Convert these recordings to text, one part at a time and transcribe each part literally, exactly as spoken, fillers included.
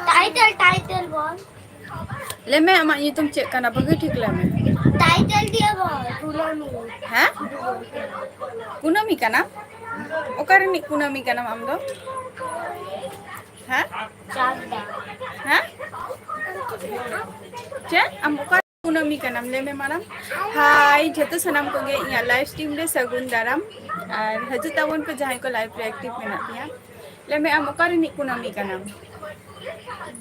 Title, title ᱵᱚᱞ᱾ ᱞᱟᱹᱭ ᱢᱮ, ᱟᱢᱟᱜ ᱧᱩᱛᱩᱢ ᱪᱮᱫ ᱠᱟᱱᱟ? ᱵᱷᱟᱹᱜᱤ ᱴᱷᱤᱠ ᱞᱟᱹᱭ ᱢᱮ᱾ ᱴᱟᱭᱴᱮᱞ ᱫᱤᱭᱮ ᱵᱚᱞ, ᱠᱩᱱᱟᱹᱢᱤ᱾ ᱦᱮᱸ? ᱠᱩᱱᱟᱹᱢᱤ ᱠᱟᱱᱟᱢ? ᱚᱠᱟ ᱨᱤᱱᱤᱡ ᱠᱩᱱᱟᱹᱢᱤ ᱠᱟᱱᱟᱢ ᱟᱢ ᱫᱚ? ᱦᱮᱸ? ᱪᱟᱠᱫᱟ᱾ ᱦᱮᱸ? ᱪᱮᱫ? ᱟᱢ ᱚᱠᱟ ᱠᱩᱱᱟᱹᱢᱤ ᱠᱟᱱᱟᱢ? ᱞᱟᱹᱭ ᱢᱮ ᱢᱟᱲᱟᱝ᱾ ᱦᱟᱭ, ᱡᱷᱚᱛᱚ ᱥᱟᱱᱟᱢ ᱠᱚᱜᱮ ᱤᱧᱟᱹᱜ ᱞᱟᱭᱤᱵᱷ ᱥᱴᱨᱤᱢ ᱨᱮ ᱥᱟᱹᱜᱩᱱ ᱫᱟᱨᱟᱢ᱾ ᱟᱨ ᱦᱤᱡᱩᱜ ᱛᱟᱵᱚᱱ ᱯᱮ ᱡᱟᱦᱟᱸᱭ ᱠᱚ ᱞᱟᱭᱤᱵᱷ ᱨᱮ ᱮᱠᱴᱤᱵᱷ ᱢᱮᱱᱟᱜ ᱯᱮᱭᱟ᱾ ᱞᱟᱹᱭ ᱢᱮ, ᱟᱢ ᱚᱠᱟ ᱨᱤᱱᱤᱡ ᱠᱩᱱᱟᱹᱢᱤ ᱠᱟᱱᱟᱢ?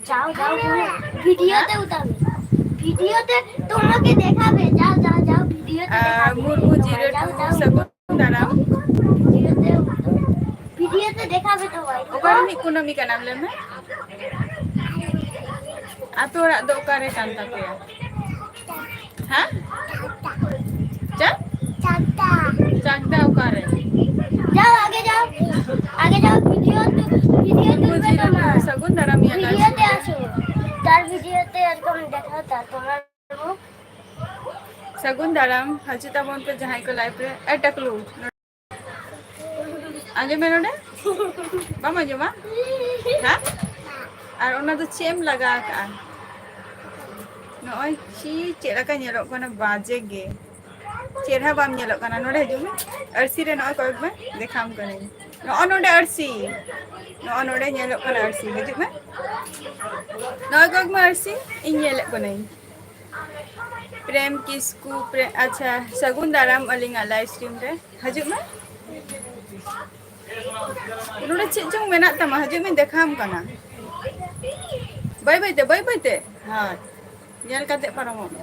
যাও, যাও, তুমি ভিডিওতে উঠাবে। ভিডিওতে তোমাকে দেখাবে। যাও, যাও, যাও, ভিডিওতে আহ, দেখাবে। মুর্মু জিরো টু, যাও, যাও। সাগর দাঁড়াও। ভিডিওতে উঠাবে। ভিডিওতে দেখাবে তোমায়। ᱚᱠᱟ ᱨᱤᱱᱤᱡ ᱠᱩᱱᱟᱹᱢᱤ ᱠᱟᱱᱟᱢ, ᱞᱟᱹᱭ ᱢᱮ? ᱟᱛᱳ ᱚᱲᱟᱜ ᱫᱚ ᱚᱠᱟᱨᱮ ᱠᱟᱱ ᱛᱟᱯᱮᱭᱟ? ᱦᱮᱸ? ᱪᱮᱫ? চাকদা। চাকদা ᱚᱠᱟᱨᱮ? যাও, আগে যাও। আগে যাও, ভিডিও তো, ভিডিও তুলবে তোমার। ᱥᱟᱹᱜᱩᱱ ᱫᱟᱨᱟᱢ ᱤᱭᱟᱹ ᱞᱟᱹᱭ᱾ ভিডিওতে আসো। তার ভিডিওতে এরকম দেখাও, তার তোমার মুখ। ᱥᱟᱹᱜᱩᱱ ᱫᱟᱨᱟᱢ, ᱦᱤᱡᱩᱜ ᱛᱟᱵᱚᱱ ᱯᱮ ᱡᱟᱦᱟᱸᱭ ᱠᱚ ᱞᱟᱭᱤᱵᱷ ᱨᱮ᱾ ᱮ ᱴᱟᱠᱞᱩ, ᱟᱸᱡᱚᱢ ᱢᱮ ᱱᱚᱰᱮ᱾ ᱵᱟᱢ ᱟᱸᱡᱚᱢᱟ? ᱦᱮᱸ? ᱟᱨ ᱚᱱᱟ ᱫᱚ ᱪᱮᱫ ᱮᱢ ᱞᱟᱜᱟ ᱟᱠᱟᱜᱼᱟ? ᱱᱚᱜᱼᱚᱭ ᱪᱤ ᱪᱮᱫ ᱞᱮᱠᱟ ᱧᱮᱞᱚᱜ ᱠᱟᱱᱟ, ᱵᱟᱡᱮ ᱜᱮ᱾ ᱪᱮᱦᱨᱟ ᱵᱟᱢ ᱧᱮᱞᱚᱜ ᱠᱟᱱᱟ᱾ ᱱᱚᱰᱮ ᱦᱤᱡᱩᱜ ᱢᱮ, ᱟᱹᱨᱥᱤ ᱨᱮ ᱱᱚᱜᱼᱚᱭ ᱠᱚᱭᱚᱜ ᱢᱮ, ᱫᱮᱠᱷᱟᱢ ᱠᱟᱹᱱᱟᱹᱧ᱾ ᱱᱚᱜᱼᱚ ᱱᱚᱰᱮ ᱟᱹᱨᱥᱤ, ᱱᱚᱜᱼᱚ ᱱᱚᱰᱮ ᱧᱮᱞᱚᱜ ᱠᱟᱱᱟ ᱟᱹᱨᱥᱤ᱾ ᱦᱤᱡᱩᱜ ᱢᱮ, ᱱᱚᱜᱼᱚᱭ ᱠᱚᱭᱚᱜ ᱢᱮ ᱟᱹᱨᱥᱤ, ᱤᱧ ᱧᱮᱞᱮᱫ ᱠᱟᱹᱱᱟᱹᱧ᱾ ᱯᱨᱮᱢ ᱠᱤᱥᱠᱩ, ᱯᱨᱮ-, ᱟᱪᱪᱷᱟ, ᱥᱟᱹᱜᱩᱱ ᱫᱟᱨᱟᱢ ᱟᱹᱞᱤᱧᱟᱜ ᱞᱟᱭᱤᱵᱷ ᱥᱴᱨᱤᱢ ᱨᱮ᱾ ᱦᱤᱡᱩᱜ ᱢᱮ᱾ ᱱᱚᱰᱮ ᱪᱮᱫ ᱪᱚᱝ ᱢᱮᱱᱟᱜ ᱛᱟᱢᱟ, ᱦᱤᱡᱩᱜ ᱢᱮ, ᱫᱮᱠᱷᱟᱣᱟᱢ ᱠᱟᱱᱟ᱾ ᱵᱟᱹᱭ ᱵᱟᱹᱭ ᱛᱮ, ᱵᱟᱹᱭ ᱵᱟᱹᱭ ᱛᱮ᱾ ᱦᱳᱭ, ᱧᱮᱞ ᱠᱟᱛᱮ ᱯᱟᱨᱚᱢᱚᱜ ᱢᱮ᱾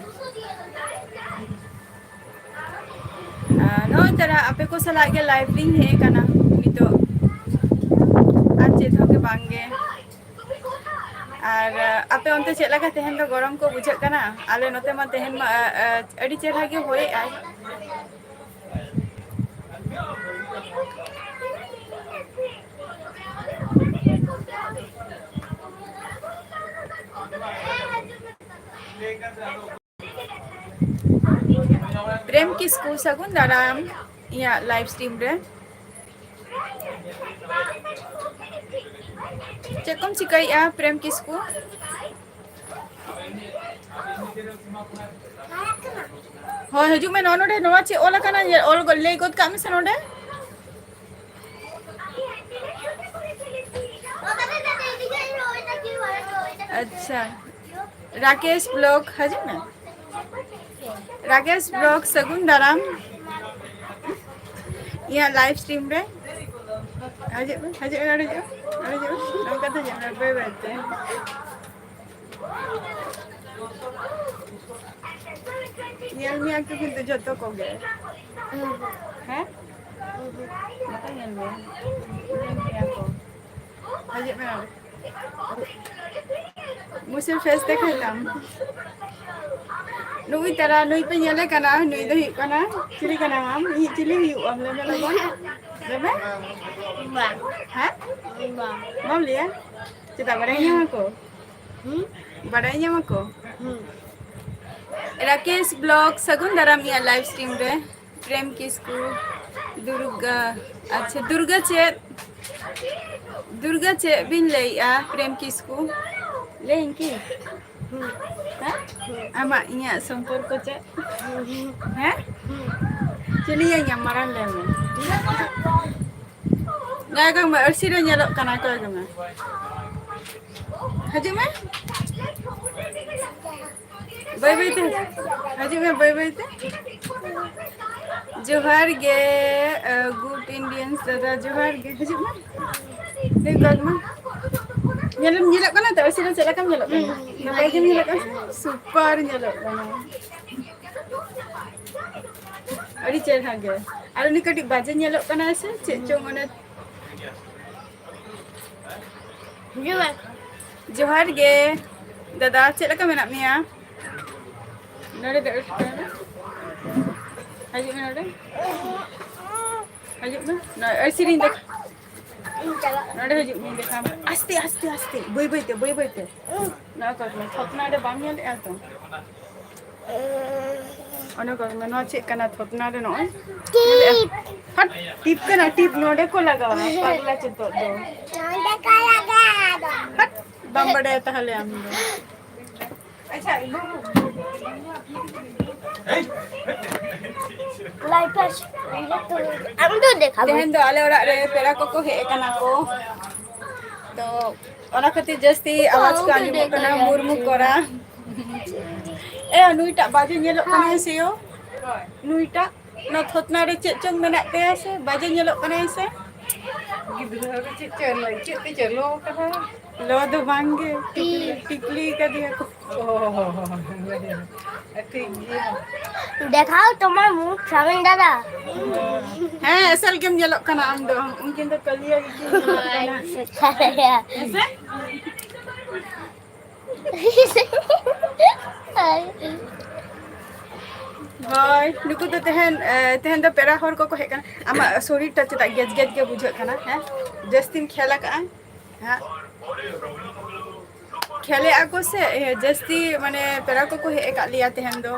ᱟᱨ ᱱᱚᱜᱼᱚᱭ ᱛᱟᱨᱟ ᱟᱯᱮ ᱠᱚ ᱥᱟᱞᱟᱜ ᱜᱮ ᱞᱟᱭᱤᱵᱷ ᱞᱤᱧ ᱦᱮᱡ ᱟᱠᱟᱱᱟ ᱱᱤᱛᱚᱜ, ᱟᱨ ᱪᱮᱫ ᱦᱚᱸ ᱜᱮ ᱵᱟᱝ ᱜᱮ᱾ ᱟᱨ, ᱟᱯᱮ ᱚᱱᱛᱮ ᱪᱮᱫ ᱞᱮᱠᱟ ᱛᱮᱦᱮᱧ ᱫᱚ ᱜᱚᱨᱚᱢ ᱠᱚ ᱵᱩᱡᱷᱟᱹᱜ ᱠᱟᱱᱟ? ᱟᱞᱮ ᱱᱚᱛᱮ ᱢᱟ ᱛᱮᱦᱮᱧ ᱢᱟ, ᱟ, ᱟ, ᱟᱹᱰᱤ ᱪᱮᱦᱨᱟ ᱜᱮ ᱦᱚᱭᱮᱜᱼᱟᱭ᱾ ᱯᱨᱮᱢ ᱠᱤᱥᱠᱩ, ᱥᱟᱹᱜᱩᱱ ᱫᱟᱨᱟᱢ ᱤᱧᱟᱹᱜ ᱞᱟᱭᱤᱵᱷ ᱥᱴᱨᱤᱢ ᱨᱮ᱾ ᱪᱮᱫ ᱠᱚᱢ ᱪᱤᱠᱟᱹᱭᱮᱫᱼᱟ, ᱯᱨᱮᱢ ᱠᱤᱥᱠᱩ? ᱦᱳᱭ, ᱦᱤᱡᱩᱜ ᱢᱮ, ᱱᱚᱜᱼᱚ ᱱᱚᱰᱮ ᱱᱚᱣᱟ ᱪᱮᱫ ᱚᱞ ᱟᱠᱟᱱᱟ? ᱚᱞ ᱜᱚᱫ, ᱞᱟᱹᱭ ᱜᱚᱫ ᱠᱟᱜ ᱢᱮᱥᱮ ᱱᱚᱰᱮ᱾ ᱟᱪᱪᱷᱟ, ᱨᱟᱠᱮᱥ ᱵᱞᱚᱜ, ᱦᱤᱡᱩᱜ ᱢᱮ᱾ ᱨᱟᱠᱮᱥ ᱵᱞᱚᱜ, ᱥᱟᱹᱜᱩᱱ ᱫᱟᱨᱟᱢ ᱤᱧᱟᱹᱜ ᱞᱟᱭᱤᱵᱷ ᱥᱴᱨᱤᱢ ᱨᱮ᱾ ᱦᱤᱡᱩᱜ ᱢᱮ, ᱦᱤᱡᱩᱜ ᱢᱮ, ᱱᱚᱰᱮ ᱦᱤᱡᱩᱜ ᱢᱮ, ᱱᱚᱰᱮ ᱦᱤᱡᱩᱜ ᱢᱮ, ᱱᱚᱝᱠᱟ ᱛᱮ ᱦᱤᱡᱩᱜ ᱢᱮ, ᱵᱟᱹᱭ ᱵᱟᱹᱭ ᱛᱮ᱾ ᱧᱮᱞ ᱢᱮᱭᱟ ᱠᱚ ᱠᱤᱱᱛᱩ ᱡᱚᱛᱚ ᱠᱚᱜᱮ᱾ ᱦᱮᱸ? ᱵᱟᱠᱚ ᱧᱮᱞ ᱢᱮᱭᱟ? ᱧᱮᱞ ᱢᱮᱭᱟ ᱠᱚ᱾ ᱦᱤᱡᱩᱜ ᱢᱮ ᱱᱚᱰᱮ᱾ ᱢᱩᱪᱟᱹᱫ ᱯᱷᱮᱥ ᱫᱮᱠᱷᱟᱭ ᱛᱟᱢ᱾ ᱱᱩᱭ ᱛᱟᱨᱟ, ᱱᱩᱭ ᱯᱮ ᱧᱮᱞᱮ ᱠᱟᱱᱟ, ᱱᱩᱭ ᱫᱚ ᱦᱩᱭᱩᱜ ᱠᱟᱱᱟ, ᱪᱤᱞᱤ ᱠᱟᱱᱟᱢ ᱟᱢ? ᱤᱧᱤᱡ ᱪᱤᱞᱤ ᱦᱩᱭᱩᱜ ᱟᱢ? ᱞᱟᱹᱭ ᱢᱮ ᱞᱚᱜᱚᱱ᱾ ᱞᱟᱹᱭ ᱢᱮ᱾ ᱵᱟᱝ᱾ ᱦᱮᱸ? ᱵᱟᱝ᱾ ᱵᱟᱢ ᱞᱟᱹᱭᱟ? ᱪᱮᱫᱟᱜ, ᱵᱟᱲᱟᱭ ᱧᱟᱢᱟ ᱠᱚ? ᱦᱩᱸ? ᱵᱟᱲᱟᱭ ᱧᱟᱢᱟ ᱠᱚ? ᱦᱩᱸ᱾ ᱨᱟᱠᱮᱥ ᱵᱞᱚᱜ, ᱥᱟᱹᱜᱩᱱ ᱫᱟᱨᱟᱢ ᱤᱧᱟᱹᱜ ᱞᱟᱭᱤᱵᱷ ᱥᱴᱨᱤᱢ ᱨᱮ᱾ ᱯᱨᱮᱢ ᱠᱤᱥᱠᱩ, ᱫᱩᱨᱜᱟ, ᱟᱪᱪᱷᱟ, ᱫᱩᱨᱜᱟ ᱪᱮᱫ? ᱫᱩᱨᱜᱟ ᱪᱮᱫ ᱵᱤᱱ ᱞᱟᱹᱭᱮᱜᱼᱟ, ᱯᱨᱮᱢ ᱠᱤᱥᱠᱩ? ᱞᱟᱹᱭᱟᱹᱧ ᱠᱤ? ᱦᱩᱸ᱾ ᱦᱮᱸ? ᱟᱢᱟᱜ ᱤᱧᱟᱹᱜ ᱥᱚᱢᱯᱚᱨᱠᱚ ᱪᱮᱫ? ᱦᱮᱸ? ᱪᱤᱞᱤᱭᱟᱹᱧᱟᱢ ᱢᱟᱨᱟᱝ, ᱞᱟᱹᱭ ᱢᱮ᱾ ᱱᱚᱜᱼᱚᱭ ᱠᱚ ᱢᱮ, ᱟᱹᱨᱥᱤ ᱨᱮ ᱧᱮᱞᱚᱜ ᱠᱟᱱᱟ, ᱚᱠᱚᱭ ᱠᱚ ᱢᱮ? ᱦᱤᱡᱩᱜ ᱢᱮ᱾ ᱵᱟᱹᱭ ᱵᱟᱹᱭ ᱛᱮ ᱦᱤᱡᱩᱜ ᱢᱮ, ᱵᱟᱹᱭ ᱵᱟᱹᱭ ᱛᱮ᱾ ᱡᱚᱦᱟᱨ ᱜᱮ, ᱟᱹ, good Indians ᱫᱟᱫᱟ, ᱡᱚᱦᱟᱨ ᱜᱮ᱾ ᱦᱤᱡᱩᱜ ᱢᱮ᱾ ᱞᱟᱹᱭ ᱜᱚᱫ ᱢᱮ᱾ ᱧᱮᱞᱮᱢ ᱧᱮᱞᱚᱜ ᱠᱟᱱᱟ ᱛᱚ? ᱟᱹᱨᱥᱤ ᱨᱮ ᱪᱮᱫ ᱞᱮᱠᱟᱢ ᱧᱮᱞᱚᱜ ᱠᱟᱱᱟ? ᱦᱩᱸ, ᱱᱟᱯᱟᱭ ᱜᱮᱢ ᱧᱮᱞᱚᱜ ᱠᱟᱱᱟ? ᱥᱩᱯᱟᱨ ᱧᱮᱞᱚᱜ ᱠᱟᱱᱟ᱾ ᱟᱹᱰᱤ ᱪᱮᱦᱨᱟ ᱜᱮ᱾ ᱟᱨ ᱩᱱᱤ ᱠᱟᱹᱴᱤᱡ ᱵᱟᱡᱮ ᱧᱮᱞᱚᱜ ᱠᱟᱱᱟᱭ ᱥᱮ ᱪᱮᱫ ᱪᱚᱝ ᱚᱱᱮ᱾ ᱦᱤᱡᱩᱜ ᱢᱮ᱾ ᱡᱚᱦᱟᱨ ᱜᱮ ᱫᱟᱫᱟ, ᱪᱮᱫ ᱞᱮᱠᱟ ᱢᱮᱱᱟᱜ ᱢᱮᱭᱟ? ᱱᱚᱰᱮ ᱫᱩᱲᱩᱵ ᱢᱮ᱾ ᱦᱤᱡᱩᱜ ᱢᱮ ᱱᱚᱰᱮ᱾ ᱦᱤᱡᱩᱜ ᱢᱮ᱾ ᱱᱚᱰᱮ ᱟᱹᱨᱥᱤ ᱨᱤᱧ ᱫᱮᱠᱷᱟ-, ᱤᱧ ᱪᱟᱞᱟᱜ ᱠᱟᱱᱟ᱾ ᱱᱚᱰᱮ ᱦᱤᱡᱩᱜ ᱢᱮ, ᱫᱮᱠᱷᱟᱣ ᱢᱮ᱾ ᱟᱥᱛᱮ, ᱟᱥᱛᱮ, ᱟᱥᱛᱮ᱾ ᱵᱟᱹᱭ ᱵᱟᱹᱭ ᱛᱮ, ᱵᱟᱹᱭ ᱵᱟᱹᱭ ᱛᱮ᱾ ᱱᱚᱣᱟ ᱠᱚᱨᱮ ᱛᱷᱚᱯᱱᱟ ᱨᱮ ᱵᱟᱢ ᱧᱮᱞᱮᱜᱼᱟ ᱛᱚ? ᱚᱱᱮ ᱠᱚ ᱢᱮᱱᱟ, ᱱᱚᱣᱟ ᱪᱮᱫ ᱠᱟᱱᱟ ᱛᱷᱚᱛᱱᱟ ᱨᱮ? ᱱᱚᱜᱼᱚᱭ ᱴᱤᱯ᱾ ᱦᱟᱴ, ᱴᱤᱯ ᱠᱟᱱᱟ, ᱴᱤᱯ ᱱᱚᱰᱮ ᱠᱚ ᱞᱟᱜᱟᱣᱟ, ᱯᱟᱜᱽᱞᱟ ᱪᱚᱛᱚᱨ ᱫᱚ᱾ ᱱᱚᱰᱮ ᱠᱚ ᱞᱟᱜᱟᱣᱟ᱾ ᱵᱟᱰᱟᱭᱟ ᱛᱟᱦᱚᱞᱮ ᱟᱢ ᱫᱚ᱾ ᱟᱪᱪᱷᱟ, ᱞᱟᱭᱤᱴ ᱯᱷᱞᱟᱥ᱾ ᱟᱢ ᱫᱚ ᱫᱮᱠᱷᱟᱣ ᱢᱮ᱾ ᱛᱮᱦᱮᱧ ᱫᱚ ᱟᱞᱮ ᱚᱲᱟᱜ ᱨᱮ ᱯᱮᱲᱟ ᱠᱚᱠᱚ ᱦᱮᱡ ᱟᱠᱟᱱᱟ ᱠᱚ, ᱛᱚ ᱚᱱᱟ ᱠᱷᱟᱹᱛᱤᱨ ᱡᱟᱹᱥᱛᱤ ᱟᱣᱟᱡᱽ ᱠᱚ ᱟᱸᱡᱚᱢᱚᱜ ᱠᱟᱱᱟ, ᱢᱩᱨᱢᱩ ᱠᱚᱨᱟ᱾ ᱮ, ᱱᱩᱭᱴᱟᱜ ᱵᱟᱡᱮ ᱧᱮᱞᱚᱜ ᱠᱟᱱᱟᱭ ᱥᱮ ᱭᱳ? ᱱᱩᱭᱴᱟᱜ ᱚᱱᱟ ᱛᱷᱚᱛᱱᱟ ᱨᱮ ᱪᱮᱫ ᱪᱚᱝ ᱢᱮᱱᱟᱜ ᱛᱟᱭᱟ ᱥᱮ? ᱵᱟᱡᱮ ᱧᱮᱞᱚᱜ ᱠᱟᱱᱟᱭ ᱥᱮ? ᱜᱤᱫᱽᱨᱟᱹ ᱨᱮ ᱪᱮᱫ ᱪᱚ ᱞᱟᱹᱭ, ᱪᱮᱫ ᱛᱮ ᱪᱚ ᱞᱚ ᱠᱟᱱᱟ? ᱞᱚ ᱫᱚ ᱵᱟᱝ ᱜᱮ, ᱴᱤᱠᱞᱤ, ᱴᱤᱠᱞᱤ ᱠᱟᱫᱮᱭᱟ ᱠᱚ᱾ ᱚ, ᱴᱷᱤᱠ ᱜᱮᱭᱟ᱾ ᱫᱮᱠᱷᱟᱣ ᱛᱚᱢᱟᱨ ᱢᱩᱠᱷ, ᱥᱟᱢᱤᱱ ᱫᱟᱫᱟ᱾ ᱦᱮᱸ, ᱮᱥᱮᱞ ᱜᱮᱢ ᱧᱮᱞᱚᱜ ᱠᱟᱱᱟ ᱟᱢ ᱫᱚ᱾ ᱩᱱᱠᱤᱱ ᱫᱚ ᱠᱟᱹᱞᱤᱭᱟ ᱜᱮᱠᱤᱱ ᱧᱮᱞᱚᱜ ᱠᱟᱱᱟ᱾ ᱦᱮᱸ ᱥᱮ? ᱦᱳᱭ, ᱱᱩᱠᱩ ᱫᱚ ᱛᱮᱦᱮᱧ, ᱮ, ᱛᱮᱦᱮᱧ ᱫᱚ ᱯᱮᱲᱟ ᱦᱚᱲ ᱠᱚᱠᱚ ᱦᱮᱡ ᱠᱟᱱᱟ᱾ ᱟᱢᱟᱜ ᱥᱚᱨᱤᱨ ᱴᱟ ᱪᱮᱫᱟᱜ ᱜᱮᱡ ᱜᱮᱡ ᱜᱮ ᱵᱩᱡᱷᱟᱹᱜ ᱠᱟᱱᱟ, ᱦᱮᱸ? ᱡᱟᱹᱥᱛᱤᱢ ᱠᱷᱮᱞ ᱟᱠᱟᱜᱼᱟ, ᱦᱮᱸ? ᱠᱷᱮᱞᱮᱜᱼᱟ ᱠᱚ ᱥᱮ, ᱤᱭᱟᱹ, ᱡᱟᱹᱥᱛᱤ ᱢᱟᱱᱮ ᱯᱮᱲᱟ ᱠᱚᱠᱚ ᱦᱮᱡ ᱟᱠᱟᱫ ᱞᱮᱭᱟ ᱛᱮᱦᱮᱧ ᱫᱚ᱾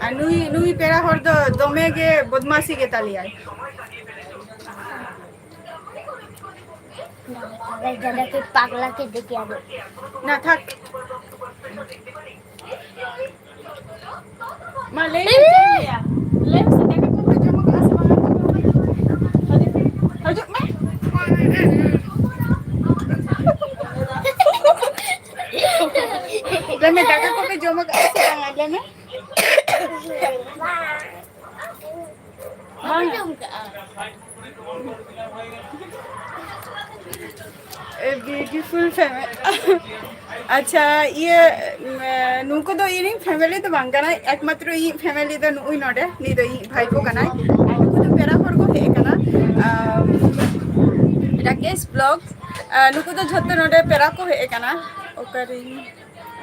ᱟᱨ ᱱᱩᱭ, ᱱᱩᱭ ᱯᱮᱲᱟ ᱦᱚᱲ ᱫᱚ ᱫᱚᱢᱮ ᱜᱮ ᱵᱚᱫᱢᱟᱥᱤ ᱜᱮ ᱛᱟᱞᱮᱭᱟᱭ᱾ ᱡᱟᱫᱟ ᱠᱚ ᱯᱟᱜᱞᱟ ᱠᱮ ᱫᱮᱠᱷᱮ ᱟᱫᱚ᱾ ᱱᱟ ᱛᱷᱟᱠ᱾ ᱢᱟ ᱞᱟᱹᱭ ᱢᱮ, ᱪᱮᱫ ᱮᱢ ᱞᱟᱹᱭᱟ? ᱞᱟᱹᱭ ᱢᱮᱥᱮ, ᱫᱟᱠᱟ ᱠᱚᱯᱮ ᱡᱚᱢ ᱟᱠᱟᱫᱼᱟ ᱥᱮ ᱵᱟᱝᱟ? ᱦᱤᱡᱩᱜ ᱢᱮ᱾ ᱞᱟᱹᱭ ᱢᱮ, ᱫᱟᱠᱟ ᱠᱚᱯᱮ ᱡᱚᱢ ᱟᱠᱟᱫᱼᱟ ᱥᱮ ᱵᱟᱝᱟ? ᱞᱟᱹᱭ ᱢᱮ᱾ ᱵᱟᱝ ᱟᱸᱡᱚᱢ ᱠᱟᱜᱼᱟ᱾ A beautiful family. ᱟᱪᱪᱷᱟ, ᱤᱭᱟᱹ, ᱩᱢ, ᱱᱩᱠᱩ ᱫᱚ ᱤᱧᱤᱡ family ᱫᱚ ᱵᱟᱝ ᱠᱟᱱᱟᱭ, ᱮᱠᱢᱟᱛᱨᱚ ᱤᱧᱤᱡ family ᱫᱚ ᱱᱩᱜᱼᱩᱭ ᱱᱚᱰᱮ, ᱱᱩᱭ ᱫᱚ ᱤᱧᱤᱡ ᱵᱷᱟᱭᱯᱳ ᱠᱟᱱᱟᱭ᱾ ᱟᱨ ᱱᱩᱠᱩ ᱫᱚ ᱯᱮᱲᱟ ᱦᱚᱲ ᱠᱚ ᱦᱮᱡ ᱟᱠᱟᱱᱟ, ᱟᱢ, ᱨᱟᱠᱮᱥ ᱵᱞᱚᱜ᱾ ᱟᱨ ᱱᱩᱠᱩ ᱫᱚ ᱡᱷᱚᱛᱚ ᱱᱚᱰᱮ ᱯᱮᱲᱟ ᱠᱚ ᱦᱮᱡ ᱟᱠᱟᱱᱟ᱾ ᱚᱠᱟᱨᱤᱧ,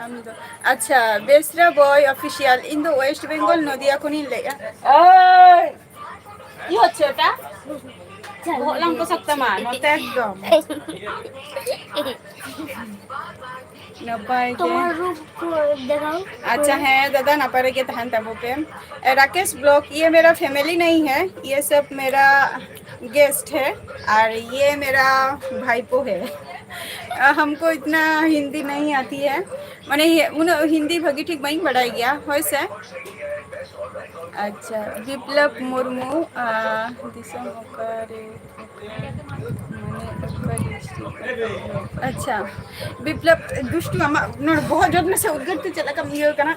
ᱟᱢ ᱫᱚ, ᱟᱪᱪᱷᱟ, ᱵᱮᱥᱨᱟ ᱵᱚᱭ ᱚᱯᱷᱤᱥᱤᱭᱟᱞ, ᱤᱧ ᱫᱚ ᱳᱭᱮᱥᱴ ᱵᱮᱝᱜᱚᱞ ᱱᱚᱫᱤᱭᱟ ᱠᱷᱚᱱᱤᱧ ᱞᱟᱹᱭᱮᱜᱼᱟ᱾ ᱳᱭ! কি হচ্ছে এটা? ᱵᱚᱦᱚᱜ ᱞᱟᱝ ᱯᱚᱥᱟᱜ ᱛᱟᱢᱟ, ᱱᱚᱛᱮ ᱮᱠᱫᱚᱢ᱾ ᱱᱟᱯᱟᱭ ᱜᱮ᱾ তোমার রূপ দেখাও। ᱟᱪᱪᱷᱟ, ᱦᱮᱸ ᱫᱟᱫᱟ, ᱱᱟᱯᱟᱭ ᱨᱮᱜᱮ ᱛᱟᱦᱮᱱ ᱛᱟᱵᱚ ᱯᱮ᱾ ᱨᱟᱠᱮᱥ ᱵᱞᱚᱜ, ये मेरा फैमिली नहीं है, ये सब मेरा गेस्ट है, और ये मेरा भाईपो है। हमको इतना हिंदी नहीं आती है, ᱢᱟᱱᱮ ᱩᱱᱟᱹᱜ ᱦᱤᱱᱫᱤ ᱵᱷᱟᱹᱜᱤ ᱴᱷᱤᱠ ᱵᱟᱹᱧ ᱵᱟᱲᱟᱭ ᱜᱮᱭᱟ, ᱦᱳᱭ ᱥᱮ᱾ ᱟᱪᱪᱷᱟ, ᱵᱤᱯᱞᱚᱵ ᱢᱩᱨᱢᱩ, ᱟᱸ, ᱫᱤᱥᱚᱢ ᱚᱠᱟᱨᱮ? ᱢᱟᱱᱮ ᱚᱠᱟ district? ᱟᱪᱪᱷᱟ, ᱵᱤᱯᱞᱚᱵ ᱫᱩᱥᱴᱩ, ᱟᱢᱟᱜ ᱱᱚᱰᱮ ᱵᱚᱦᱚᱜ ᱡᱚᱛ ᱢᱮᱥᱮ ᱩᱫᱽᱜᱟᱹᱨ ᱛᱮ ᱪᱮᱫ ᱞᱮᱠᱟᱢ ᱤᱭᱟᱹ ᱠᱟᱱᱟ?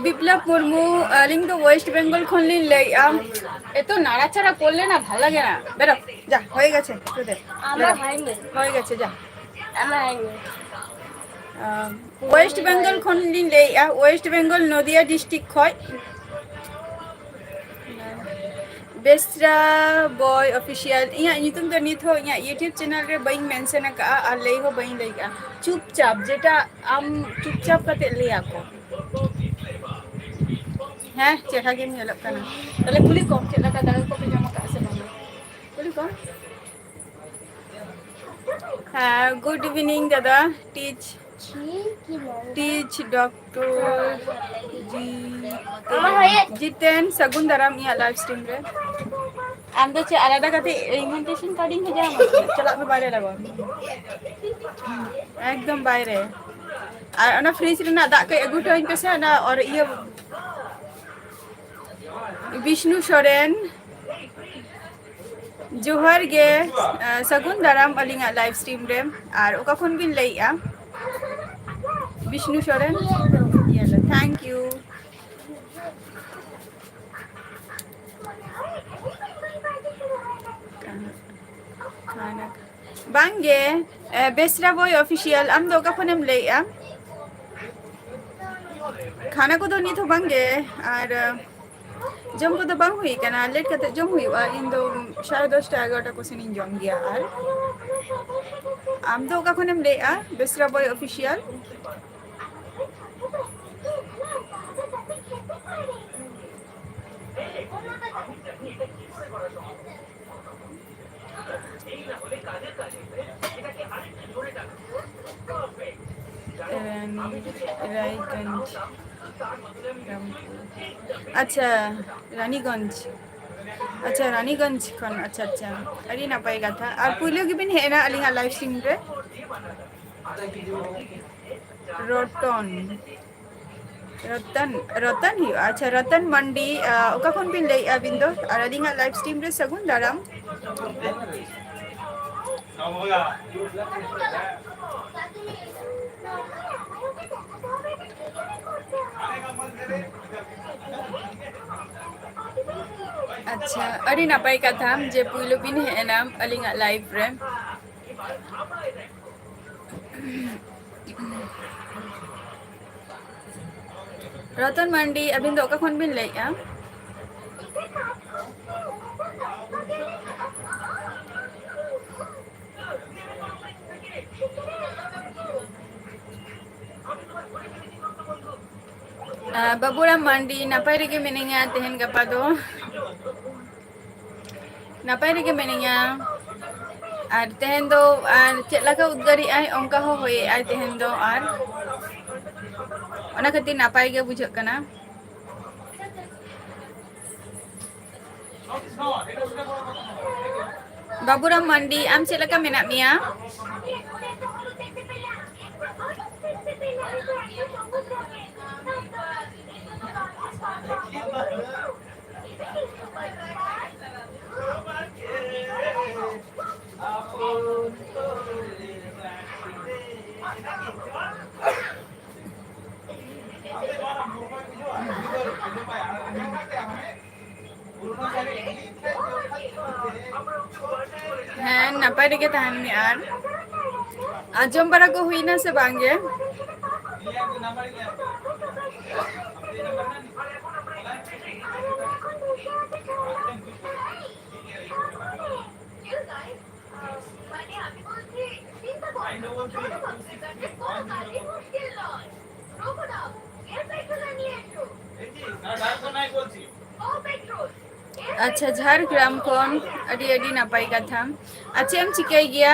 ᱵᱤᱯᱞᱚᱵ ᱢᱩᱨᱢᱩ, ᱟᱹᱞᱤᱧ ᱫᱚ ᱳᱭᱮᱥᱴ ᱵᱮᱝᱜᱚᱞ ᱠᱷᱚᱱ ᱞᱤᱧ ᱞᱟᱹᱭᱮᱫᱼᱟ᱾ ᱮᱛᱚ ᱱᱟᱲᱟᱪᱟᱲᱟ ᱠᱚᱞ ᱞᱮᱱᱟ, ᱵᱷᱟᱞᱟ ᱜᱮ ᱱᱟ᱾ ᱵᱮᱨᱚ, ᱡᱟ, ᱦᱚᱭ ᱜᱮᱪᱷᱮ, ᱛᱩᱫᱮ᱾ আমার বেরো। হয় নি। হয়ে গেছে, যা। আমার হয়নি। আম, ওয়েস্ট বেঙ্গল খন ᱞᱤᱧ ᱞᱟᱹᱭᱮᱫᱼᱟ, ᱳᱭᱮᱥᱴ ᱵᱮᱝᱜᱚᱞ ᱱᱚᱫᱤᱭᱟ ᱰᱤᱥᱴᱨᱤᱠᱴ ᱠᱷᱚᱡ᱾ ᱵᱮᱥᱨᱟ ᱵᱚᱭ ᱚᱯᱷᱤᱥᱤᱭᱟᱞ, ᱤᱧᱟᱹᱜ ᱧᱩᱛᱩᱢ ᱫᱚ ᱱᱤᱛ ᱦᱚᱸ ᱤᱧᱟᱹᱜ YouTube ᱪᱮᱱᱮᱞ ᱨᱮ ᱵᱟᱹᱧ ᱢᱮᱱᱥᱚᱱ ᱟᱠᱟᱫᱼᱟ ᱟᱨ ᱞᱟᱹᱭ ᱦᱚᱸ ᱵᱟᱹᱧ ᱞᱟᱹᱭ ᱠᱟᱜᱼᱟ᱾ ᱪᱩᱯᱪᱟᱯ, ᱡᱮᱴᱟ ᱟᱢ ᱪᱩᱯᱪᱟᱯ ᱠᱟᱛᱮ ᱞᱟᱹᱭ ᱟᱠᱚ᱾ ᱦᱮᱸ, ᱪᱮᱦᱨᱟ ᱜᱮᱢ ᱧᱮᱞᱚᱜ ᱠᱟᱱᱟ᱾ ᱛᱟᱦᱞᱮ ᱠᱩᱞᱤ ᱠᱚᱢ, ᱪᱮᱫ ᱞᱮᱠᱟ ᱫᱟᱠᱟ ᱠᱚᱯᱮ ᱡᱚᱢ ᱟᱠᱟᱫᱼᱟ ᱥᱮ ᱵᱟᱝᱟ? ᱠᱩᱞᱤ ᱠᱚᱢ᱾ ᱦᱮᱸ, good evening ᱫᱟᱫᱟ, teach, teach doctor ᱡᱤ-, ᱡᱤᱛᱮᱱ, ᱥᱟᱹᱜᱩᱱ ᱫᱟᱨᱟᱢ ᱤᱧᱟᱹᱜ live stream ᱨᱮ᱾ ᱟᱢ ᱫᱚ ᱪᱮᱫ ᱟᱞᱟᱫᱟ ᱠᱟᱛᱮ invitation card ᱤᱧ ᱵᱷᱮᱡᱟ ᱟᱢᱟ? ᱪᱟᱞᱟᱜ ᱢᱮ ᱵᱟᱭᱨᱮ ᱞᱚᱜᱚᱱ᱾ ᱮᱠᱫᱚᱢ ᱵᱟᱭᱨᱮ᱾ ᱟᱨ ᱚᱱᱟ fridge ᱨᱮᱱᱟᱜ ᱫᱟᱜ ᱠᱟᱹᱡ ᱟᱹᱜᱩ ᱦᱚᱴᱚ ᱟᱹᱧ ᱯᱮᱥᱮ, ᱚᱱᱟ ᱚᱨ-, ᱤᱭᱟᱹ, ᱵᱤᱥᱱᱩ ᱥᱚᱨᱮᱱ᱾ ᱡᱚᱦᱟᱨ ᱜᱮ, ᱟᱸ, ᱥᱟᱹᱜᱩᱱ ᱫᱟᱨᱟᱢ ᱟᱹᱞᱤᱧᱟᱜ live stream ᱨᱮ᱾ ᱟᱨ ᱚᱠᱟ ᱠᱷᱚᱱ ᱵᱤᱱ ᱞᱟᱹᱭᱮᱜᱼᱟ? ᱵᱤᱥᱱᱩ ᱥᱚᱨᱮᱱ᱾ ᱤᱭᱟᱹ ᱞᱮ, thank you᱾ ᱵᱟᱝᱜᱮ, ᱮ, ᱵᱮᱥᱨᱟ ᱵᱚᱭ ᱚᱯᱷᱤᱥᱤᱭᱟᱞ, ᱟᱢ ᱫᱚ ᱚᱠᱟ ᱠᱷᱚᱱᱮᱢ ᱞᱟᱹᱭᱮᱜᱼᱟ? ᱠᱷᱟᱱᱟ ᱠᱚᱫᱚ ᱱᱤᱛ ᱦᱚᱸ ᱵᱟᱝᱜᱮ, ᱟᱨ, ᱮ, ᱡᱚᱢ ᱠᱚᱫᱚ ᱵᱟᱝ ᱦᱩᱭ ᱠᱟᱱᱟ, late ᱠᱟᱛᱮ ᱡᱚᱢ ᱦᱩᱭᱩᱜᱼᱟ᱾ ᱤᱧ ᱫᱚ ᱥᱟᱲᱮ ᱫᱚᱥᱴᱟ ᱮᱜᱟᱨᱚᱴᱟ ᱠᱚ ᱥᱮᱱᱤᱧ ᱡᱚᱢ ᱜᱮᱭᱟ᱾ ᱟᱨ ᱟᱢ ᱫᱚ ᱚᱠᱟ ᱠᱷᱚᱱᱮᱢ ᱞᱟᱹᱭᱮᱜᱼᱟ? ᱵᱮᱥᱨᱟ ᱵᱚᱭ ᱚᱯᱷᱤᱥᱤᱭᱟᱞ᱾ ᱨᱟᱱᱤ-, ᱨᱟᱭᱜᱚᱸᱡᱽ, ᱨᱟᱢᱯᱩᱨ᱾ ᱟᱪᱪᱷᱟ, ᱨᱟᱱᱤᱜᱚᱸᱡᱽ᱾ ᱟᱪᱪᱷᱟ, ᱨᱟᱱᱤᱜᱚᱸᱡᱽ ᱠᱷᱚᱱ᱾ ᱟᱪᱪᱷᱟ, ᱟᱪᱪᱷᱟ, ᱟᱹᱰᱤ ᱱᱟᱯᱟᱭ ᱠᱟᱛᱷᱟ᱾ ᱟᱨ ᱯᱩᱭᱞᱩ ᱜᱮᱵᱤᱱ ᱦᱮᱡ ᱮᱱᱟ ᱟᱹᱞᱤᱧᱟᱜ live stream ᱨᱮ? ᱨᱚᱛᱚᱱ, ᱨᱚᱛᱚᱱ, ᱨᱚᱛᱚᱱ ᱦᱩᱭᱩᱜᱼᱟ᱾ ᱟᱪᱪᱷᱟ, ᱨᱚᱛᱚᱱ ᱢᱟᱱᱰᱤ, ᱟᱸ, ᱚᱠᱟ ᱠᱷᱚᱱ ᱵᱤᱱ ᱞᱟᱹᱭᱮᱫᱼᱟ ᱟᱹᱵᱤᱱ ᱫᱚ? ᱟᱨ ᱟᱹᱞᱤᱧᱟᱜ live stream ᱨᱮ ᱥᱟᱹᱜᱩᱱ ᱫᱟᱨᱟᱢ᱾ ᱟᱪᱪᱷᱟ, ᱟᱹᱰᱤ ᱱᱟᱯᱟᱭ ᱠᱟᱛᱷᱟ ᱡᱮ ᱯᱩᱭᱞᱩ ᱵᱤᱱ ᱦᱮᱡ ᱮᱱᱟ ᱟᱹᱞᱤᱧᱟᱜ live ᱨᱮ᱾ ᱨᱚᱛᱚᱱ ᱢᱟᱱᱰᱤ, ᱟᱹᱵᱤᱱ ᱫᱚ ᱚᱠᱟ ᱠᱷᱚᱱ ᱵᱤᱱ ᱞᱟᱹᱭᱮᱫᱼᱟ? ᱟᱸ, ᱵᱟᱹᱵᱩᱨᱟᱢ ᱢᱟᱱᱰᱤ, ᱱᱟᱯᱟᱭ ᱨᱮᱜᱮ ᱢᱤᱱᱟᱹᱧᱟ ᱛᱮᱦᱮᱧ ᱜᱟᱯᱟ ᱫᱚ᱾ ᱱᱟᱯᱟᱭ ᱨᱮᱜᱮ ᱢᱤᱱᱟᱹᱧᱟ᱾ ᱟᱨ ᱛᱮᱦᱮᱧ ᱫᱚ, ᱟᱨ ᱪᱮᱫ ᱞᱮᱠᱟ ᱩᱫᱽᱜᱟᱹᱨᱮᱜᱼᱟᱭ, ᱚᱱᱠᱟ ᱦᱚᱸ ᱦᱚᱭᱮᱜᱼᱟᱭ ᱛᱮᱦᱮᱧ ᱫᱚ, ᱟᱨ ᱚᱱᱟ ᱠᱷᱟᱹᱛᱤᱨ ᱱᱟᱯᱟᱭ ᱜᱮ ᱵᱩᱡᱷᱟᱹᱜ ᱠᱟᱱᱟ᱾ ᱵᱟᱵᱩᱨᱟᱢ ᱢᱟᱱᱰᱤ, ᱟᱢ ᱪᱮᱫ ᱞᱮᱠᱟ ᱢᱮᱱᱟᱜ ᱢᱮᱭᱟ? ᱦᱮᱸ, ᱱᱟᱯᱟᱭ ᱨᱮᱜᱮ ᱛᱟᱦᱮᱱ ᱢᱮ᱾ ᱟᱨ ᱟᱸᱡᱚᱢ ᱵᱟᱲᱟ ᱠᱚ ᱦᱩᱭᱱᱟ ᱥᱮ ᱵᱟᱝ ᱜᱮ? ᱟᱪᱪᱷᱟ, ᱡᱷᱟᱲᱜᱨᱟᱢ ᱠᱷᱚᱱ ᱟᱹᱰᱤ ᱟᱹᱰᱤ ᱱᱟᱯᱟᱭ ᱠᱟᱛᱷᱟ᱾ ᱟᱨ ᱪᱮᱫ ᱮᱢ ᱪᱤᱠᱟᱹᱭ ᱜᱮᱭᱟ?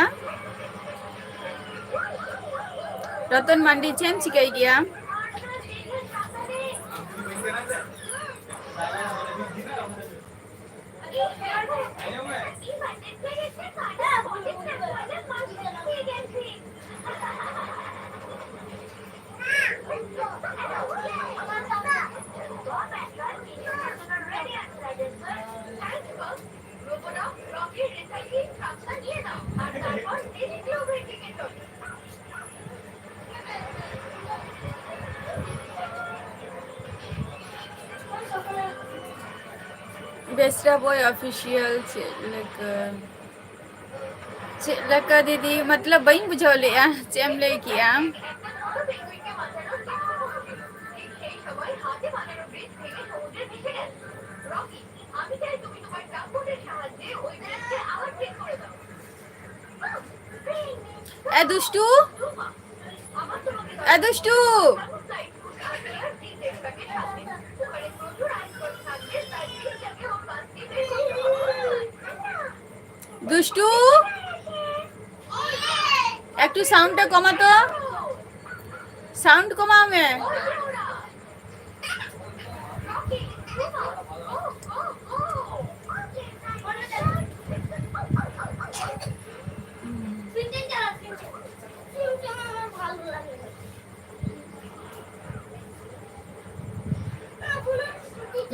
ᱨᱚᱛᱚᱱ ᱢᱟᱱᱰᱤ, ᱪᱮᱫ ᱮᱢ ᱪᱤᱠᱟᱹᱭ ᱜᱮᱭᱟ? ᱵᱚᱭ ᱚᱯᱷᱤᱥᱤᱭᱟᱞ ᱪᱮᱫ ᱞᱮᱠᱟ? ᱪᱮᱫ ᱞᱮᱠᱟ ᱫᱤᱫᱤ? ᱢᱚᱛᱞᱚᱵ ᱵᱟᱹᱧ ᱵᱩᱡᱷᱟᱹᱣ ᱞᱮᱜᱼᱟ, ᱪᱮᱫ ᱮᱢ ᱞᱟᱹᱭ ᱠᱮᱜᱼᱟ? এ দুষ্টু, এ দুষ্টু, দুষ্টু, একটু সাউন্ডটা কমা তো, সাউন্ড কমাও মে।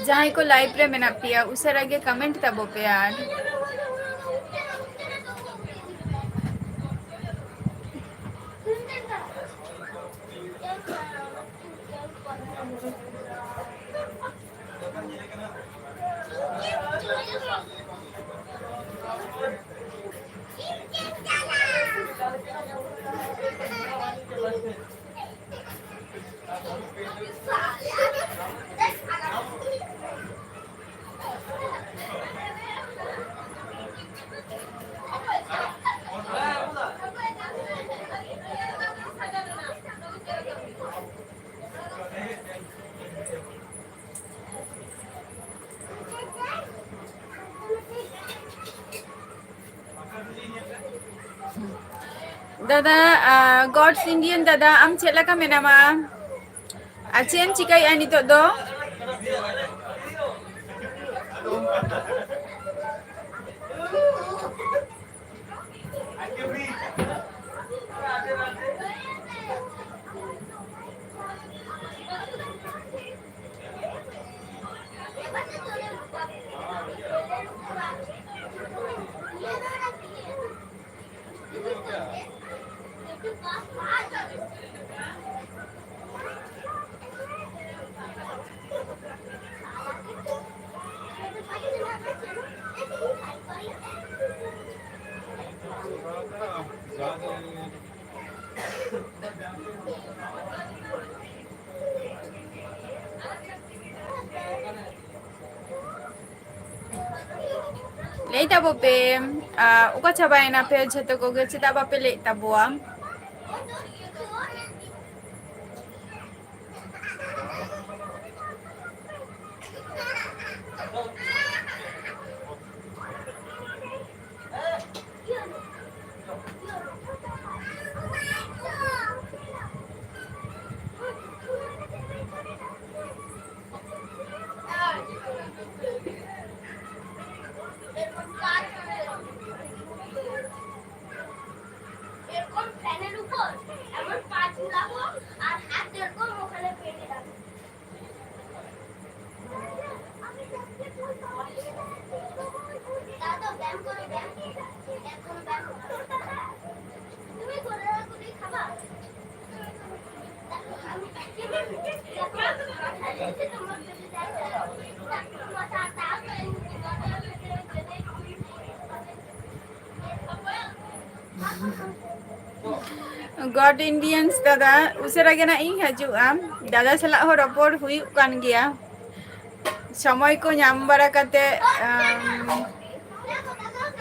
ᱡᱟᱦᱟᱸᱭ ᱠᱚ ᱞᱟᱭᱤᱵᱷ ᱨᱮ ᱢᱮᱱᱟᱜ ᱯᱮᱭᱟ, ᱩᱥᱟᱹᱨᱟ ᱜᱮ ᱠᱚᱢᱮᱱᱴ ᱛᱟᱵᱚ ᱯᱮ ᱟᱨ᱾ ᱫᱟᱫᱟ, ᱟᱸ, God's Indian ᱫᱟᱫᱟ, ᱟᱢ ᱪᱮᱫ ᱞᱮᱠᱟ ᱢᱮᱱᱟᱢᱟ? ᱟᱨ ᱪᱮᱫ ᱮᱢ ᱪᱤᱠᱟᱹᱭᱮᱫᱼᱟ ᱱᱤᱛᱚᱜ ᱫᱚ? ᱛᱟᱵᱚ ᱯᱮ᱾ ᱟᱨ ᱚᱠᱟ ᱪᱟᱵᱟᱭᱮᱱᱟ ᱯᱮ ᱡᱷᱚᱛᱚ ᱠᱚᱜᱮ, ᱪᱮᱫᱟᱜ ᱵᱟᱯᱮ ᱞᱟᱹᱭᱮᱫ ᱛᱟᱵᱚᱣᱟ? এরকম ফ্যানের উপর এমন পা ঝুলাবো আর হাত এরকম ওখানে পেতে রাখবো। God Indians ᱫᱟᱫᱟ, ᱩᱥᱟᱹᱨᱟ ᱜᱮ ᱱᱟᱜ ᱤᱧ ᱦᱤᱡᱩᱜᱼᱟ᱾ ᱫᱟᱫᱟ ᱥᱟᱞᱟᱜ ᱦᱚᱸ ᱨᱚᱯᱚᱲ ᱦᱩᱭᱩᱜ ᱠᱟᱱ ᱜᱮᱭᱟ᱾ ᱥᱚᱢᱚᱭ ᱠᱚ ᱧᱟᱢ ᱵᱟᱲᱟ ᱠᱟᱛᱮ, ᱟᱢ,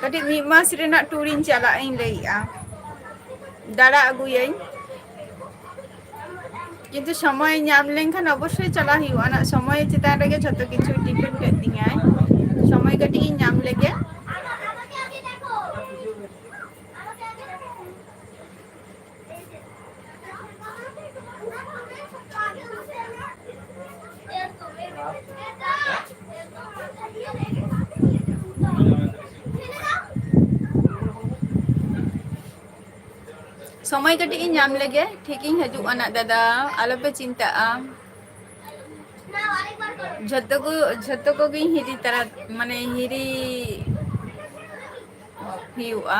ᱠᱟᱹᱴᱤᱡ ᱢᱤᱫ ᱢᱟᱥ ᱨᱮᱱᱟᱜ ᱴᱩᱨ ᱤᱧ ᱪᱟᱞᱟᱜ ᱤᱧ ᱞᱟᱹᱭᱮᱜᱼᱟ, ᱫᱟᱬᱟ ᱟᱹᱜᱩᱭᱟᱹᱧ᱾ ᱠᱤᱱᱛᱩ ᱥᱚᱢᱚᱭ ᱧᱟᱢ ᱞᱮᱱᱠᱷᱟᱱ ᱚᱵᱚᱥᱥᱳᱭ ᱪᱟᱞᱟᱜ ᱦᱩᱭᱩᱜᱼᱟ᱾ ᱱᱟᱜ ᱥᱚᱢᱚᱭ ᱪᱮᱛᱟᱱ ᱨᱮᱜᱮ ᱡᱷᱚᱛᱚ ᱠᱤᱪᱷᱩ ᱰᱤᱯᱮᱱᱰ ᱮᱫ ᱛᱤᱧᱟᱭ᱾ ᱥᱚᱢᱚᱭ ᱠᱟᱹᱴᱤᱡ ᱤᱧ ᱧᱟᱢ ᱞᱮᱜᱮ᱾ ᱥᱚᱢᱚᱭ ᱠᱟᱹᱴᱤᱡ ᱤᱧ ᱧᱟᱢ ᱞᱮᱜᱮ, ᱴᱷᱤᱠ ᱤᱧ ᱦᱤᱡᱩᱜᱼᱟ ᱱᱟᱜ ᱫᱟᱫᱟ, ᱟᱞᱚᱯᱮ ᱪᱤᱱᱛᱟᱹᱜᱼᱟ᱾ ᱡᱷᱚᱛᱚ ᱠᱚ, ᱡᱷᱚᱛᱚ ᱠᱚᱜᱮᱧ ᱦᱤᱨᱤ ᱛᱟᱨᱟ, ᱢᱟᱱᱮ ᱦᱤᱨᱤ ᱦᱩᱭᱩᱜᱼᱟ᱾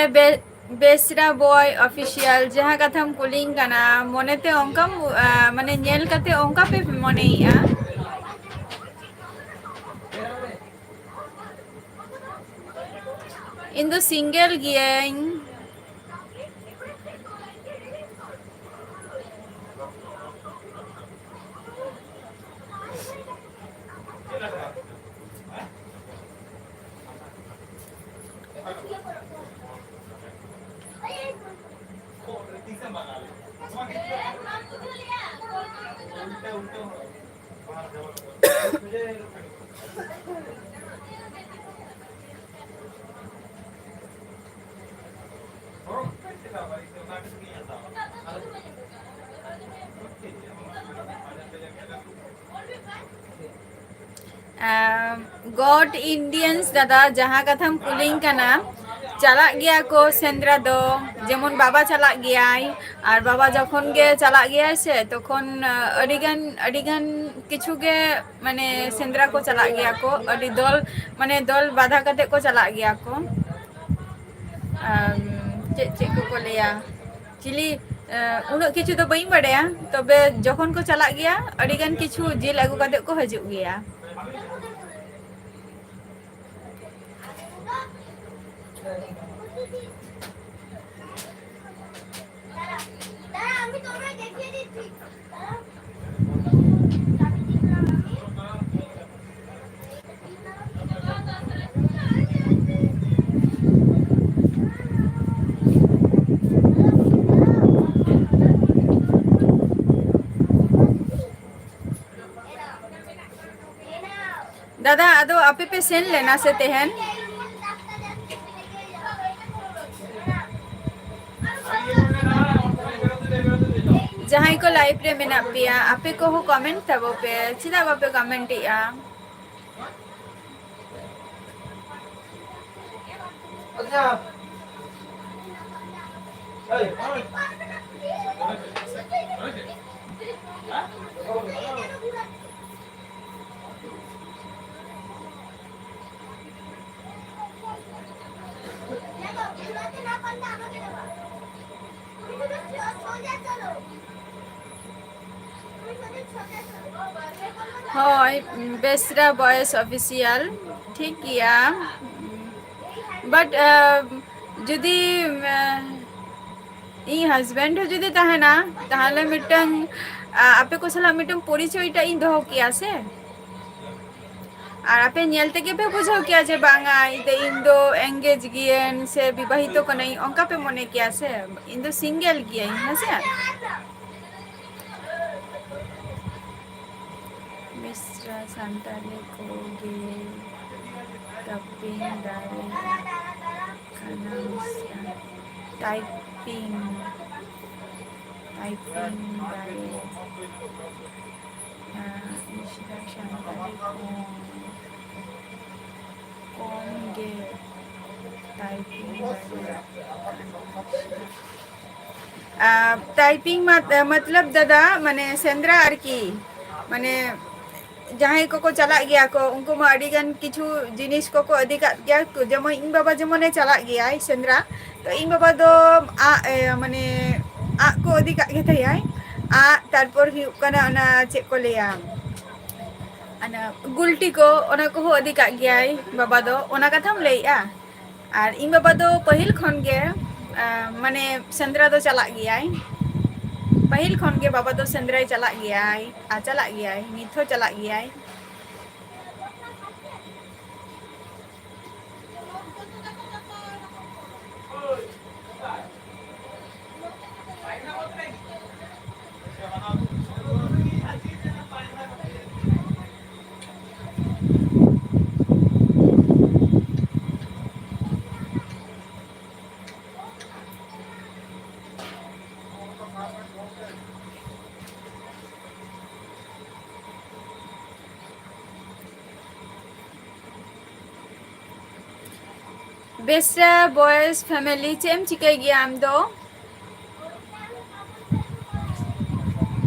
ᱮ ᱵᱮ-, ᱵᱮᱥᱨᱟ ᱵᱚᱭ ᱚᱯᱷᱤᱥᱤᱭᱟᱞ, ᱡᱟᱦᱟᱸ ᱠᱟᱛᱷᱟᱢ ᱠᱩᱞᱤᱧ ᱠᱟᱱᱟ, ᱢᱚᱱᱮᱛᱮ ᱚᱱᱠᱟᱢ, ᱟ, ᱢᱟᱱᱮ ᱧᱮᱞ ᱠᱟᱛᱮ ᱚᱱᱠᱟ ᱯᱮ ᱢᱚᱱᱮᱭᱮᱜᱼᱟ? ᱤᱧ ᱫᱚ single ᱜᱤᱭᱟᱹᱧ᱾ ᱟᱢ, God Indians ᱫᱟᱫᱟ, ᱡᱟᱦᱟᱸ ᱠᱟᱛᱷᱟᱢ ᱠᱩᱞᱤᱧ ᱠᱟᱱᱟ, ᱪᱟᱞᱟᱜ ᱜᱮᱭᱟ ᱠᱚ ᱥᱮᱸᱫᱽᱨᱟ ᱫᱚ, ᱡᱮᱢᱚᱱ ᱵᱟᱵᱟ ᱪᱟᱞᱟᱜ ᱜᱮᱭᱟᱭ, ᱟᱨ ᱵᱟᱵᱟ ᱡᱚᱠᱷᱚᱱ ᱜᱮ ᱪᱟᱞᱟᱜ ᱜᱮᱭᱟᱭ ᱥᱮ, ᱛᱚᱠᱷᱚᱱ, ᱟᱹᱰᱤᱜᱟᱱ, ᱟᱹᱰᱤᱜᱟᱱ ᱠᱤᱪᱷᱩ ᱜᱮ, ᱢᱟᱱᱮ, ᱥᱮᱸᱫᱽᱨᱟ ᱠᱚ ᱪᱟᱞᱟᱜ ᱜᱮᱭᱟ ᱠᱚ, ᱟᱹᱰᱤ ᱫᱚᱞ, ᱢᱟᱱᱮ, ᱫᱚᱞ ᱵᱟᱫᱷᱟ ᱠᱟᱛᱮ ᱠᱚ ᱪᱟᱞᱟᱜ ᱜᱮᱭᱟ ᱠᱚ᱾ ᱟᱢ, ᱪᱮᱫ, ᱪᱮᱫ ᱠᱚᱠᱚ ᱞᱟᱹᱭᱟ? ᱪᱤᱞᱤ, ᱮ, ᱩᱱᱟᱹᱜ ᱠᱤᱪᱷᱩ ᱫᱚ ᱵᱟᱹᱧ ᱵᱟᱰᱟᱭᱟ, ᱛᱚᱵᱮ ᱡᱚᱠᱷᱚᱱ ᱠᱚ ᱪᱟᱞᱟᱜ ᱜᱮᱭᱟ, ᱟᱹᱰᱤ ᱜᱟᱱ ᱠᱤᱪᱷᱩ ᱡᱤᱞ ᱟᱹᱜᱩ ᱠᱟᱛᱮ ᱠᱚ ᱦᱤᱡᱩᱜ ᱜᱮᱭᱟ᱾ ᱫᱟᱫᱟ, ᱟᱫᱚ ᱟᱯᱮ ᱯᱮ ᱥᱮᱱ ᱞᱮᱱᱟ ᱥᱮ ᱛᱮᱦᱮᱱ? ᱡᱟᱦᱟᱸᱭ ᱠᱚ live ᱨᱮ ᱢᱮᱱᱟᱜ ᱯᱮᱭᱟ, ᱟᱯᱮ ᱠᱚᱦᱚᱸ comment ᱛᱟᱵᱚ ᱯᱮ, ᱪᱮᱫᱟᱜ ᱵᱟᱯᱮ comment ᱮᱜᱼᱟ? ᱦᱳᱭ, ᱵᱮᱥᱨᱟ ᱵᱚᱭᱮᱥ official, ᱴᱷᱤᱠ ᱜᱮᱭᱟ᱾ But ᱡᱩᱫᱤ ᱤᱧ husband ᱦᱚᱸ ᱡᱩᱫᱤ ᱛᱟᱦᱮᱱᱟ, ᱛᱟᱦᱚᱞᱮ ᱢᱤᱫᱴᱟᱝ ᱟᱯᱮ ᱠᱚ ᱥᱟᱞᱟᱜ ᱢᱤᱫᱴᱟᱝ ᱯᱚᱨᱤᱪᱚᱭ ᱴᱟᱜ ᱤᱧ ᱫᱚᱦᱚ ᱠᱮᱭᱟ ᱥᱮ᱾ ᱟᱨ ᱟᱯᱮ ᱧᱮᱞ ᱛᱮᱜᱮ ᱯᱮ ᱵᱩᱡᱷᱟᱹᱣ ᱠᱮᱭᱟ ᱡᱮ ᱵᱟᱝᱟ, ᱤᱧ ᱫᱚ engage ᱜᱤᱭᱟᱹᱧ ᱥᱮ ᱵᱤᱵᱟᱦᱤᱛᱚ ᱠᱟᱹᱱᱟᱹᱧ, ᱚᱱᱠᱟ ᱯᱮ ᱢᱚᱱᱮ ᱠᱮᱭᱟ ᱥᱮ᱾ ᱤᱧ ᱫᱚ single ᱜᱤᱭᱟᱹᱧ, ᱦᱮᱸᱥᱮ᱾ ᱵᱮᱥᱨᱟ ᱥᱟᱱᱛᱟᱲᱤ ᱠᱚᱜᱮ ᱴᱟᱭᱯᱤᱝ ᱫᱟᱲᱮᱭᱟᱜ ᱠᱟᱱᱟ ᱢᱤᱥᱨᱟ᱾ ᱴᱟᱭᱯᱤᱝ, ᱴᱟᱭᱯᱤᱝ ᱫᱟᱲᱮᱭᱟᱜ ᱢᱤᱥᱨᱟ ᱥᱟᱱᱛᱟᱲᱤ ᱠᱚ ᱠᱚᱢ ᱜᱮ ᱴᱟᱭᱯᱤᱝ ᱫᱟᱲᱮᱭᱟᱜ ᱠᱟᱱᱟ᱾ ᱴᱟᱭᱯᱤᱝ ᱢᱟ ᱢᱚᱛᱞᱚᱵ ᱫᱟᱫᱟ, ᱢᱟᱱᱮ ᱥᱮᱸᱫᱽᱨᱟ ᱟᱨᱠᱤ, ᱢᱟᱱᱮ ᱡᱟᱦᱟᱸᱭ ᱠᱚᱠᱚ ᱪᱟᱞᱟᱜ ᱜᱮᱭᱟ ᱠᱚ, ᱩᱱᱠᱩ ᱢᱟ ᱟᱹᱰᱤ ᱜᱟᱱ ᱠᱤᱪᱷᱩ ᱡᱤᱱᱤᱥ ᱠᱚᱠᱚ ᱤᱫᱤ ᱠᱟᱜ ᱜᱮᱭᱟ ᱠᱚ᱾ ᱡᱮᱢᱚᱱ ᱤᱧ ᱵᱟᱵᱟ ᱡᱮᱢᱚᱱᱮ ᱪᱟᱞᱟᱜ ᱜᱮᱭᱟᱭ ᱥᱮᱸᱫᱽᱨᱟ, ᱛᱚ ᱤᱧ ᱵᱟᱵᱟ ᱫᱚ ᱟᱜ, ᱮ, ᱢᱟᱱᱮ ᱟᱜ ᱠᱚ ᱤᱫᱤ ᱠᱟᱜ ᱜᱮ ᱛᱟᱭᱟᱭ᱾ ᱟᱜ, ᱛᱟᱨᱯᱚᱨ ᱦᱩᱭᱩᱜ ᱠᱟᱱᱟ ᱚᱱᱟ ᱪᱮᱫ ᱠᱚ ᱞᱟᱹᱭᱟ, ᱚᱱᱟ ᱜᱩᱞᱴᱤ ᱠᱚ, ᱚᱱᱟ ᱠᱚᱦᱚᱸ ᱤᱫᱤ ᱠᱟᱜ ᱜᱮᱭᱟᱭ ᱵᱟᱵᱟ ᱫᱚ᱾ ᱚᱱᱟ ᱠᱟᱛᱷᱟᱢ ᱞᱟᱹᱭᱮᱜᱼᱟ? ᱟᱨ ᱤᱧ ᱵᱟᱵᱟ ᱫᱚ ᱯᱟᱹᱦᱤᱞ ᱠᱷᱚᱱ ᱜᱮ, ᱟ, ᱢᱟᱱᱮ ᱥᱮᱸᱫᱽᱨᱟ ᱫᱚ ᱪᱟᱞᱟᱜ ᱜᱮᱭᱟᱭ, ᱯᱟᱹᱦᱤᱞ ᱠᱷᱚᱱ ᱜᱮ ᱵᱟᱵᱟ ᱫᱚ ᱥᱮᱸᱫᱽᱨᱟᱭ ᱪᱟᱞᱟᱜ ᱜᱮᱭᱟᱭ ᱟᱨ ᱪᱟᱞᱟᱜ ᱜᱮᱭᱟᱭ, ᱱᱤᱛ ᱦᱚᱸ ᱪᱟᱞᱟᱜ ᱜᱮᱭᱟᱭ᱾ ᱵᱮᱥᱨᱟ ᱵᱚᱭᱮᱥ ᱯᱷᱮᱢᱮᱞᱤ, ᱪᱮᱫ ᱮᱢ ᱪᱤᱠᱟᱹᱭ ᱜᱮᱭᱟ ᱟᱢ ᱫᱚ?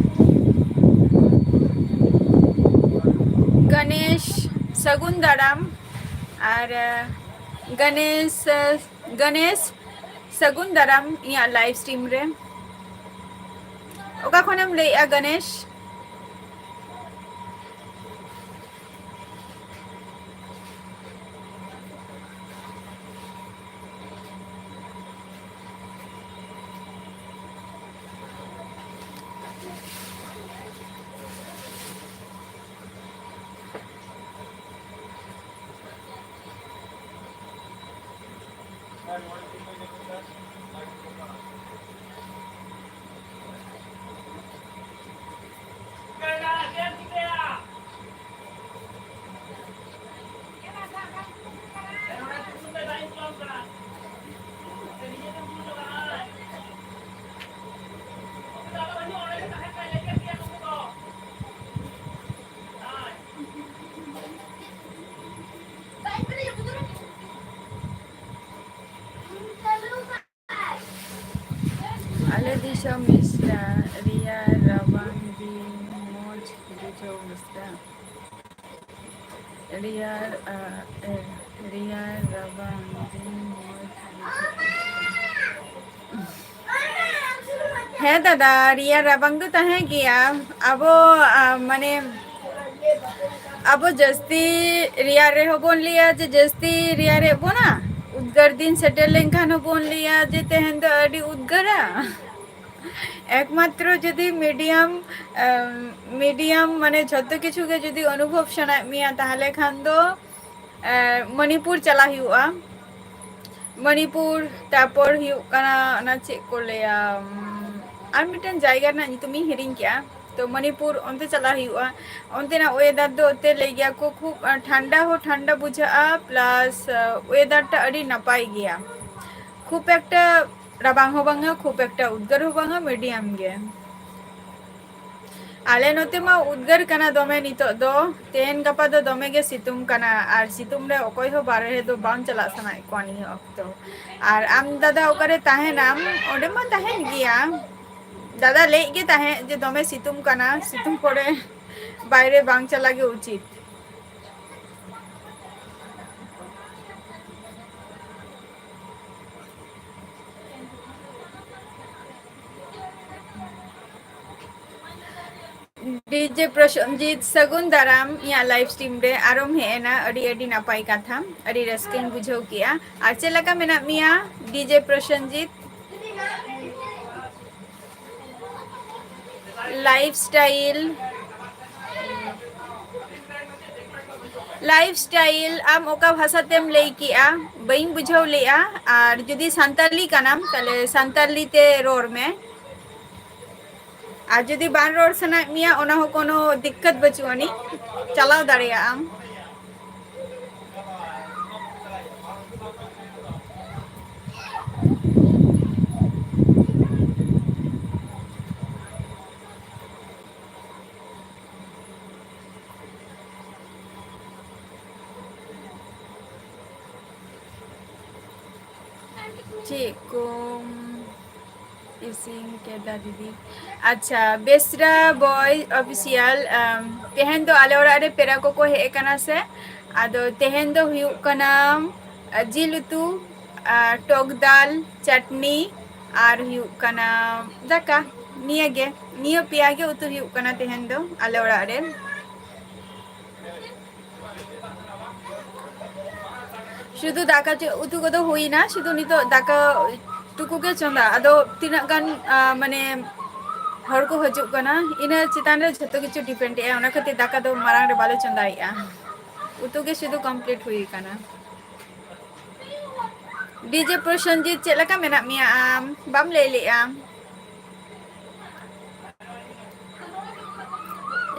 ᱜᱚᱱᱮᱥ, ᱥᱟᱹᱜᱩᱱ ᱫᱟᱨᱟᱢ᱾ ᱟᱨ, ᱟᱸ, ᱜᱚᱱᱮᱥ, ᱟᱸ, ᱜᱚᱱᱮᱥ, ᱥᱟᱹᱜᱩᱱ ᱫᱟᱨᱟᱢ ᱤᱧᱟᱹᱜ live stream ᱨᱮ᱾ ᱚᱠᱟ ᱠᱷᱚᱱᱮᱢ ᱞᱟᱹᱭᱮᱜᱼᱟ ᱜᱚᱱᱮᱥ? ᱟᱞᱮ ᱫᱤᱥᱚᱢ ᱢᱤᱥᱨᱟ, ᱨᱮᱭᱟᱲ ᱨᱟᱵᱟᱝ ᱫᱤᱱ ᱢᱚᱡᱽ ᱵᱩᱡᱷᱟᱹᱣ ᱢᱤᱥᱨᱟ᱾ ᱨᱮᱭᱟᱲ, ᱟ, ᱮ, ᱨᱮᱭᱟᱲ ᱨᱟᱵᱟᱝ ᱫᱤᱱ ᱢᱚᱡᱽ ᱵᱩᱡᱷᱟᱹᱣ ᱢᱤᱥᱨᱟ᱾ ᱦᱮᱸ ᱫᱟᱫᱟ, ᱨᱮᱭᱟᱲ ᱨᱟᱵᱟᱝ ᱫᱚ ᱛᱟᱦᱮᱸ ᱜᱮᱭᱟ᱾ ᱟᱵᱚ, ᱟ, ᱢᱟᱱᱮ, ᱟᱵᱚ ᱡᱟᱹᱥᱛᱤ ᱨᱮᱭᱟᱲ ᱨᱮᱦᱚᱸ ᱵᱚᱱ ᱞᱟᱹᱭᱟ ᱡᱮ ᱡᱟᱹᱥᱛᱤ ᱨᱮᱭᱟᱲᱮᱫ ᱵᱚᱱᱟ᱾ ᱩᱫᱽᱜᱟᱹᱨ ᱫᱤᱱ ᱥᱮᱴᱮᱨ ᱞᱮᱱᱠᱷᱟᱱ ᱦᱚᱸᱵᱚᱱ ᱞᱟᱹᱭᱟ ᱡᱮ ᱛᱮᱦᱮᱧ ᱫᱚ ᱟᱹᱰᱤ ᱩᱫᱽᱜᱟᱹᱨᱟ᱾ ᱮᱠᱢᱟᱛᱨᱚ ᱡᱩᱫᱤ medium, ᱮᱢ, medium ᱢᱟᱱᱮ ᱡᱷᱚᱛᱚ ᱠᱤᱪᱷᱩ ᱜᱮ ᱡᱩᱫᱤ ᱚᱱᱩᱵᱷᱚᱵ ᱥᱟᱱᱟᱭᱮᱫ ᱢᱮᱭᱟ, ᱛᱟᱦᱚᱞᱮ ᱠᱷᱟᱱ ᱫᱚ, ᱮ, ᱢᱚᱱᱤᱯᱩᱨ ᱪᱟᱞᱟᱜ ᱦᱩᱭᱩᱜᱼᱟ᱾ ᱢᱚᱱᱤᱯᱩᱨ, ᱛᱟᱨᱯᱚᱨ ᱦᱩᱭᱩᱜ ᱠᱟᱱᱟ ᱚᱱᱟ ᱪᱮᱫ ᱠᱚ ᱞᱟᱹᱭᱟ, ᱩᱢ, ᱟᱨ ᱢᱤᱫᱴᱮᱱ ᱡᱟᱭᱜᱟ ᱨᱮᱱᱟᱜ ᱧᱩᱛᱩᱢᱤᱧ ᱦᱤᱲᱤᱧ ᱠᱮᱜᱼᱟ᱾ ᱛᱚ ᱢᱚᱱᱤᱯᱩᱨ ᱚᱱᱛᱮ ᱪᱟᱞᱟᱜ ᱦᱩᱭᱩᱜᱼᱟ᱾ ᱚᱱᱛᱮᱱᱟᱜ weather ᱫᱚ ᱚᱱᱛᱮ ᱞᱟᱹᱭ ᱜᱮᱭᱟ ᱠᱚ ᱠᱷᱩᱵ, ᱟ, ᱴᱷᱟᱱᱰᱟ ᱦᱚᱸ ᱴᱷᱟᱱᱰᱟ ᱵᱩᱡᱷᱟᱹᱜᱼᱟ, plus, ᱟ, weather ᱴᱟ ᱟᱹᱰᱤ ᱱᱟᱯᱟᱭ ᱜᱮᱭᱟ᱾ ᱠᱷᱩᱵ ᱮᱠᱴᱟ ᱨᱟᱵᱟᱝ ᱦᱚᱸ ᱵᱟᱝᱟ, ᱠᱷᱩᱵ ᱮᱠᱴᱟ ᱩᱫᱽᱜᱟᱹᱨ ᱦᱚᱸ ᱵᱟᱝᱟ, medium ᱜᱮ᱾ ᱟᱞᱮ ᱱᱚᱛᱮ ᱢᱟ ᱩᱫᱽᱜᱟᱹᱨ ᱠᱟᱱᱟ ᱫᱚᱢᱮ ᱱᱤᱛᱚᱜ ᱫᱚ᱾ ᱛᱮᱦᱮᱧ ᱜᱟᱯᱟ ᱫᱚ ᱫᱚᱢᱮ ᱜᱮ ᱥᱤᱛᱩᱝ ᱠᱟᱱᱟ, ᱟᱨ ᱥᱤᱛᱩᱝ ᱨᱮ ᱚᱠᱚᱭ ᱦᱚᱸ ᱵᱟᱨᱦᱮ ᱫᱚ ᱵᱟᱝ ᱪᱟᱞᱟᱜ ᱥᱟᱱᱟᱭᱮᱫ ᱠᱚᱣᱟ ᱱᱤᱭᱟᱹ ᱚᱠᱛᱚ᱾ ᱟᱨ ᱟᱢ ᱫᱟᱫᱟ ᱚᱠᱟᱨᱮ ᱛᱟᱦᱮᱱᱟᱢ? ᱚᱸᱰᱮ ᱢᱟ ᱛᱟᱦᱮᱱ ᱜᱮᱭᱟ, ᱫᱟᱫᱟ ᱞᱟᱹᱭᱮᱫ ᱜᱮ ᱛᱟᱦᱮᱸᱫ ᱡᱮ ᱫᱚᱢᱮ ᱥᱤᱛᱩᱝ ᱠᱟᱱᱟ, ᱥᱤᱛᱩᱝ ᱠᱚᱨᱮ ᱵᱟᱭᱨᱮ ᱵᱟᱝ ᱪᱟᱞᱟᱜ ᱜᱮ ᱩᱪᱤᱛ᱾ DJ ᱯᱨᱚᱥᱚᱱᱡᱤᱛ, ᱥᱟᱹᱜᱩᱱ ᱫᱟᱨᱟᱢ ᱤᱧᱟᱹᱜ live stream ᱨᱮ ᱟᱨᱚᱢ ᱦᱮᱡ ᱮᱱᱟ, ᱟᱹᱰᱤ ᱟᱹᱰᱤ ᱱᱟᱯᱟᱭ ᱠᱟᱛᱷᱟ, ᱟᱹᱰᱤ ᱨᱟᱹᱥᱠᱟᱹᱧ ᱵᱩᱡᱷᱟᱹᱣ ᱠᱮᱜᱼᱟ᱾ ᱟᱨ ᱪᱮᱫ ᱞᱮᱠᱟ ᱢᱮᱱᱟᱜ ᱢᱮᱭᱟ DJ Prosenjit? Lifestyle, life style, ᱟᱢ ᱚᱠᱟ ᱵᱷᱟᱥᱟ ᱛᱮᱢ ᱞᱟᱹᱭ ᱠᱮᱜᱼᱟ? ᱵᱟᱹᱧ ᱵᱩᱡᱷᱟᱹᱣ ᱞᱮᱜᱼᱟ᱾ ᱟᱨ ᱡᱩᱫᱤ ᱥᱟᱱᱛᱟᱞᱤ ᱠᱟᱱᱟᱢ, ᱛᱟᱦᱞᱮ ᱥᱟᱱᱛᱟᱞᱤ ᱛᱮ ᱨᱚᱲ ᱢᱮ᱾ ᱟᱨ ᱡᱩᱫᱤ ᱵᱟᱝ ᱨᱚᱲ ᱥᱟᱱᱟᱭᱮᱫ ᱢᱮᱭᱟ, ᱚᱱᱟ ᱦᱚᱸ ᱠᱳᱱᱳ ᱫᱤᱠᱠᱟᱛ ᱵᱟᱹᱪᱩᱜ ᱟᱹᱱᱤᱡ, ᱪᱟᱞᱟᱣ ᱫᱟᱲᱮᱭᱟᱜ ᱟᱢ᱾ ᱪᱮᱫ ᱠᱚᱢ ᱤᱥᱤᱱ ᱠᱮᱫᱟ ᱫᱤᱫᱤ? ᱟᱪᱪᱷᱟ, ᱵᱮᱥᱨᱟ ᱵᱚᱭ ᱚᱯᱷᱤᱥᱤᱭᱟᱞ, ᱟᱢ, ᱛᱮᱦᱮᱧ ᱫᱚ ᱟᱞᱮ ᱚᱲᱟᱜ ᱨᱮ ᱯᱮᱲᱟ ᱠᱚᱠᱚ ᱦᱮᱡ ᱟᱠᱟᱱᱟ ᱥᱮ, ᱟᱫᱚ ᱛᱮᱦᱮᱧ ᱫᱚ ᱦᱩᱭᱩᱜ ᱠᱟᱱᱟ, ᱟ, ᱡᱤᱞ ᱩᱛᱩ, ᱟ, ᱴᱚᱠ ᱫᱟᱞ, ᱪᱟᱴᱱᱤ ᱟᱨ ᱦᱩᱭᱩᱜ ᱠᱟᱱᱟ ᱫᱟᱠᱟ᱾ ᱱᱤᱭᱟᱹ ᱜᱮ, ᱱᱤᱭᱟᱹ ᱯᱮᱭᱟ ᱜᱮ ᱩᱛᱩ ᱦᱩᱭᱩᱜ ᱠᱟᱱᱟ ᱛᱮᱦᱮᱧ ᱫᱚ ᱟᱞᱮ ᱚᱲᱟᱜ ᱨᱮ᱾ ᱥᱩᱫᱷᱩ ᱫᱟᱠᱟ ᱪᱮ-, ᱩᱛᱩ ᱠᱚᱫᱚ ᱦᱩᱭᱱᱟ, ᱥᱩᱫᱷᱩ ᱱᱤᱛᱚᱜ ᱫᱟᱠᱟ ᱴᱩᱠᱩ ᱜᱮ ᱪᱚᱸᱫᱟ᱾ ᱟᱫᱚ ᱛᱤᱱᱟᱹᱜ ᱜᱟᱱ, ᱟ, ᱢᱟᱱᱮ ᱦᱚᱲ ᱠᱚ ᱦᱤᱡᱩᱜ ᱠᱟᱱᱟ, ᱤᱱᱟᱹ ᱪᱮᱛᱟᱱ ᱨᱮ ᱡᱷᱚᱛᱚ ᱠᱤᱪᱷᱩ ᱰᱤᱯᱮᱱᱰ ᱮᱜᱼᱟ᱾ ᱚᱱᱟ ᱠᱷᱟᱹᱛᱤᱨ ᱫᱟᱠᱟ ᱫᱚ ᱢᱟᱲᱟᱝ ᱨᱮ ᱵᱟᱞᱮ ᱪᱚᱸᱫᱟᱭᱮᱜᱼᱟ, ᱩᱛᱩ ᱜᱮ ᱥᱩᱫᱷᱩ ᱠᱚᱢᱯᱞᱤᱴ ᱦᱩᱭ ᱠᱟᱱᱟ᱾ ᱰᱤᱡᱮ ᱯᱨᱚᱥᱮᱱᱡᱤᱛ, ᱪᱮᱫ ᱞᱮᱠᱟ ᱢᱮᱱᱟᱜ ᱢᱮᱭᱟ ᱟᱢ? ᱵᱟᱢ ᱞᱟᱹᱭ ᱞᱮᱜᱼᱟ᱾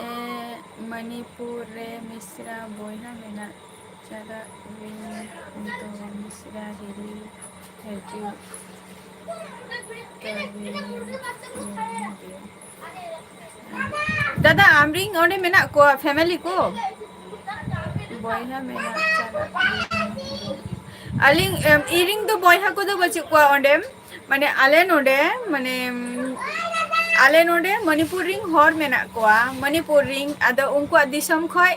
ᱮ, ᱢᱚᱱᱤᱯᱩᱨ ᱨᱮ ᱢᱤᱥᱨᱟ ᱵᱚᱭᱦᱟ ᱢᱮᱱᱟᱜ, ᱪᱟᱞᱟᱜ ᱨᱤᱧ ᱫᱚ ᱢᱤᱥᱨᱟ ᱦᱤᱞᱤ ᱦᱤᱡᱩᱜ ᱛᱟᱹᱵᱤᱱ᱾ ᱫᱟᱫᱟ, ᱟᱢᱨᱤᱱ ᱚᱸᱰᱮ ᱢᱮᱱᱟᱜ ᱠᱚᱣᱟ ᱯᱷᱮᱢᱮᱞᱤ ᱠᱚ? ᱵᱚᱭᱦᱟ ᱢᱮᱱᱟᱜ, ᱪᱟᱞᱟᱜ ᱟᱹᱞᱤᱧ, ᱮᱢ, ᱤᱧᱨᱤᱱ ᱫᱚ ᱵᱚᱭᱦᱟ ᱠᱚᱫᱚ ᱵᱟᱹᱪᱩᱜ ᱠᱚᱣᱟ ᱚᱸᱰᱮ, ᱢᱟᱱᱮ ᱟᱞᱮ ᱱᱚᱰᱮ, ᱢᱟᱱᱮ, ᱟᱞᱮ ᱱᱚᱰᱮ ᱢᱚᱱᱤᱯᱩᱨ ᱨᱤᱱ ᱦᱚᱲ ᱢᱮᱱᱟᱜ ᱠᱚᱣᱟ, ᱢᱚᱱᱤᱯᱩᱨ ᱨᱤᱱ᱾ ᱟᱫᱚ ᱩᱱᱠᱩᱣᱟᱜ ᱫᱤᱥᱚᱢ ᱠᱷᱚᱡ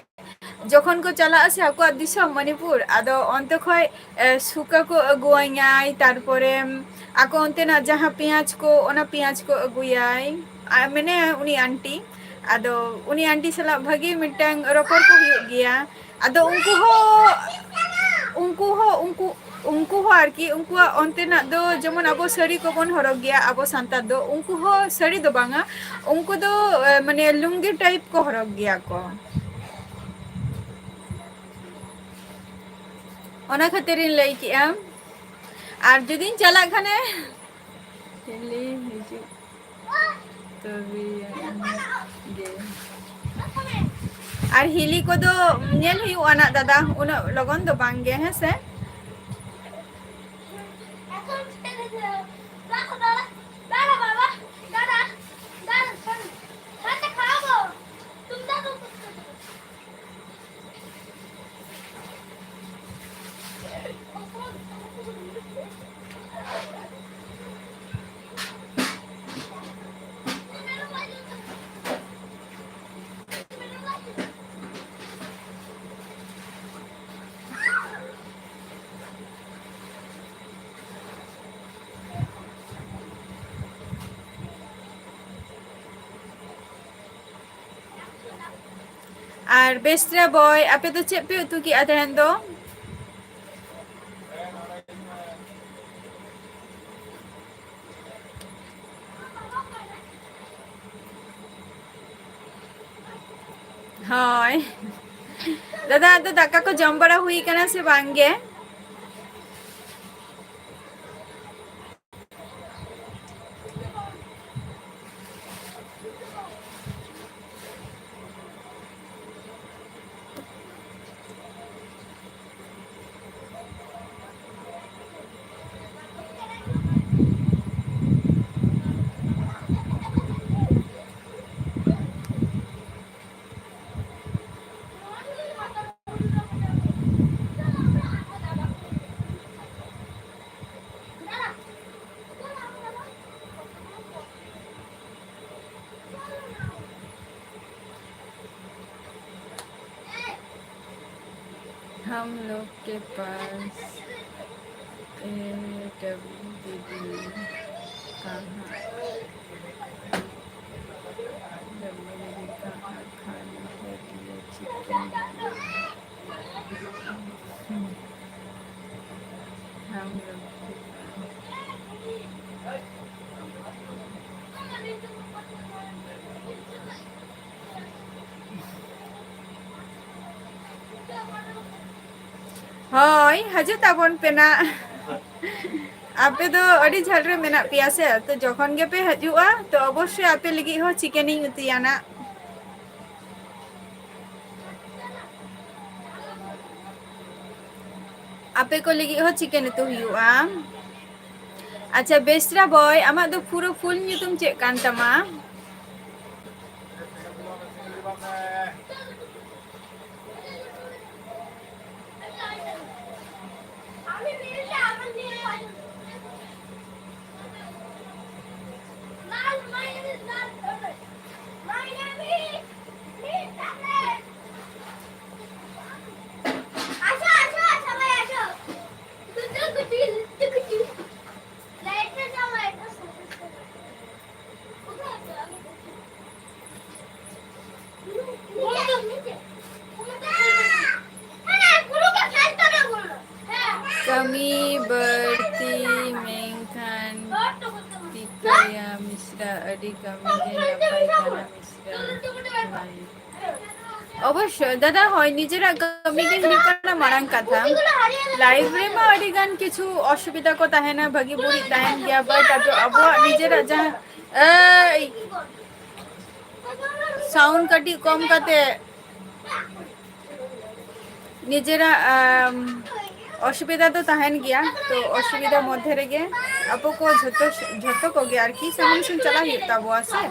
ᱡᱚᱠᱷᱚᱱ ᱠᱚ ᱪᱟᱞᱟᱜᱼᱟ ᱥᱮ ᱟᱠᱚᱣᱟᱜ ᱫᱤᱥᱚᱢ ᱢᱚᱱᱤᱯᱩᱨ, ᱟᱫᱚ ᱚᱱᱛᱮ ᱠᱷᱚᱡ, ᱮ, ᱥᱩᱠᱟ ᱠᱚ ᱟᱹᱜᱩᱣᱟᱹᱧᱟᱭ, ᱛᱟᱨᱯᱚᱨᱮ ᱟᱠᱚ ᱚᱱᱛᱮᱱᱟᱜ ᱡᱟᱦᱟᱸ ᱯᱮᱸᱭᱟᱡᱽ ᱠᱚ, ᱚᱱᱟ ᱯᱮᱸᱭᱟᱡᱽ ᱠᱚ ᱟᱹᱜᱩᱭᱟᱭ, ᱟᱨ ᱢᱮᱱᱟᱭᱟ ᱩᱱᱤ ᱟᱱᱴᱤ᱾ ᱟᱫᱚ ᱩᱱᱤ ᱟᱱᱴᱤ ᱥᱟᱞᱟᱜ ᱵᱷᱟᱹᱜᱤ ᱢᱤᱫᱴᱟᱝ ᱨᱚᱯᱚᱲ ᱠᱚ ᱦᱩᱭᱩᱜ ᱜᱮᱭᱟ᱾ ᱟᱫᱚ ᱩᱱᱠᱩ ᱦᱚᱸ, ᱩᱱᱠᱩ ᱦᱚᱸ, ᱩᱱᱠᱩ, ᱩᱱᱠᱩ ᱦᱚᱸ ᱟᱨᱠᱤ ᱩᱱᱠᱩᱣᱟᱜ ᱚᱱᱛᱮᱱᱟᱜ ᱫᱚ ᱡᱮᱢᱚᱱ ᱟᱵᱚ ᱥᱟᱹᱲᱤ ᱠᱚᱵᱚᱱ ᱦᱚᱨᱚᱜ ᱜᱮᱭᱟ, ᱟᱵᱚ ᱥᱟᱱᱛᱟᱲ ᱫᱚ, ᱩᱱᱠᱩ ᱦᱚᱸ ᱥᱟᱹᱲᱤ ᱫᱚ ᱵᱟᱝᱟ, ᱩᱱᱠᱩ ᱫᱚ, ᱮ, ᱢᱟᱱᱮ ᱞᱩᱝᱜᱤ ᱴᱟᱭᱤᱯ ᱠᱚ ᱦᱚᱨᱚᱜ ᱜᱮᱭᱟ ᱠᱚ᱾ ᱚᱱᱟ ᱠᱷᱟᱹᱛᱤᱨᱤᱧ ᱞᱟᱹᱭ ᱠᱮᱜᱼᱟ᱾ ᱟᱨ ᱡᱩᱫᱤᱧ ᱪᱟᱞᱟᱜ ᱠᱷᱟᱱᱮ, ᱦᱤᱞᱤ ᱦᱤᱡᱩᱜ ᱛᱚᱵᱮᱭᱟᱹᱧ ᱜᱮ᱾ ᱟᱨ ᱦᱤᱞᱤ ᱠᱚᱫᱚ ᱧᱮᱞ ᱦᱩᱭᱩᱜᱼᱟ ᱱᱟᱜ ᱫᱟᱫᱟ, ᱩᱱᱟᱹᱜ ᱞᱚᱜᱚᱱ ᱫᱚ ᱵᱟᱝ ᱜᱮ, ᱦᱮᱸ ᱥᱮ? ᱟᱨ ᱵᱮᱥᱨᱟ ᱵᱚᱭ, ᱟᱯᱮ ᱫᱚ ᱪᱮᱫ ᱯᱮ ᱩᱛᱩ ᱠᱮᱜᱼᱟ ᱛᱮᱦᱮᱧ ᱫᱚ? ᱦᱳᱭ᱾ ᱫᱟᱫᱟ, ᱟᱫᱚ ᱫᱟᱠᱟ ᱠᱚ ᱡᱚᱢ ᱵᱟᱲᱟ ᱦᱩᱭ ᱠᱟᱱᱟ ᱥᱮ ᱵᱟᱝ ᱜᱮ? हम लोग के पास ए डब्ल्यू दीदी कहाँ, डब्ल्यू दीदी कहाँ खाना है, ये चिकन। हम लोग के पास। ᱦᱳᱭ, ᱦᱤᱡᱩᱜ ᱛᱟᱵᱚᱱ ᱯᱮ ᱱᱟᱜ᱾ ᱟᱯᱮ ᱫᱚ ᱟᱹᱰᱤ ᱡᱷᱟᱹᱞ ᱨᱮ ᱢᱮᱱᱟᱜ ᱯᱮᱭᱟ ᱥᱮ, ᱛᱚ ᱡᱚᱠᱷᱚᱱ ᱜᱮᱯᱮ ᱦᱤᱡᱩᱜᱼᱟ, ᱛᱚ ᱚᱵᱚᱥᱥᱳᱭ ᱟᱯᱮ ᱞᱟᱹᱜᱤᱫ ᱦᱚᱸ ᱪᱤᱠᱮᱱᱤᱧ ᱩᱛᱩᱭᱟ ᱱᱟᱜ᱾ ᱟᱯᱮ ᱠᱚ ᱞᱟᱹᱜᱤᱫ ᱦᱚᱸ ᱪᱤᱠᱮᱱ ᱩᱛᱩ ᱦᱩᱭᱩᱜᱼᱟ᱾ ᱟᱪᱪᱷᱟ, ᱵᱮᱥᱨᱟ ᱵᱚᱭ, ᱟᱢᱟᱜ ᱫᱚ ᱯᱩᱨᱟᱹ ᱯᱷᱩᱞ ᱧᱩᱛᱩᱢ ᱪᱮᱫ ᱠᱟᱱ ᱛᱟᱢᱟ? ᱠᱟᱹᱢᱤ ᱵᱟᱹᱲᱛᱤ ᱢᱮᱱᱠᱷᱟᱱ ᱴᱤᱠᱟᱹᱭᱟ ᱢᱤᱥᱨᱟ ᱟᱹᱰᱤ ᱠᱟᱹᱢᱤ ᱜᱮ ᱱᱟᱯᱟᱭ ᱠᱟᱱᱟ ᱢᱤᱥᱨᱟ᱾ ᱚᱵᱚᱥᱥᱳᱭ ᱫᱟᱫᱟ, ᱦᱳᱭ, ᱱᱤᱡᱮᱨᱟᱜ ᱠᱟᱹᱢᱤ ᱜᱮ ᱦᱩᱭᱩᱜ ᱠᱟᱱᱟ ᱢᱟᱨᱟᱝ ᱠᱟᱛᱷᱟ᱾ ᱞᱟᱭᱤᱯᱷ ᱨᱮᱢᱟ ᱟᱹᱰᱤ ᱜᱟᱱ ᱠᱤᱪᱷᱩ ᱚᱥᱩᱵᱤᱫᱷᱟ ᱠᱚ ᱛᱟᱦᱮᱱᱟ, ᱵᱷᱟᱹᱜᱤ ᱵᱟᱹᱲᱤᱡ ᱛᱟᱦᱮᱱ ᱜᱮᱭᱟ, but ᱟᱫᱚ ᱟᱵᱚᱣᱟᱜ ᱱᱤᱡᱮᱨᱟᱜ ᱡᱟᱦᱟᱸ, ᱮᱭ, ᱥᱟᱣᱩᱱᱰ ᱠᱟᱹᱴᱤᱡ ᱠᱚᱢ ᱠᱟᱛᱮ᱾ ᱱᱤᱡᱮᱨᱟᱜ, ᱟᱢ, ᱚᱥᱩᱵᱤᱫᱷᱟ ᱫᱚ ᱛᱟᱦᱮᱱ ᱜᱮᱭᱟ, ᱛᱚ ᱚᱥᱩᱵᱤᱫᱷᱟ ᱢᱚᱫᱽᱫᱷᱮ ᱨᱮᱜᱮ ᱟᱵᱚ ᱠᱚ ᱡᱷᱚᱛᱚ, ᱡᱷᱚᱛᱚ ᱠᱚᱜᱮ ᱟᱨᱠᱤ ᱥᱟᱢᱟᱝ ᱥᱮᱱ ᱪᱟᱞᱟᱜ ᱦᱩᱭᱩᱜ ᱛᱟᱵᱚᱣᱟ ᱥᱮ᱾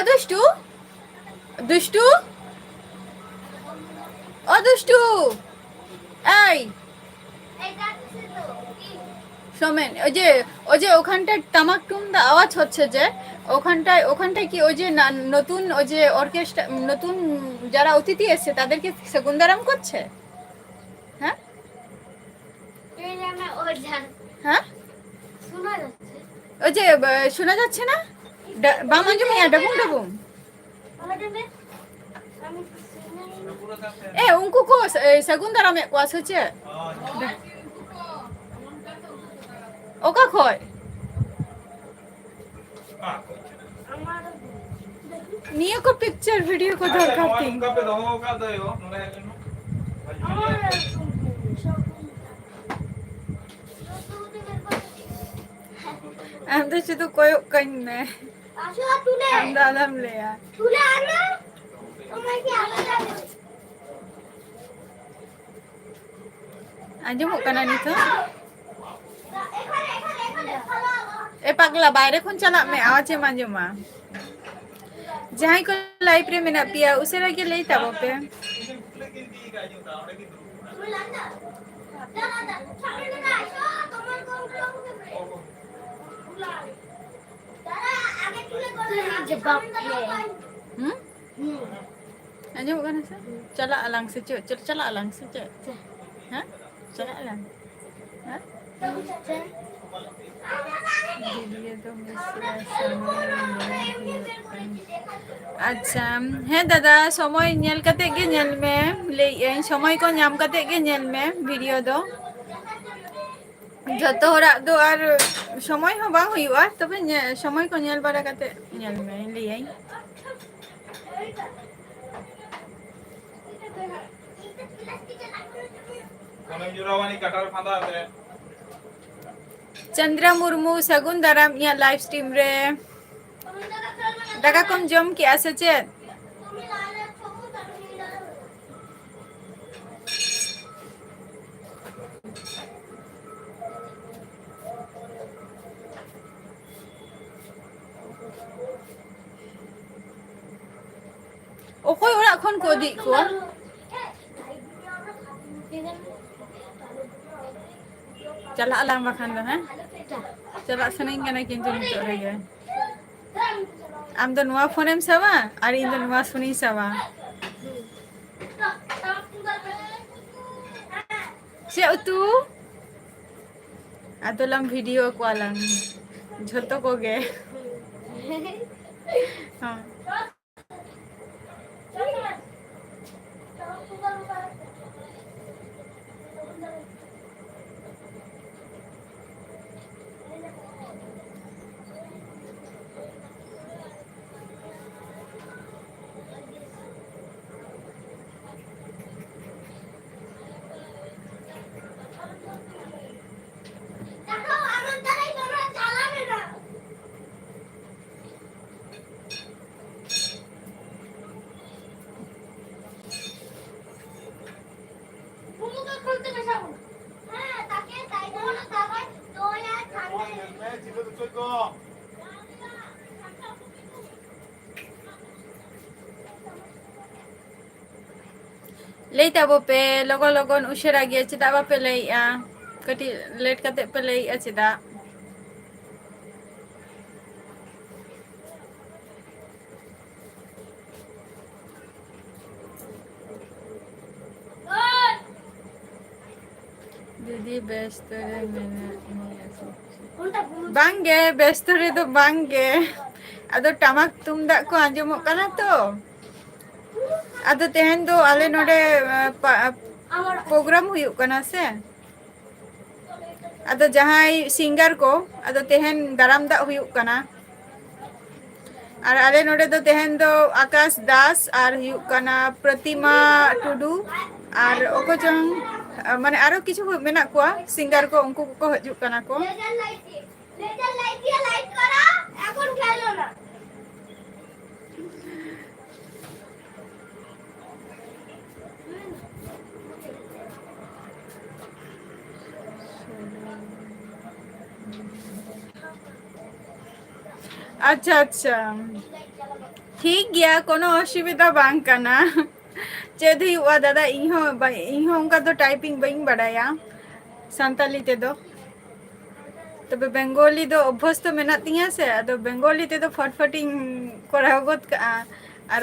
দুষ্টু, দুষ্টু, ও দুষ্টু, এই সোমেন, ওই যে, ওই যে ওখানটায় তামাক টুম দা আওয়াজ হচ্ছে যে, ওখানটায়, ওখানটায় কি ওই যে না-, নতুন ওই যে অর্কেস্ট্রা, নতুন যারা অতিথি এসছে তাদেরকে সেগুন দারাম করছে? হ্যাঁ? এই যে আমার ওই যে হ্যাঁ? শোনা যাচ্ছে। ওই যে, আহ, শোনা যাচ্ছে না? ডা-, বাম আঞ্জুম ইয়া, ডাবুম ডাবুম। ᱮ, ᱩᱱᱠᱩ ᱠᱚ ᱥᱟᱹᱜᱩᱱ ᱫᱟᱨᱟᱢᱮᱫ ᱠᱚᱣᱟ ᱥᱮ ᱪᱮᱫ? ᱚᱠᱟ ᱠᱷᱚᱡ? ᱱᱤᱭᱟᱹ ᱠᱚ ᱯᱤᱠᱪᱟᱨ ᱵᱷᱤᱰᱤᱭᱳ ᱠᱚ ᱫᱚᱨᱠᱟᱨ ᱛᱤᱧ᱾ ᱟᱢ ᱫᱚ ᱥᱩᱫᱷᱩ ᱠᱚᱭᱚᱜ ᱠᱟᱹᱧ ᱢᱮ᱾ ᱟᱢ ᱫᱚ ᱟᱞᱚᱢ ᱞᱟᱹᱭᱟ᱾ ᱟᱸᱡᱚᱢᱚᱜ ᱠᱟᱱᱟ ᱱᱤᱛᱚᱜ? ᱮ ᱯᱟᱜᱽᱞᱟ, ᱵᱟᱭᱨᱮ ᱠᱷᱚᱱ ᱪᱟᱞᱟᱜ ᱢᱮ, ᱟᱣᱟᱡᱽ ᱮᱢ ᱟᱸᱡᱚᱢᱟ᱾ ᱡᱟᱦᱟᱸᱭ ᱠᱚ ᱞᱟᱭᱤᱵᱷ ᱨᱮ ᱢᱮᱱᱟᱜ ᱯᱮᱭᱟ, ᱩᱥᱟᱹᱨᱟ ᱜᱮ ᱞᱟᱹᱭ ᱛᱟᱵᱚ ᱯᱮ᱾ ᱦᱩᱸ? ᱟᱸᱡᱚᱢᱚᱜ ᱠᱟᱱᱟ ᱥᱮ? ᱪᱟᱞᱟᱜ ᱟᱞᱟᱝ ᱥᱮ ᱪᱮᱫ? ᱪᱟᱞᱟᱜ ᱟᱞᱟᱝ ᱥᱮ ᱪᱮᱫ? ᱦᱮᱸ? ᱪᱟᱞᱟᱜ ᱟᱞᱟᱝ? ᱦᱮᱸ? ᱵᱷᱤᱰᱤᱭᱳ ᱫᱚ ᱢᱤᱥ ᱨᱮ ᱥᱚᱢᱚᱭ ᱧᱮᱞ ᱦᱩᱭᱩᱜ ᱠᱟᱱᱟ᱾ ᱟᱪᱪᱷᱟ, ᱦᱮᱸ ᱫᱟᱫᱟ, ᱥᱚᱢᱚᱭ ᱧᱮᱞ ᱠᱟᱛᱮ ᱜᱮ ᱧᱮᱞ ᱢᱮ᱾ ᱞᱟᱹᱭᱮᱫ ᱟᱹᱧ, ᱥᱚᱢᱚᱭ ᱠᱚ ᱧᱟᱢ ᱠᱟᱛᱮ ᱜᱮ ᱧᱮᱞ ᱢᱮ ᱵᱷᱤᱰᱤᱭᱳ ᱫᱚ᱾ ᱡᱚᱛᱚ ᱦᱚᱲᱟᱜ ᱫᱚ ᱟᱨ ᱥᱚᱢᱚᱭ ᱦᱚᱸ ᱵᱟᱝ ᱦᱩᱭᱩᱜᱼᱟ, ᱛᱚᱵᱮ ᱧᱮ-, ᱥᱚᱢᱚᱭ ᱠᱚ ᱧᱮᱞ ᱵᱟᱲᱟ ᱠᱟᱛᱮ ᱧᱮᱞ ᱢᱮ, ᱞᱟᱹᱭᱟᱹᱧ᱾ ᱚᱱᱮᱢ ᱡᱚᱲᱟᱣᱟᱱᱤᱡ ᱠᱟᱴᱟ ᱨᱮ ᱯᱷᱟᱸᱫᱟ ᱟᱛᱮ᱾ ᱪᱚᱱᱫᱨᱟ ᱢᱩᱨᱢᱩ, ᱥᱟᱹᱜᱩᱱ ᱫᱟᱨᱟᱢ ᱤᱧᱟᱹᱜ ᱞᱟᱭᱤᱵᱷ ᱥᱴᱨᱤᱢ ᱨᱮ᱾ ᱫᱟᱠᱟ ᱠᱚᱢ ᱡᱚᱢ ᱠᱮᱜᱼᱟ ᱥᱮ ᱪᱮᱫ? ᱠᱚ ᱤᱫᱤᱭᱮᱫ ᱠᱚᱣᱟ᱾ ᱪᱟᱞᱟᱜ ᱟᱞᱟᱝ ᱵᱟᱠᱷᱟᱱ ᱫᱚ, ᱦᱮᱸ? ᱪᱟᱞᱟᱜ ᱥᱟᱱᱟᱧ ᱠᱟᱱᱟ ᱠᱤᱱᱛᱩ ᱱᱤᱛᱚᱜ ᱨᱮᱜᱮ᱾ ᱟᱢ ᱫᱚ ᱱᱚᱣᱟ ᱯᱷᱳᱱᱮᱢ ᱥᱟᱵᱟ ᱟᱨ ᱤᱧ ᱫᱚ ᱱᱚᱣᱟ ᱯᱷᱳᱱᱤᱧ ᱥᱟᱵᱟ᱾ ᱪᱮᱫ ᱩᱛᱩ? ᱟᱫᱚ ᱞᱟᱝ ᱵᱷᱤᱰᱤᱭᱳ ᱠᱚᱣᱟ ᱞᱟᱝ ᱡᱷᱚᱛᱚ ᱠᱚᱜᱮ᱾ ᱦᱚᱸ᱾ ᱞᱟᱹᱭ ᱛᱟᱵᱚ ᱯᱮ, ᱞᱚᱜᱚᱱ ᱞᱚᱜᱚᱱ ᱩᱥᱟᱹᱨᱟ ᱜᱮ, ᱪᱮᱫᱟᱜ ᱵᱟᱯᱮ ᱞᱟᱹᱭᱮᱜᱼᱟ? ᱠᱟᱹᱴᱤᱡ ᱞᱮᱴ ᱠᱟᱛᱮ ᱯᱮ ᱞᱟᱹᱭᱮᱜᱼᱟ ᱪᱮᱫᱟᱜ? ᱫᱤᱫᱤ, ᱵᱮᱥᱛᱚ ᱨᱮ ᱢᱮᱱᱟᱜ ᱢᱮᱭᱟ ᱥᱮ ᱪᱮᱫ? ᱵᱟᱝᱜᱮ, ᱵᱮᱥᱛᱚ ᱨᱮᱫᱚ ᱵᱟᱝᱜᱮ᱾ ᱟᱫᱚ ᱴᱟᱢᱟᱠ ᱛᱩᱢᱫᱟᱜ ᱠᱚ ᱟᱸᱡᱚᱢᱚᱜ ᱠᱟᱱᱟ ᱛᱚ᱾ ᱟᱫᱚ ᱛᱮᱦᱮᱧ ᱫᱚ ᱟᱞᱮ ᱱᱚᱰᱮ, ᱟ, ᱯᱟ-, ᱟ, ᱯᱨᱳᱜᱨᱟᱢ ᱦᱩᱭᱩᱜ ᱠᱟᱱᱟ ᱥᱮ᱾ ᱟᱫᱚ ᱡᱟᱦᱟᱸᱭ ᱥᱤᱝᱜᱟᱨ ᱠᱚ, ᱟᱫᱚ ᱛᱮᱦᱮᱧ ᱫᱟᱨᱟᱢ ᱫᱟᱜ ᱦᱩᱭᱩᱜ ᱠᱟᱱᱟ᱾ ᱟᱨ ᱟᱞᱮ ᱱᱚᱰᱮ ᱫᱚ ᱛᱮᱦᱮᱧ ᱫᱚ ᱟᱠᱟᱥ ᱫᱟᱥ ᱟᱨ ᱦᱩᱭᱩᱜ ᱠᱟᱱᱟ ᱯᱨᱚᱛᱤᱢᱟ ᱴᱩᱰᱩ ᱟᱨ ᱚᱠᱚᱭ ᱪᱚᱝ, ᱢᱟᱱᱮ ᱟᱨᱚ ᱠᱤᱪᱷᱩ ᱢᱮᱱᱟᱜ ᱠᱚᱣᱟ ᱥᱤᱝᱜᱟᱨ ᱠᱚ, ᱩᱱᱠᱩ ᱠᱚᱠᱚ ᱦᱤᱡᱩᱜ ᱠᱟᱱᱟ ᱠᱚ᱾ ᱟᱪᱪᱷᱟ, ᱟᱪᱪᱷᱟ᱾ ᱴᱷᱤᱠ ᱜᱮᱭᱟ, ᱠᱳᱱᱳ ᱚᱥᱩᱵᱤᱫᱷᱟ ᱵᱟᱝ ᱠᱟᱱᱟ᱾ ᱪᱮᱫ ᱦᱩᱭᱩᱜᱼᱟ ᱫᱟᱫᱟ, ᱤᱧ ᱦᱚᱸ ᱵᱟ-, ᱤᱧ ᱦᱚᱸ ᱚᱱᱠᱟ ᱫᱚ typing ᱵᱟᱹᱧ ᱵᱟᱲᱟᱭᱟ ᱥᱟᱱᱛᱟᱞᱤ ᱛᱮᱫᱚ᱾ ᱛᱚᱵᱮ ᱵᱮᱝᱜᱚᱞᱤ ᱫᱚ ᱚᱵᱵᱷᱚᱥᱛᱚ ᱢᱮᱱᱟᱜ ᱛᱤᱧᱟ ᱥᱮ, ᱟᱫᱚ ᱵᱮᱝᱜᱚᱞᱤ ᱛᱮᱫᱚ ᱯᱷᱚᱴ ᱯᱷᱚᱴᱤᱧ ᱠᱚᱨᱟᱣ ᱜᱚᱫ ᱠᱟᱜᱼᱟ᱾ ᱟᱨ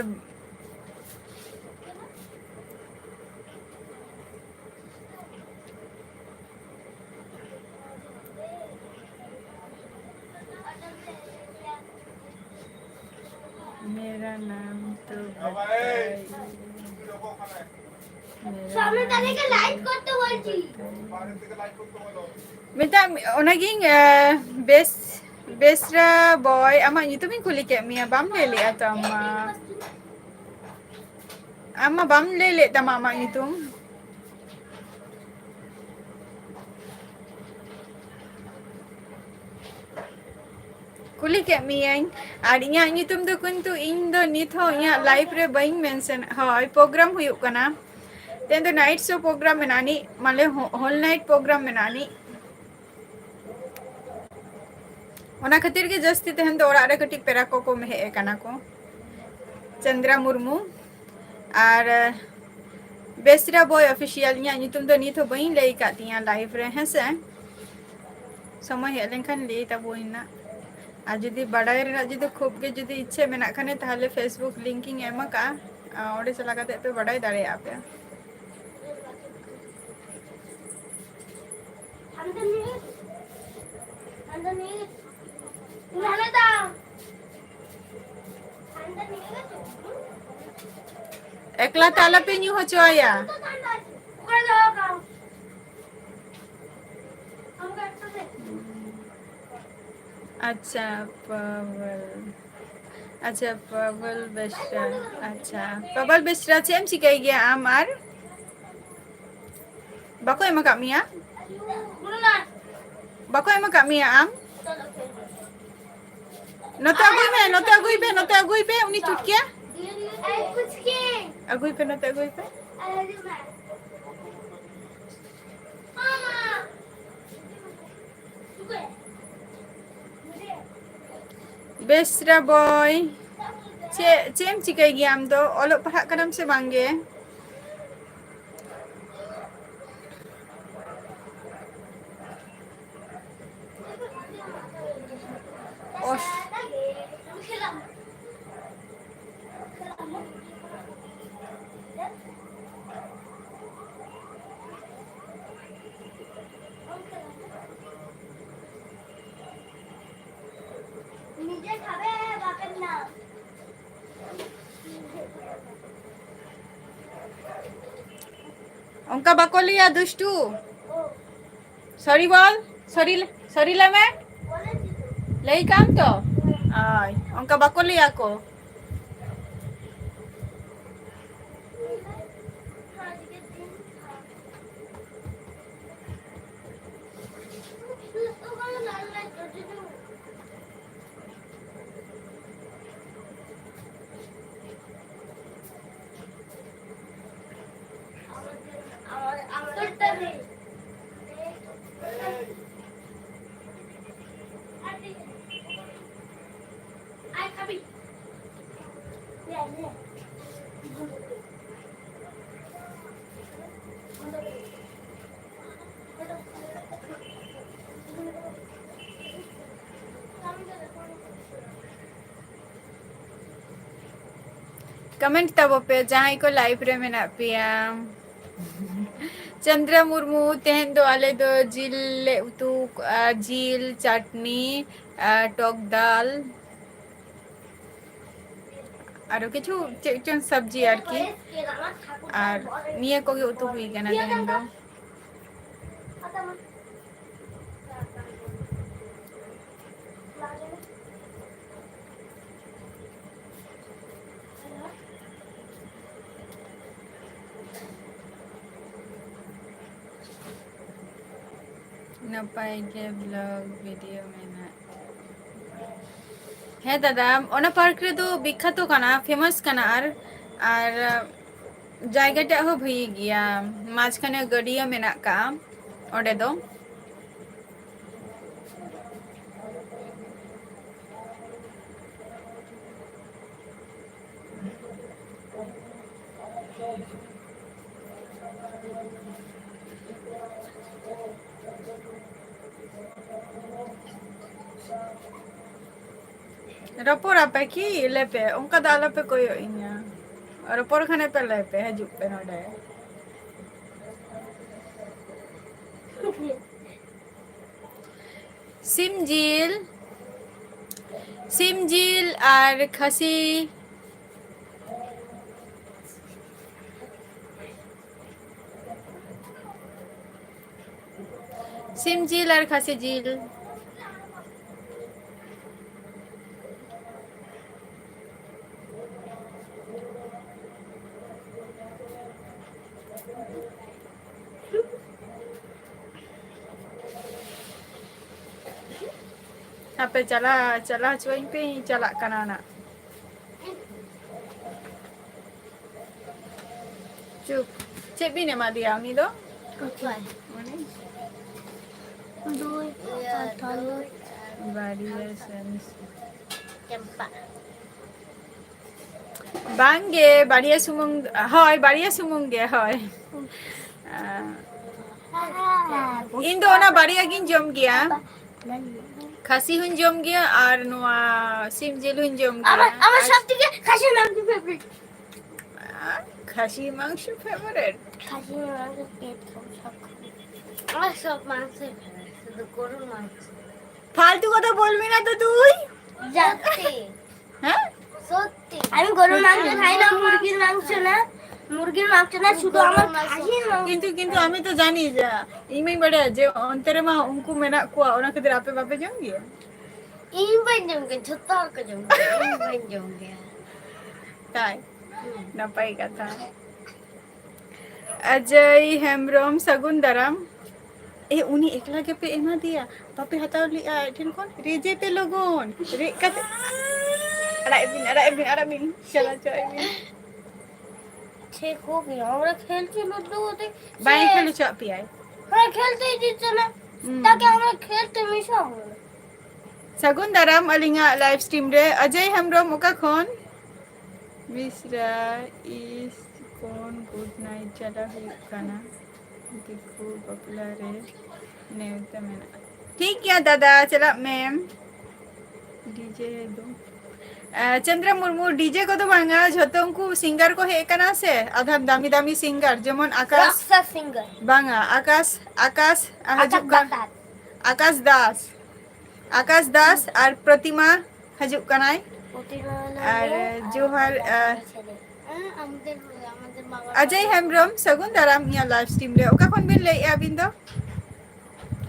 मेरा नाम तो बताइए। मेरा सामने नाम वाले के तो लाइक करते बोलती। बताइए। ᱢᱮᱛᱟᱜ ᱢᱮ, ᱚᱱᱟᱜᱤᱧ, ᱮ, ᱵᱮᱥ, ᱵᱮᱥᱨᱟ ᱵᱚᱭ, ᱟᱢᱟᱜ ᱧᱩᱛᱩᱢᱤᱧ ᱠᱩᱞᱤ ᱠᱮᱫ ᱢᱮᱭᱟ, ᱵᱟᱢ ᱞᱟᱹᱭ ᱞᱮᱫᱼᱟ ᱛᱚ ᱟᱢ ᱢᱟ᱾ ᱟᱢ ᱢᱟ ᱵᱟᱢ ᱞᱟᱹᱭ ᱞᱮᱫ ᱛᱟᱢᱟ ᱟᱢᱟᱜ ᱧᱩᱛᱩᱢ᱾ ᱠᱩᱞᱤ ᱠᱮᱫ ᱢᱤᱭᱟᱹᱧ, ᱟᱨ ᱤᱧᱟᱹᱜ ᱧᱩᱛᱩᱢ ᱫᱚ ᱠᱤᱱᱛᱩ ᱤᱧ ᱫᱚ ᱱᱤᱛ ᱦᱚᱸ ᱤᱧᱟᱹᱜ live ᱨᱮ ᱵᱟᱹᱧ mention᱾ ᱦᱳᱭ, program ᱦᱩᱭᱩᱜ ᱠᱟᱱᱟ, ᱛᱮᱦᱮᱧ ᱫᱚ night show program ᱢᱮᱱᱟᱜᱼᱟ ᱱᱤᱡ, ᱢᱟᱱᱮ ᱦᱚ-, whole night program ᱢᱮᱱᱟᱜᱼᱟ ᱱᱤᱡ᱾ ᱚᱱᱟ ᱠᱷᱟᱹᱛᱤᱨ ᱜᱮ ᱡᱟᱹᱥᱛᱤ ᱛᱮᱦᱮᱧ ᱫᱚ ᱚᱲᱟᱜ ᱨᱮ ᱠᱟᱹᱴᱤᱡ ᱯᱮᱲᱟ ᱠᱚᱠᱚ ᱦᱮᱡ ᱟᱠᱟᱱᱟ ᱠᱚ᱾ ᱪᱚᱱᱫᱨᱟ ᱢᱩᱨᱢᱩ ᱟᱨ ᱵᱮᱥᱨᱟ ᱵᱚᱭ official, ᱤᱧᱟᱹᱜ ᱧᱩᱛᱩᱢ ᱫᱚ ᱱᱤᱛ ᱦᱚᱸ ᱵᱟᱹᱧ ᱞᱟᱹᱭ ᱟᱠᱟᱫ ᱛᱤᱧᱟᱹ live ᱨᱮ, ᱦᱮᱸ ᱥᱮ? ᱥᱚᱢᱚᱭ ᱦᱮᱡ ᱞᱮᱱᱠᱷᱟᱱ ᱞᱟᱹᱭ ᱛᱟᱵᱚᱱ ᱱᱟᱜ᱾ ᱟᱨ ᱡᱩᱫᱤ ᱵᱟᱰᱟᱭ ᱨᱮᱱᱟᱜ ᱡᱩᱫᱤ ᱠᱷᱩᱵ ᱜᱮ ᱡᱩᱫᱤ ᱤᱪᱪᱷᱟᱹ ᱢᱮᱱᱟᱜ ᱠᱷᱟᱱ, ᱛᱟᱦᱞᱮ Facebook link ᱤᱧ ᱮᱢ ᱟᱠᱟᱫᱼᱟ, ᱟᱨ ᱚᱸᱰᱮ ᱪᱟᱞᱟᱣ ᱠᱟᱛᱮ ᱯᱮ ᱵᱟᱰᱟᱭ ᱫᱟᱲᱮᱭᱟᱜᱼᱟ ᱯᱮ᱾ ᱮᱠᱞᱟ ᱛᱮ ᱟᱞᱚᱯᱮ ᱧᱩ ᱦᱚᱪᱚᱣᱟᱭᱟ᱾ ᱟᱪᱪᱷᱟ, ᱯᱟᱣᱮᱞ᱾ ᱟᱪᱪᱷᱟ, ᱯᱟᱣᱮᱞ ᱵᱮᱥᱨᱟ᱾ ᱟᱪᱪᱷᱟ, ᱯᱟᱣᱮᱞ ᱵᱮᱥᱨᱟ, ᱪᱮᱫ ᱮᱢ ᱪᱤᱠᱟᱹᱭ ᱜᱮᱭᱟ ᱟᱢ ᱟᱨ? ᱵᱟᱠᱚ ᱮᱢ ᱟᱠᱟᱫ ᱢᱮᱭᱟ? ᱵᱟᱠᱚ ᱮᱢ ᱟᱠᱟᱫ ᱢᱮᱭᱟ ᱟᱢ? ᱱᱚᱛᱮ ᱟᱹᱜᱩᱭ ᱢᱮ, ᱱᱚᱛᱮ ᱟᱹᱜᱩᱭ ᱯᱮ, ᱱᱚᱛᱮ ᱟᱹᱜᱩᱭ ᱯᱮ, ᱩᱱᱤ ᱪᱩᱴᱠᱤᱭᱟ᱾ ᱟᱹᱜᱩᱭ ᱯᱮ, ᱱᱚᱛᱮ ᱟᱹᱜᱩᱭ ᱯᱮ᱾ ᱵᱮᱥᱨᱟ ᱵᱚᱭ, ᱪᱮᱫ, ᱪᱮᱫ ᱮᱢ ᱪᱤᱠᱟᱹᱭ ᱜᱮᱭᱟ ᱟᱢ ᱫᱚ? ᱚᱞᱚᱜ ᱯᱟᱲᱦᱟᱜ ᱠᱟᱱᱟᱢ ᱥᱮ ᱵᱟᱝ ᱜᱮ? ᱚᱥ-, ᱚᱱᱠᱟ ᱵᱟᱠᱚ ᱞᱟᱹᱭᱟ ᱫᱩᱥᱴᱩ᱾ ᱥᱚᱨᱤ ᱵᱚᱞ, ᱥᱚᱨᱤ, ᱥᱚᱨᱤ ᱞᱟᱹᱭ ᱢᱮ᱾ ᱞᱟᱹᱭ ᱠᱟᱜ ᱟᱢ ᱛᱚ? ᱦᱳᱭ, ᱚᱱᱠᱟ ᱵᱟᱠᱚ ᱞᱟᱹᱭᱟ ᱠᱚ᱾ Comment ᱛᱟᱵᱚ ᱯᱮ ᱡᱟᱦᱟᱸᱭ ᱠᱚ live ᱨᱮ ᱢᱮᱱᱟᱜ ᱯᱮᱭᱟ᱾ ᱪᱚᱱᱫᱨᱟ ᱢᱩᱨᱢᱩ, ᱛᱮᱦᱮᱧ ᱫᱚ ᱟᱞᱮ ᱫᱚ ᱡᱤᱞ ᱞᱮ ᱩᱛᱩ ᱠᱟᱜᱼᱟ, ᱡᱤᱞ, ᱪᱟᱴᱱᱤ, ᱟᱨ ᱴᱚᱠ ᱰᱟᱞ, ᱟᱨᱚ ᱠᱤᱪᱷᱩ ᱪᱮᱫ ᱪᱚᱝ ᱥᱚᱵᱽᱡᱤ ᱟᱨᱠᱤ, ᱟᱨ ᱱᱤᱭᱟᱹ ᱠᱚᱜᱮ ᱩᱛᱩ ᱦᱩᱭ ᱠᱟᱱᱟ ᱛᱮᱦᱮᱧ ᱫᱚ᱾ ᱱᱟᱯᱟᱭ ᱜᱮ vlog video ᱢᱮᱱᱟᱜ᱾ ᱦᱮᱸ ᱫᱟᱫᱟ, ᱚᱱᱟ park ᱨᱮᱫᱚ ᱵᱤᱠᱠᱷᱟᱛᱚ ᱠᱟᱱᱟ, famous ᱠᱟᱱᱟ, ᱟᱨ, ᱟᱨ ᱡᱟᱭᱜᱟ ᱴᱟᱜ ᱦᱚᱸ ᱵᱷᱟᱹᱜᱤ ᱜᱮᱭᱟ, ᱢᱟᱡᱷᱠᱷᱟᱱᱮ ᱜᱟᱹᱰᱭᱟᱹ ᱢᱮᱱᱟᱜ ᱠᱟᱜᱼᱟ ᱚᱸᱰᱮ ᱫᱚ᱾ ᱨᱚᱯᱚᱲ ᱟᱯᱮ ᱠᱤ? ᱞᱟᱹᱭ ᱯᱮ, ᱚᱱᱠᱟ ᱫᱚ ᱟᱞᱚ ᱯᱮ ᱠᱚᱭᱚᱜ ᱤᱧᱟ᱾ ᱨᱚᱯᱚᱲ ᱠᱷᱟᱱᱮ ᱯᱮ ᱞᱟᱹᱭ ᱯᱮ, ᱦᱤᱡᱩᱜ ᱯᱮ ᱱᱚᱰᱮ᱾ ᱥᱤᱢ ᱡᱤᱞ, ᱥᱤᱢ ᱡᱤᱞ ᱟᱨ ᱠᱷᱟᱹᱥᱤ᱾ ᱥᱤᱢ ᱡᱤᱞ ᱟᱨ ᱠᱷᱟᱹᱥᱤ ᱡᱤᱞ᱾ ᱦᱟᱯᱮ ᱪᱟᱞᱟᱜ, ᱪᱟᱞᱟᱣ ᱦᱚᱪᱚᱣᱟᱹᱧ ᱯᱮ, ᱪᱟᱞᱟᱜ ᱠᱟᱱᱟ ᱱᱟᱜ᱾ ᱪᱩᱯ᱾ ᱪᱮᱫ ᱵᱤᱱ ᱮᱢᱟ ᱫᱮᱭᱟ ᱩᱱᱤ ᱫᱚ? ᱚᱠᱚᱭ? ᱩᱱᱤ? ᱫᱳᱭ ᱤᱭᱟᱹ, ᱟᱨ ᱛᱷᱚᱞ ᱫᱳᱭ᱾ ᱫᱳᱭ ᱟᱨ ᱵᱟᱨᱭᱟ ᱥᱟᱱᱤᱥ᱾ ᱪᱟᱢᱯᱟ᱾ ᱵᱟᱝ ᱜᱮ, ᱵᱟᱨᱭᱟ ᱥᱩᱢᱩᱝ, ᱦᱳᱭ, ᱵᱟᱨᱭᱟ ᱥᱩᱢᱩᱝ ᱜᱮ, ᱦᱳᱭ᱾ ᱤᱧ ᱫᱚ ᱚᱱᱟ ᱵᱟᱨᱭᱟ ᱜᱤᱧ ᱡᱚᱢ ᱜᱮᱭᱟ᱾ ᱠᱷᱟᱹᱥᱤ ᱦᱚᱸᱧ ᱡᱚᱢ ᱜᱮᱭᱟ ᱟᱨ ᱱᱚᱣᱟ ᱥᱤᱢ ᱡᱤᱞ ᱦᱚᱸᱧ ᱡᱚᱢ ᱜᱮᱭᱟ᱾ ᱟᱨ ᱠᱷᱟᱹᱥᱤ ᱢᱟᱝᱥᱚ ᱯᱷᱮᱵᱟᱨᱤᱴ᱾ ᱟᱨ ᱠᱷᱟᱹᱥᱤ ᱢᱟᱝᱥᱚ ᱯᱷᱮᱵᱟᱨᱤᱴ? ᱠᱷᱟᱹᱥᱤ ᱢᱟᱝᱥᱚ ᱯᱮᱴ ᱠᱷᱟᱵᱟ, ᱥᱚᱵ ᱠᱷᱟᱵᱟ᱾ ᱟᱨ ᱥᱚᱵ ᱢᱟᱝᱥᱚ ᱯᱷᱮᱵᱟᱨᱤᱴ, ᱥᱩᱫᱷᱩ ᱜᱚᱨᱩ ᱢᱟᱝᱥᱚ᱾ ᱯᱷᱟᱞᱛᱩ ᱠᱟᱛᱷᱟ ᱵᱚᱞᱵᱤ ᱱᱟ ᱛᱚ ᱛᱩᱭ᱾ সত্যি। হ্যাঁ? সত্যি। আমি গরুর মাংস খাই না, মুরগির মাংস না। মুরগির মাংস না, শুধু আমার খাসির মাংস। কিন্তু, কিন্তু আমি তো জানি যে, ᱤᱧ ᱢᱟᱧ ᱵᱟᱲᱟᱭᱟ ᱡᱮ ᱚᱱᱛᱮ ᱨᱮᱢᱟ ᱩᱱᱠᱩ ᱢᱮᱱᱟᱜ ᱠᱚᱣᱟ, ᱚᱱᱟ ᱠᱷᱟᱹᱛᱤᱨ ᱟᱯᱮ ᱵᱟᱯᱮ ᱡᱚᱢ ᱜᱮᱭᱟ? ᱤᱧ ᱵᱟᱹᱧ ᱡᱚᱢ ᱜᱮᱭᱟ, ᱡᱷᱚᱛᱚ ᱦᱚᱲ ᱠᱚ ᱡᱚᱢ ᱜᱮᱭᱟ, ᱤᱧ ᱵᱟᱹᱧ ᱡᱚᱢ ᱜᱮᱭᱟ᱾ ᱛᱟᱭ᱾ ᱦᱩᱸ᱾ ᱱᱟᱯᱟᱭ ᱠᱟᱛᱷᱟ᱾ ᱚᱡᱚᱭ ᱦᱮᱢᱵᱨᱚᱢ, ᱥᱟᱹᱜᱩᱱ ᱫᱟᱨᱟᱢ᱾ ᱮ, ᱩᱱᱤ ᱮᱠᱞᱟ ᱜᱮᱯᱮ ᱮᱢᱟ ᱫᱮᱭᱟ? ᱵᱟᱯᱮ ᱦᱟᱛᱟᱣ ᱞᱮᱜᱼᱟ ᱟᱡ ᱴᱷᱮᱱ ᱠᱷᱚᱱ? ᱨᱮᱡᱮ ᱯᱮ ᱞᱚᱜᱚᱱ, ᱨᱮᱡ ᱠᱟᱛᱮ᱾ ᱟᱲᱟᱜ ᱵᱤᱱ, ᱟᱲᱟᱜ ᱵᱤᱱ, ᱟᱲᱟᱜ ᱵᱤᱱ, ᱪᱟᱞᱟᱣ ᱦᱚᱪᱚᱣᱟᱭ ᱵᱤᱱ᱾ ঠিক হোক না, আমরা খেলছি লুডু ওদের। বাইরে খেলে চাপিয়ে আয়। হ্যাঁ, খেলতেই দিচ্ছে না। হুম। তাকে আমরা খেলতে মিশাবো না। ᱥᱟᱹᱜᱩᱱ ᱫᱟᱨᱟᱢ ᱟᱹᱞᱤᱧᱟᱜ live stream ᱨᱮ᱾ ᱚᱡᱚᱭ ᱦᱮᱢᱵᱨᱚᱢ ᱚᱠᱟ ᱠᱷᱚᱱ? ᱢᱤᱥᱨᱟ is ᱠᱚ ᱜᱩᱰ ᱱᱟᱭᱤᱴ ᱪᱟᱞᱟᱣ ᱦᱩᱭᱩᱜ ᱠᱟᱱᱟ᱾ ᱫᱤᱠᱩ ᱵᱟᱯᱞᱟ ᱨᱮ ᱱᱮᱣᱛᱟ ᱢᱮᱱᱟᱜᱼᱟ᱾ ᱴᱷᱤᱠ ᱜᱮᱭᱟ ᱫᱟᱫᱟ, ᱪᱟᱞᱟᱜ ᱢᱮ᱾ ᱰᱤᱡᱮ ᱫᱚ ᱪᱚᱱᱫᱨᱟ ᱢᱩᱨᱢᱩ, ᱰᱤᱡᱮ ᱠᱚᱫᱚ ᱵᱟᱝᱟ, ᱡᱷᱚᱛᱚ ᱩᱱᱠᱩ ᱥᱤᱝᱜᱟᱨ ᱠᱚ ᱦᱮᱡ ᱟᱠᱟᱱᱟ ᱥᱮ, ᱟᱫᱷᱟᱢ ᱫᱟᱢᱤ ᱫᱟᱢᱤ ᱥᱤᱝᱜᱟᱨ, ᱡᱮᱢᱚᱱ ᱟᱠᱟᱥ᱾ ᱨᱚᱠᱥᱴᱟᱨ ᱥᱤᱝᱜᱟᱨ᱾ ᱵᱟᱝᱟ, ᱟᱠᱟᱥ, ᱟᱠᱟᱥ ᱦᱤᱡᱩᱜ ᱠᱟᱱ᱾ ᱫᱟᱥ᱾ ᱟᱠᱟᱥ ᱫᱟᱥ, ᱟᱠᱟᱥ ᱫᱟᱥ ᱟᱨ ᱯᱨᱚᱛᱤᱢᱟ ᱦᱤᱡᱩᱜ ᱠᱟᱱᱟᱭ᱾ ᱯᱨᱚᱛᱤᱢᱟ ᱟᱨ ᱢᱮᱱᱟᱭᱟ, ᱡᱳᱦᱟᱨ, ᱟᱨ ᱟᱨ ᱦᱮᱸ, ᱟᱢ ᱫᱚ, ᱟᱢ ᱫᱚ ᱢᱟᱢᱟ ᱚᱡᱚᱭ ᱦᱮᱢᱵᱨᱚᱢ, ᱥᱟᱹᱜᱩᱱ ᱫᱟᱨᱟᱢ ᱤᱧᱟᱹᱜ ᱞᱟᱭᱤᱵᱷ ᱥᱴᱨᱤᱢ ᱨᱮ᱾ ᱚᱠᱟ ᱠᱷᱚᱱ ᱵᱤᱱ ᱞᱟᱹᱭᱮᱫᱼᱟ ᱟᱹᱵᱤᱱ ᱫᱚ?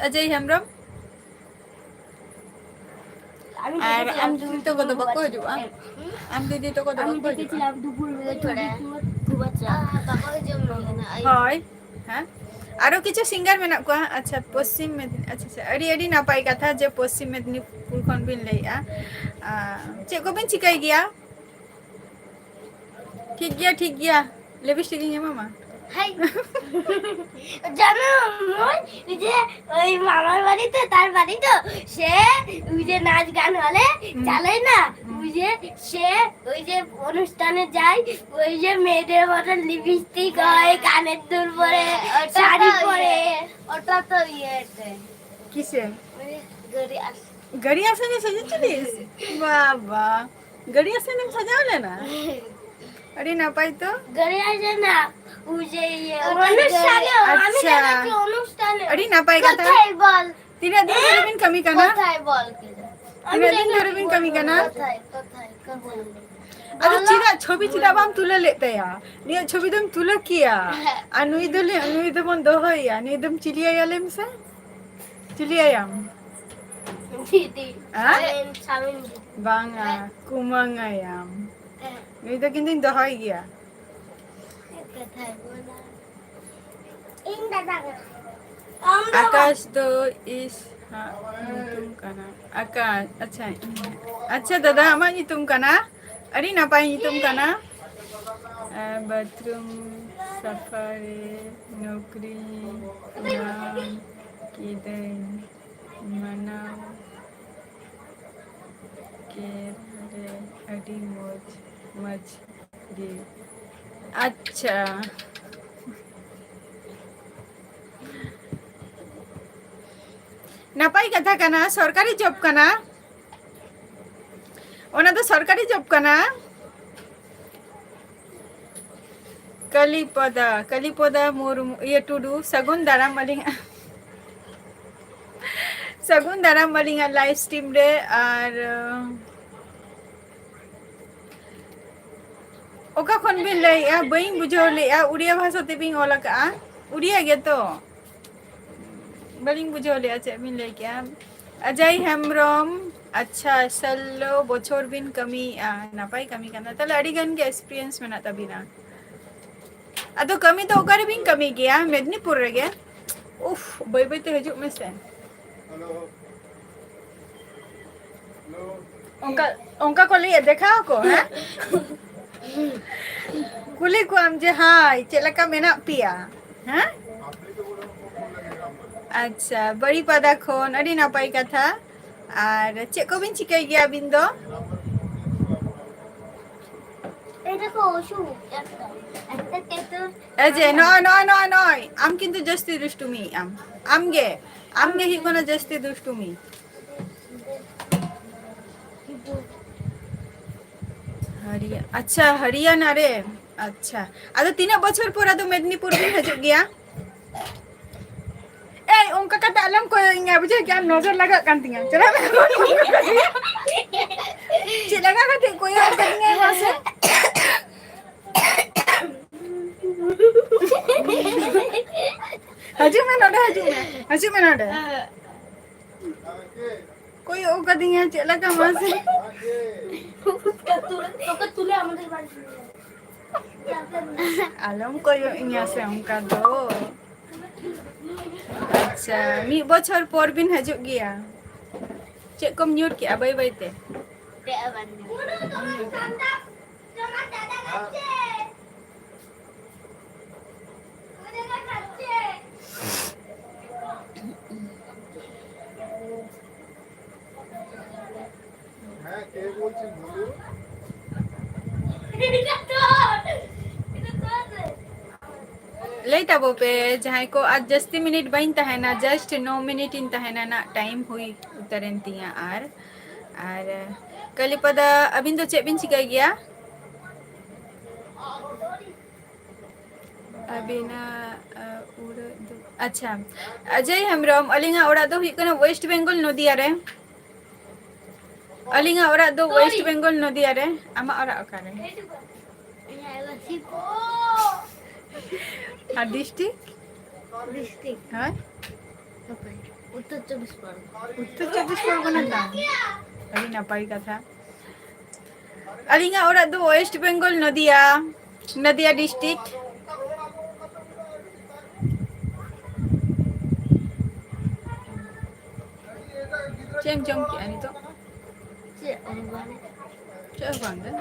ᱚᱡᱚᱭ ᱦᱮᱢᱵᱨᱚᱢ᱾ ᱟᱨ ᱟᱢ ᱫᱤᱫᱤ ᱛᱟᱠᱚ ᱫᱚ ᱵᱟᱠᱚ ᱦᱤᱡᱩᱜᱼᱟ? ᱟᱢ ᱫᱤᱫᱤ ᱛᱟᱠᱚ ᱫᱚ ᱵᱟᱠᱚ ᱦᱤᱡᱩᱜᱼᱟ? ᱦᱳᱭ᱾ ᱦᱮᱸ? ᱟᱨᱚ ᱠᱤᱪᱷᱩ ᱥᱤᱝᱜᱟᱨ ᱢᱮᱱᱟᱜ ᱠᱚᱣᱟ᱾ ᱟᱪᱪᱷᱟ, ᱯᱚᱥᱪᱤᱢ ᱢᱮᱫᱤᱱ-, ᱟᱪᱪᱷᱟ, ᱟᱪᱪᱷᱟ, ᱟᱹᱰᱤ, ᱟᱹᱰᱤ ᱱᱟᱯᱟᱭ ᱠᱟᱛᱷᱟ ᱡᱮ ᱯᱚᱥᱪᱤᱢ ᱢᱮᱫᱤᱱᱤᱯᱩᱨ ᱠᱷᱚᱱ ᱵᱤᱱ ᱞᱟᱹᱭᱮᱫᱼᱟ᱾ ᱟᱨ ᱪᱮᱫ ᱠᱚᱵᱤᱱ ᱪᱤᱠᱟᱹᱭ ᱜᱮᱭᱟ? ᱴᱷᱤᱠ ᱜᱮᱭᱟ, ᱴᱷᱤᱠ ᱜᱮᱭᱟ, ᱞᱤᱯᱤᱥᱴᱤᱠ ᱤᱧ ᱮᱢᱟᱢᱟ? ᱦᱟᱭ᱾ জানো, মই ওই যে ওই মামার বাড়িতে, তার বাড়ি তো, সে ওই যে নাচ গান হলে হুম। চালাই না, হুম। ওই যে সে ওই যে অনুষ্ঠানে যায়, ওই যে মেয়েদের মতন লিপস্টিক হয়, কানের দুল পরে, হ্যাঁ, ওটা শাড়ি তো পরে। ইয়ে, ওটা তো ইয়েতে। কিসে? ওই যে গড়িয়াস। গড়িয়াসে সেজেছিলিস? বাবা, গড়িয়াসে সাজাও না। ᱟᱹᱰᱤ ᱱᱟᱯᱟᱭ ᱛᱚ᱾ ᱜᱟᱹᱲᱤᱭᱟ ᱡᱮᱱᱟ, ᱩᱡᱮ ᱤᱭᱟᱹ, ᱚᱱᱟ অনুষ্ঠানে, ᱜᱟᱹᱲᱤ-, আমি আচ্ছা। জানাচ্ছি অনুষ্ঠানে। ᱟᱹᱰᱤ ᱱᱟᱯᱟᱭ ᱠᱟᱛᱷᱟ᱾ কোথায় বল? ᱛᱤᱱᱟᱹᱜ ᱫᱤᱱ ᱫᱷᱚᱨᱮ ᱵᱤᱱ ᱠᱟᱹᱢᱤ ᱠᱟᱱᱟ? কোথায় বল? ᱛᱤᱱᱟᱹᱜ ᱫᱤᱱ ᱫᱷᱚᱨᱮ ᱵᱤᱱ ᱠᱟᱹᱢᱤ ᱠᱟᱱᱟ? কোথায়, কোথায়, কোথায়? ᱟᱫᱚ ᱵᱚᱞᱚ᱾ ᱪᱮᱫᱟᱜ ᱪᱷᱚᱵᱤ ᱪᱮᱫᱟᱜ ᱵᱟᱢ ᱛᱩᱞᱟᱹᱣ ᱞᱮᱫ ᱛᱟᱭᱟ? ᱱᱤᱭᱟᱹ ᱪᱷᱚᱵᱤ ᱫᱚᱢ ᱛᱩᱞᱟᱹᱣ ᱠᱮᱭᱟ᱾ ᱦᱮᱸ᱾ ᱟᱨ ᱱᱩᱭ ᱫᱚ ᱞᱮ-, ᱱᱩᱭ ᱫᱚᱵᱚᱱ ᱫᱚᱦᱚᱭᱮᱭᱟ᱾ ᱱᱩᱭ ᱫᱚᱢ ᱪᱤᱞᱤᱭᱟᱭᱟ ᱞᱟᱹᱭ ᱢᱮᱥᱮ? ᱪᱤᱞᱤᱭᱟᱭᱟᱢ? ᱫᱤᱫᱤ, ᱦᱮᱸ? ᱥᱟᱢᱤᱱ, ᱥᱟᱢᱤᱱ ᱫᱤᱫᱤ᱾ ᱵᱟᱝᱟ, ᱦᱮᱸ᱾ ᱠᱩᱢᱟᱹᱝ ᱟᱭᱟᱢ᱾ ᱦᱮᱸ᱾ ᱱᱩᱭ ᱫᱚ ᱠᱤᱱᱛᱩᱧ ᱫᱚᱦᱚᱭ ᱜᱮᱭᱟ᱾ ᱤᱧ ᱫᱟᱫᱟ ᱠᱟᱱᱟ᱾ ᱟᱢ ᱫᱚ ᱟᱠᱟᱥ ᱫᱚ ᱤᱥ ᱦᱟᱸᱜ ᱧᱩᱛᱩᱢ ᱠᱟᱱᱟ᱾ ᱟᱠᱟᱥ, ᱟᱪᱪᱷᱟ, ᱤᱧ, ᱟᱪᱪᱷᱟ ᱫᱟᱫᱟ, ᱟᱢᱟᱜ ᱧᱩᱛᱩᱢ ᱠᱟᱱᱟ? ᱟᱹᱰᱤ ᱱᱟᱯᱟᱭ ᱧᱩᱛᱩᱢ ᱠᱟᱱᱟ᱾ ᱟᱨ ᱵᱟᱛᱷᱨᱩᱢ ᱥᱟᱯᱷᱟ ᱨᱮ ᱱᱚᱠᱨᱤ ᱧᱟᱢ ᱠᱤᱫᱟᱹᱧ᱾ ᱢᱟᱱᱟᱣ ᱠᱮᱫ ᱨᱮ ᱟᱹᱰᱤ ᱢᱚᱡᱽ, ᱢᱚᱡᱽ ᱜᱮ᱾ ᱟᱪᱪᱷᱟ, ᱱᱟᱯᱟᱭ ᱠᱟᱛᱷᱟ ᱠᱟᱱᱟ, ᱥᱚᱨᱠᱟᱨᱤ ᱡᱚᱵ ᱠᱟᱱᱟ, ᱚᱱᱟ ᱫᱚ ᱥᱚᱨᱠᱟᱨᱤ ᱡᱚᱵ ᱠᱟᱱᱟ᱾ ᱠᱟᱞᱤᱯᱚᱫᱟ, ᱠᱟᱞᱤᱯᱚᱫᱟ ᱢᱩᱨᱢᱩ, ᱤᱭᱟᱹ, ᱴᱩᱰᱩ, ᱥᱟᱹᱜᱩᱱ ᱫᱟᱨᱟᱢ ᱟᱹᱞᱤᱧᱟᱜ, ᱥᱟᱹᱜᱩᱱ ᱫᱟᱨᱟᱢ ᱟᱹᱞᱤᱧᱟᱜ ᱞᱟᱭᱤᱵᱷ ᱥᱴᱨᱤᱢ ᱨᱮ᱾ ᱟᱨ ᱚᱠᱟ ᱠᱷᱚᱱ ᱵᱤᱱ ᱞᱟᱹᱭᱮᱜᱼᱟ? ᱵᱟᱹᱧ ᱵᱩᱡᱷᱟᱹᱣ ᱞᱮᱜᱼᱟ᱾ ᱩᱲᱤᱭᱟ ᱵᱷᱟᱥᱟ ᱛᱮᱵᱤᱱ ᱚᱞ ᱟᱠᱟᱜᱼᱟ, ᱩᱲᱤᱭᱟ ᱜᱮᱛᱚ? ᱵᱟᱹᱞᱤᱧ ᱵᱩᱡᱷᱟᱹᱣ ᱞᱮᱜᱼᱟ ᱪᱮᱫ ᱵᱤᱱ ᱞᱟᱹᱭ ᱠᱮᱜᱼᱟ᱾ ᱚᱡᱚᱭ ᱦᱮᱢᱵᱨᱚᱢ, ᱟᱪᱪᱷᱟ, ᱥᱳᱞᱞᱳ ᱵᱚᱪᱷᱚᱨ ᱵᱤᱱ ᱠᱟᱹᱢᱤᱭᱮᱜᱼᱟ, ᱱᱟᱯᱟᱭ ᱠᱟᱹᱢᱤ ᱠᱟᱱᱟ, ᱛᱟᱦᱞᱮ ᱟᱹᱰᱤ ᱜᱟᱱ ᱜᱮ ᱮᱠᱥᱯᱤᱨᱤᱭᱮᱱᱥ ᱢᱮᱱᱟᱜ ᱛᱟᱵᱤᱱᱟ᱾ ᱟᱫᱚ ᱠᱟᱹᱢᱤ ᱫᱚ ᱚᱠᱟ ᱨᱮᱵᱤᱱ ᱠᱟᱹᱢᱤ ᱜᱮᱭᱟ? ᱢᱮᱫᱽᱱᱤᱯᱩᱨ ᱨᱮᱜᱮ? ᱩᱯᱷ, ᱵᱟᱹᱭ ᱵᱟᱹᱭ ᱛᱮ ᱦᱤᱡᱩᱜ ᱢᱮᱥᱮ᱾ ᱚᱱᱠᱟ, ᱚᱱᱠᱟ ᱠᱚ ᱞᱟᱹᱭᱟ, ᱫᱮᱠᱷᱟᱣ ᱟᱠᱚ, ᱦᱮᱸ? ᱠᱩᱞᱤ ᱠᱚᱣᱟᱢ ᱡᱮ, "ᱦᱟᱭ, ᱪᱮᱫ ᱞᱮᱠᱟ ᱢᱮᱱᱟᱜ ᱯᱮᱭᱟ?" ᱦᱮᱸ? ᱟᱪᱪᱷᱟ, ᱵᱟᱲᱤᱯᱟᱫᱟ ᱠᱷᱚᱱ, ᱟᱹᱰᱤ ᱱᱟᱯᱟᱭ ᱠᱟᱛᱷᱟ᱾ ᱟᱨ ᱪᱮᱫ ᱠᱚᱵᱤᱱ ᱪᱤᱠᱟᱹᱭ ᱜᱮᱭᱟ ᱟᱹᱵᱤᱱ ᱫᱚ? এই দেখো, অশু, একটা, একটা টেটু। এই যে, নয়, নয়, নয়, নয়। আম কিন্তু জাস্তি দুষ্টুমি, আম। আমগে, আমগে ᱦᱩᱭᱩᱜ ᱠᱟᱱᱟ ᱡᱟᱹᱥᱛᱤ ᱫᱩᱥᱴᱩᱢᱤ᱾ ᱦᱟᱨᱤᱭᱟ-, ᱟᱪᱪᱷᱟ, ᱦᱟᱨᱤᱭᱟᱱᱟ ᱨᱮ᱾ ᱟᱪᱪᱷᱟ, ᱟᱫᱚ ᱛᱤᱱᱟᱹᱜ ᱵᱚᱪᱷᱚᱨ ᱯᱚᱨ ᱟᱫᱚ ᱢᱮᱫᱽᱱᱤᱯᱩᱨ ᱵᱤᱱ ᱦᱤᱡᱩᱜ ᱜᱮᱭᱟ? ᱮᱭ, ᱚᱱᱠᱟ ᱠᱟᱛᱮ ᱟᱞᱚᱢ ᱠᱚᱭᱚᱜ ᱤᱧᱟ, ᱵᱩᱡᱷᱟᱹᱣ ᱠᱮᱜᱼᱟᱢ? ᱱᱚᱡᱚᱨ ᱞᱟᱜᱟᱜ ᱠᱟᱱ ᱛᱤᱧᱟ᱾ ᱪᱟᱞᱟᱜ ᱢᱮ᱾ ᱪᱮᱫ ᱞᱮᱠᱟ ᱠᱟᱛᱮ ᱠᱚᱭᱚᱜ ᱠᱟᱫᱤᱧᱟᱭ ᱢᱟᱥᱮ? ᱦᱤᱡᱩᱜ ᱢᱮ ᱱᱚᱰᱮ, ᱦᱤᱡᱩᱜ ᱢᱮ, ᱦᱤᱡᱩᱜ ᱢᱮ ᱱᱚᱰᱮ᱾ ᱠᱚᱭᱚᱜ ᱠᱟᱫᱤᱧᱟ ᱪᱮᱫ ᱞᱮᱠᱟ ᱢᱟᱥᱮ? ᱟᱞᱚᱢ ᱠᱚᱭᱚᱜ ᱤᱧᱟ ᱥᱮ ᱚᱱᱠᱟ ᱫᱚ᱾ ᱟᱪᱪᱷᱟ, ᱢᱤᱫ ᱵᱚᱪᱷᱚᱨ ᱯᱚᱨ ᱵᱤᱱ ᱦᱤᱡᱩᱜ ᱜᱮᱭᱟ᱾ ᱪᱮᱫ ᱠᱚᱢ ᱧᱩᱨ ᱠᱮᱜᱼᱟ ᱵᱟᱹᱭ ᱵᱟᱹᱭ ᱛᱮ? হ্যাঁ, কে বলছেন বলুন। ᱞᱟᱹᱭ ᱛᱟᱵᱚ ᱯᱮ ᱡᱟᱦᱟᱸᱭ ᱠᱚ, ᱟᱨ ᱡᱟᱹᱥᱛᱤ ᱢᱤᱱᱤᱴ ᱵᱟᱹᱧ ᱛᱟᱦᱮᱱᱟ, just ᱱᱚ ᱢᱤᱱᱤᱴ ᱤᱧ ᱛᱟᱦᱮᱱᱟ ᱱᱟᱜ, ᱴᱟᱭᱤᱢ ᱦᱩᱭ ᱩᱛᱟᱹᱨᱮᱱ ᱛᱤᱧᱟ᱾ ᱟᱨ ᱟᱨ ᱠᱟᱞᱤᱯᱟᱫᱟ, ᱟᱹᱵᱤᱱ ᱫᱚ ᱪᱮᱫ ᱵᱤᱱ ᱪᱤᱠᱟᱹᱭ ᱜᱮᱭᱟ? ᱟᱹᱵᱤᱱᱟᱜ ᱚᱲᱟᱜ ᱫᱚ, ᱟᱪᱪᱷᱟ, ᱚᱡᱚᱭ ᱦᱮᱢᱵᱨᱚᱢ, ᱟᱹᱞᱤᱧᱟᱜ ᱚᱲᱟᱜ ᱫᱚ ᱦᱩᱭᱩᱜ ᱠᱟᱱᱟ ᱳᱭᱮᱥᱴ ᱵᱮᱝᱜᱚᱞ, ᱱᱚᱫᱤᱭᱟ ᱨᱮ᱾ ᱟᱹᱞᱤᱧᱟᱜ ᱚᱲᱟᱜ ᱫᱚ ᱳᱭᱮᱥᱴ ᱵᱮᱝᱜᱚᱞ, ᱱᱚᱫᱤᱭᱟ ᱨᱮ᱾ ᱟᱢᱟᱜ ᱚᱲᱟᱜ ᱚᱠᱟᱨᱮ? ᱟᱨ ᱰᱤᱥᱴᱤᱠ? ᱰᱤᱥᱴᱤᱠ ᱦᱳᱭ᱾ ᱩᱛᱛᱚᱨ ᱪᱚᱵᱵᱤᱥ ᱯᱚᱨᱜᱚᱱᱟ᱾ ᱩᱛᱛᱚᱨ ᱪᱚᱵᱵᱤᱥ ᱯᱚᱨᱜᱚᱱᱟ ᱛᱟᱢ? ᱟᱹᱰᱤ ᱱᱟᱯᱟᱭ ᱠᱟᱛᱷᱟ᱾ ᱟᱹᱞᱤᱧᱟᱜ ᱚᱲᱟᱜ ᱫᱚ ᱳᱭᱮᱥᱴ ᱵᱮᱝᱜᱚᱞ, ᱱᱚᱫᱤᱭᱟ, ᱱᱚᱫᱤᱭᱟ ᱰᱤᱥᱴᱤᱠ᱾ ᱪᱮᱫ ᱮᱢ ᱡᱚᱢ ᱠᱮᱜᱼᱟ ᱱᱤᱛᱚᱜ? ᱪᱮᱫ ᱦᱚᱸ ᱵᱟᱝ᱾ ᱪᱮᱫ ᱦᱚᱸ ᱵᱟᱝ ᱜᱮ?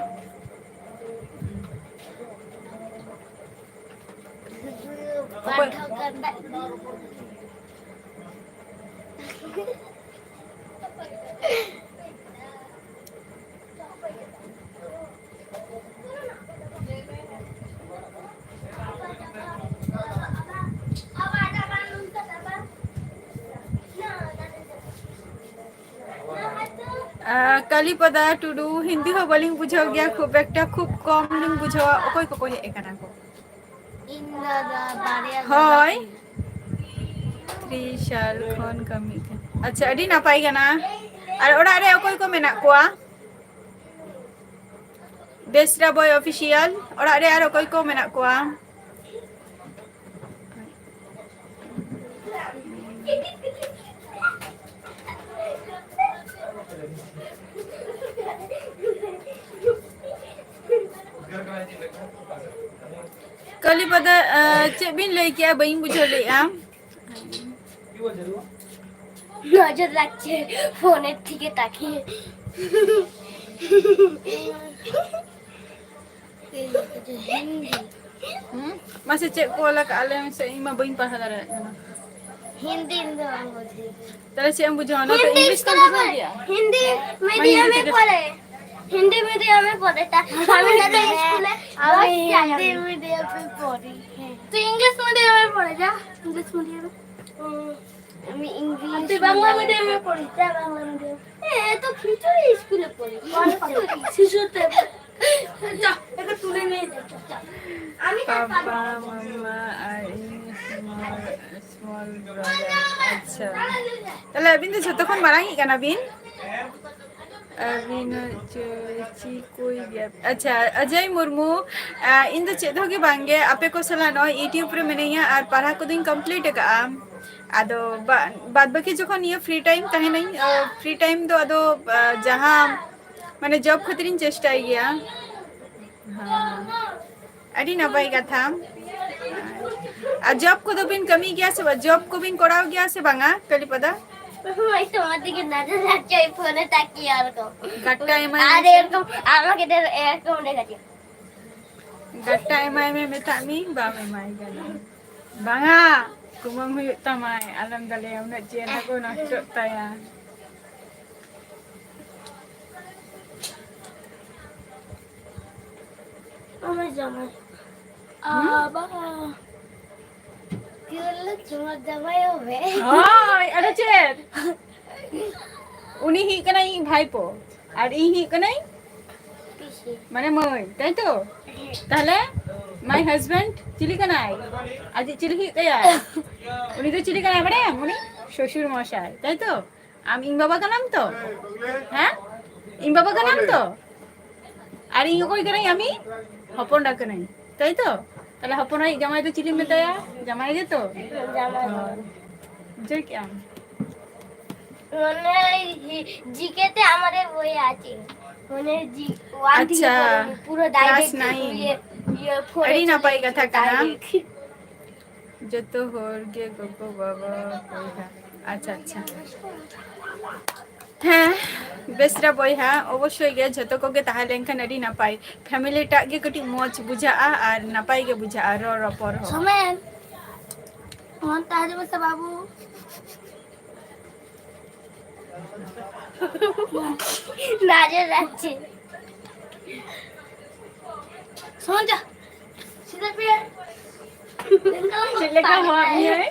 ᱚᱠᱚᱭ? ᱠᱟᱞᱤᱯᱚᱫᱟ ᱴᱩᱰᱩ, ᱦᱤᱱᱫᱤ ᱦᱚᱸ ᱵᱟᱹᱞᱤᱧ ᱵᱩᱡᱷᱟᱹᱣ ᱜᱮᱭᱟ ᱠᱷᱩᱵ ᱮᱠᱴᱟ, ᱠᱷᱩᱵ ᱠᱚᱢ ᱞᱤᱧ ᱵᱩᱡᱷᱟᱹᱣᱟ᱾ ᱚᱠᱚᱭ ᱠᱚᱠᱚ ᱦᱮᱡ ᱟᱠᱟᱱᱟ ᱠᱚ? ᱤᱧ ᱫᱟᱫᱟ ᱵᱟᱨᱭᱟ ᱫᱟᱫᱟ ᱦᱳᱭ᱾ ᱠᱚ᱾ ᱛᱨᱤᱥᱟᱞ ᱠᱷᱚᱱ ᱠᱟᱹᱢᱤ ᱠᱟᱱᱟ᱾ ᱟᱪᱪᱷᱟ, ᱟᱹᱰᱤ ᱱᱟᱯᱟᱭ ᱠᱟᱱᱟ᱾ ᱟᱨ ᱚᱲᱟᱜ ᱨᱮ ᱚᱠᱚᱭ ᱠᱚ ᱢᱮᱱᱟᱜ ᱠᱚᱣᱟ? ᱵᱮᱥᱨᱟ ᱵᱚᱭ ᱚᱯᱷᱤᱥᱤᱭᱟᱞ, ᱚᱲᱟᱜ ᱨᱮ ᱟᱨ ᱚᱠᱚᱭ ᱠᱚ ᱢᱮᱱᱟᱜ ᱠᱚᱣᱟ? ᱠᱟᱞᱤᱯᱚᱫᱟ, ᱪᱮᱫ ᱵᱤᱱ ᱞᱟᱹᱭ ᱠᱮᱜᱼᱟ? ᱵᱟᱹᱧ ᱵᱩᱡᱷᱟᱹᱣ ᱞᱮᱜᱼᱟ᱾ নজর রাখছে ফোনের দিকে তাকিয়ে। হিন্দি। ᱦᱩᱸ? ᱢᱟᱥᱮ ᱪᱮᱫ ᱠᱚ ᱚᱞ ᱟᱠᱟᱫᱼᱟ ᱞᱟᱹᱭ ᱢᱮᱥᱮ, ᱤᱧ ᱢᱟ ᱵᱟᱹᱧ ᱯᱟᱲᱦᱟᱣ ᱫᱟᱲᱮᱭᱟᱜ ᱠᱟᱱᱟ᱾ ᱦᱤᱱᱫᱤ ᱫᱚ ᱵᱟᱝ ᱵᱩᱡᱷᱟᱹᱣ᱾ ᱛᱟᱦᱞᱮ ᱪᱮᱫ ᱮᱢ ᱵᱩᱡᱷᱟᱹᱣᱟ? ᱚᱱᱟ ᱛᱚ ᱤᱝᱞᱤᱥ ᱛᱮᱢ ᱵᱩᱡᱷᱟᱹᱣ ᱜᱮᱭᱟ᱾ হিন্দি মিডিয়ামে পড়ে। হিন্দি মিডিয়ামে পড়ে। তা আমি দাদা স্কুলে আমি হিন্দি মিডিয়ামে পড়ি। হ্যাঁ। ইংলিশ মিডিয়ামে পড়ে যা, ইংলিশ মিডিয়ামে। হুম, আমি ইংলিশ তুই বাংলা মিডিয়ামে পড়িস, যা বাংলা মিডিয়াম। এ, এ তো খিচুড়ি স্কুলে পড়ে। শিশুতে। যা, একে তুলে নিয়ে যা, যা, যা। আমি তার বাবা, মামা আর এই স্মল, স্মল ব্রাদার। আচ্ছা। তাহলে ᱟᱹᱵᱤᱱ ᱫᱚ ᱡᱷᱚᱛᱚ ᱠᱷᱚᱱ ᱢᱟᱨᱟᱝᱤᱡ ᱠᱟᱱᱟ ᱵᱤᱱ? ᱟᱹᱵᱤᱱ ᱦᱚᱸ ᱪᱚ-, ᱪᱤ ᱠᱚᱭ ᱜᱮᱭᱟ᱾ ᱟᱪᱪᱷᱟ, ᱚᱡᱚᱭ ᱢᱩᱨᱢᱩ, ᱟ, ᱤᱧ ᱫᱚ ᱪᱮᱫ ᱦᱚᱸ ᱜᱮ ᱵᱟᱝ ᱜᱮ, ᱟᱯᱮ ᱠᱚ ᱥᱟᱞᱟᱜ ᱱᱚᱜᱼᱚᱭ YouTube ᱨᱮ ᱢᱤᱱᱟᱹᱧᱟ ᱟᱨ ᱯᱟᱲᱦᱟᱣ ᱠᱚᱫᱚᱧ complete ᱟᱠᱟᱫᱼᱟ᱾ ᱟᱫᱚ ᱵᱟ-, ᱵᱟᱫ ᱵᱟᱹᱠᱤ ᱡᱚᱠᱷᱚᱱ ᱱᱤᱭᱟᱹ free time ᱛᱟᱦᱮᱱᱟᱹᱧ, ᱟ, free time ᱫᱚ ᱟᱫᱚ, ᱟ, ᱡᱟᱦᱟᱸ ᱢᱟᱱᱮ job ᱠᱷᱟᱹᱛᱤᱨᱤᱧ ᱪᱮᱥᱴᱟᱭ ᱜᱮᱭᱟ᱾ ᱦᱮᱸ᱾ ᱟᱹᱰᱤ ᱱᱟᱯᱟᱭ ᱠᱟᱛᱷᱟ᱾ ᱟᱨ job ᱠᱚᱫᱚ ᱵᱤᱱ ᱠᱟᱹᱢᱤ ᱜᱮᱭᱟ ᱥᱮ ᱵᱟᱝ? Job ᱠᱚᱵᱤᱱ ᱠᱚᱨᱟᱣ ᱜᱮᱭᱟ ᱥᱮ ᱵᱟᱝᱟ, ᱠᱟᱞᱤᱯᱚᱫᱟ? হুম, এই তোমার দিকে নজর রাখছে, ওই ফোনে তাকিয়ে ওরকম। গাট্টা এমাই আর এসে এরকম, আমাকে এরকম দেখাচ্ছে। গাট্টা এমাই মে মেথা মি বাম এমাই গানা। ᱵᱟᱝᱟ, ᱠᱩᱢᱟᱹᱝ ᱦᱩᱭᱩᱜ ᱛᱟᱢᱟᱭ, ᱟᱞᱚᱢ ᱫᱟᱞᱮᱭᱟ, ᱩᱱᱟᱹᱜ ᱪᱮᱦᱨᱟ ᱠᱚ ᱱᱚᱥᱴᱚᱜ ᱛᱟᱭᱟ᱾ আমার জামাই। হুম? আবা। কি বললো? তোমার জামাই হবে? ᱦᱳᱭ, ᱟᱫᱚ ᱪᱮᱫ? ᱩᱱᱤ ᱦᱩᱭᱩᱜ ᱠᱟᱱᱟᱭ ᱤᱧ ᱵᱷᱟᱭᱯᱳ, ᱟᱨ ᱤᱧ ᱦᱩᱭᱩᱜ ᱠᱟᱹᱱᱟᱹᱧ ᱯᱤᱥᱤ᱾ ᱢᱟᱱᱮ ᱢᱟᱹᱭ, ᱛᱟᱭ ᱛᱚ? ᱛᱟᱦᱞᱮ my husband ᱪᱤᱞᱤ ᱠᱟᱱᱟᱭ? ᱟᱡᱤᱡ ᱪᱤᱞᱤ ᱦᱩᱭᱩᱜ ᱛᱟᱭᱟ? ᱩᱱᱤ ᱫᱚ ᱪᱤᱞᱤ ᱠᱟᱱᱟᱭ ᱵᱟᱲᱟᱭᱟᱢ? ᱩᱱᱤ ᱥᱚᱥᱩᱨ ᱢᱚᱥᱟᱭ, ᱛᱟᱭ ᱛᱚ? ᱟᱢ ᱤᱧ ᱵᱟᱵᱟ ᱠᱟᱱᱟᱢ ᱛᱚ? ᱦᱮᱸ? ᱤᱧ ᱵᱟᱵᱟ ᱠᱟᱱᱟᱢ ᱛᱚ? ᱟᱨ ᱤᱧ ᱚᱠᱚᱭ ᱠᱟᱹᱱᱟᱹᱧ? ᱟᱢᱤᱡ ᱦᱚᱯᱚᱱ ᱮᱨᱟ ᱠᱟᱹᱱᱟᱹᱧ, ᱛᱟᱭ ᱛᱚ? ᱛᱟᱦᱞᱮ ᱦᱚᱯᱚᱱ ᱮᱨᱟᱭᱤᱡ ᱡᱟᱶᱟᱭ ᱫᱚ ᱪᱤᱞᱤᱢ ᱢᱮᱛᱟᱭᱟ? ᱡᱟᱶᱟᱭ ᱜᱮᱛᱚ? ᱡᱟᱶᱟᱭ᱾ ᱦᱳᱭ᱾ ᱵᱩᱡᱷᱟᱹᱣ ᱠᱮᱜ ᱟᱢ? মানে, জি-, জিকেতে আমাদের বই আছে। মানে, জি-, ওয়ান থেকে আচ্ছা, পড়েনি, পুরো ক্লাস direct নাইন। ইয়ে, ইয়ে, ফোরে আরে, না চলে পাই গেছে, কথা কানা। Direct। ᱡᱚᱛᱚ ᱦᱚᱲ ᱜᱮ ᱜᱚᱜᱚ ᱵᱟᱵᱟ ᱵᱚᱭᱦᱟ᱾ ᱟᱪᱪᱷᱟ, ᱟᱪᱪᱷᱟ᱾ ᱦᱮᱸ, ᱵᱮᱥᱨᱟ ᱵᱚᱭᱦᱟ, ᱚᱵᱚᱥᱥᱳᱭ ᱜᱮ ᱡᱷᱚᱛᱚ ᱠᱚᱜᱮ ᱛᱟᱦᱮᱸ ᱞᱮᱱᱠᱷᱟᱱ ᱟᱹᱰᱤ ᱱᱟᱯᱟᱭ᱾ Family ᱴᱟᱜ ᱜᱮ ᱠᱟᱹᱴᱤᱡ ᱢᱚᱡᱽ ᱵᱩᱡᱷᱟᱹᱜᱼᱟ ᱟᱨ ᱱᱟᱯᱟᱭ ᱜᱮ ᱵᱩᱡᱷᱟᱹᱜᱼᱟ ᱨᱚᱲ ᱨᱚᱯᱚᱲ ᱦᱚᱸ᱾ ᱥᱚᱢᱮᱱ, ᱚᱱᱛᱮ ᱦᱤᱡᱩᱜ ᱢᱮᱥᱮ ᱵᱟᱹᱵᱩ᱾ ᱱᱟᱡᱮ ᱡᱟᱪᱪᱷᱤ᱾ ᱥᱚᱢᱮᱱ, ᱡᱟ᱾ ᱥᱤᱫᱷᱟᱹ ᱯᱮ᱾ ᱪᱮᱫ ᱞᱮᱠᱟ ᱦᱚᱦᱚᱣᱟᱫ ᱢᱮᱭᱟᱭ?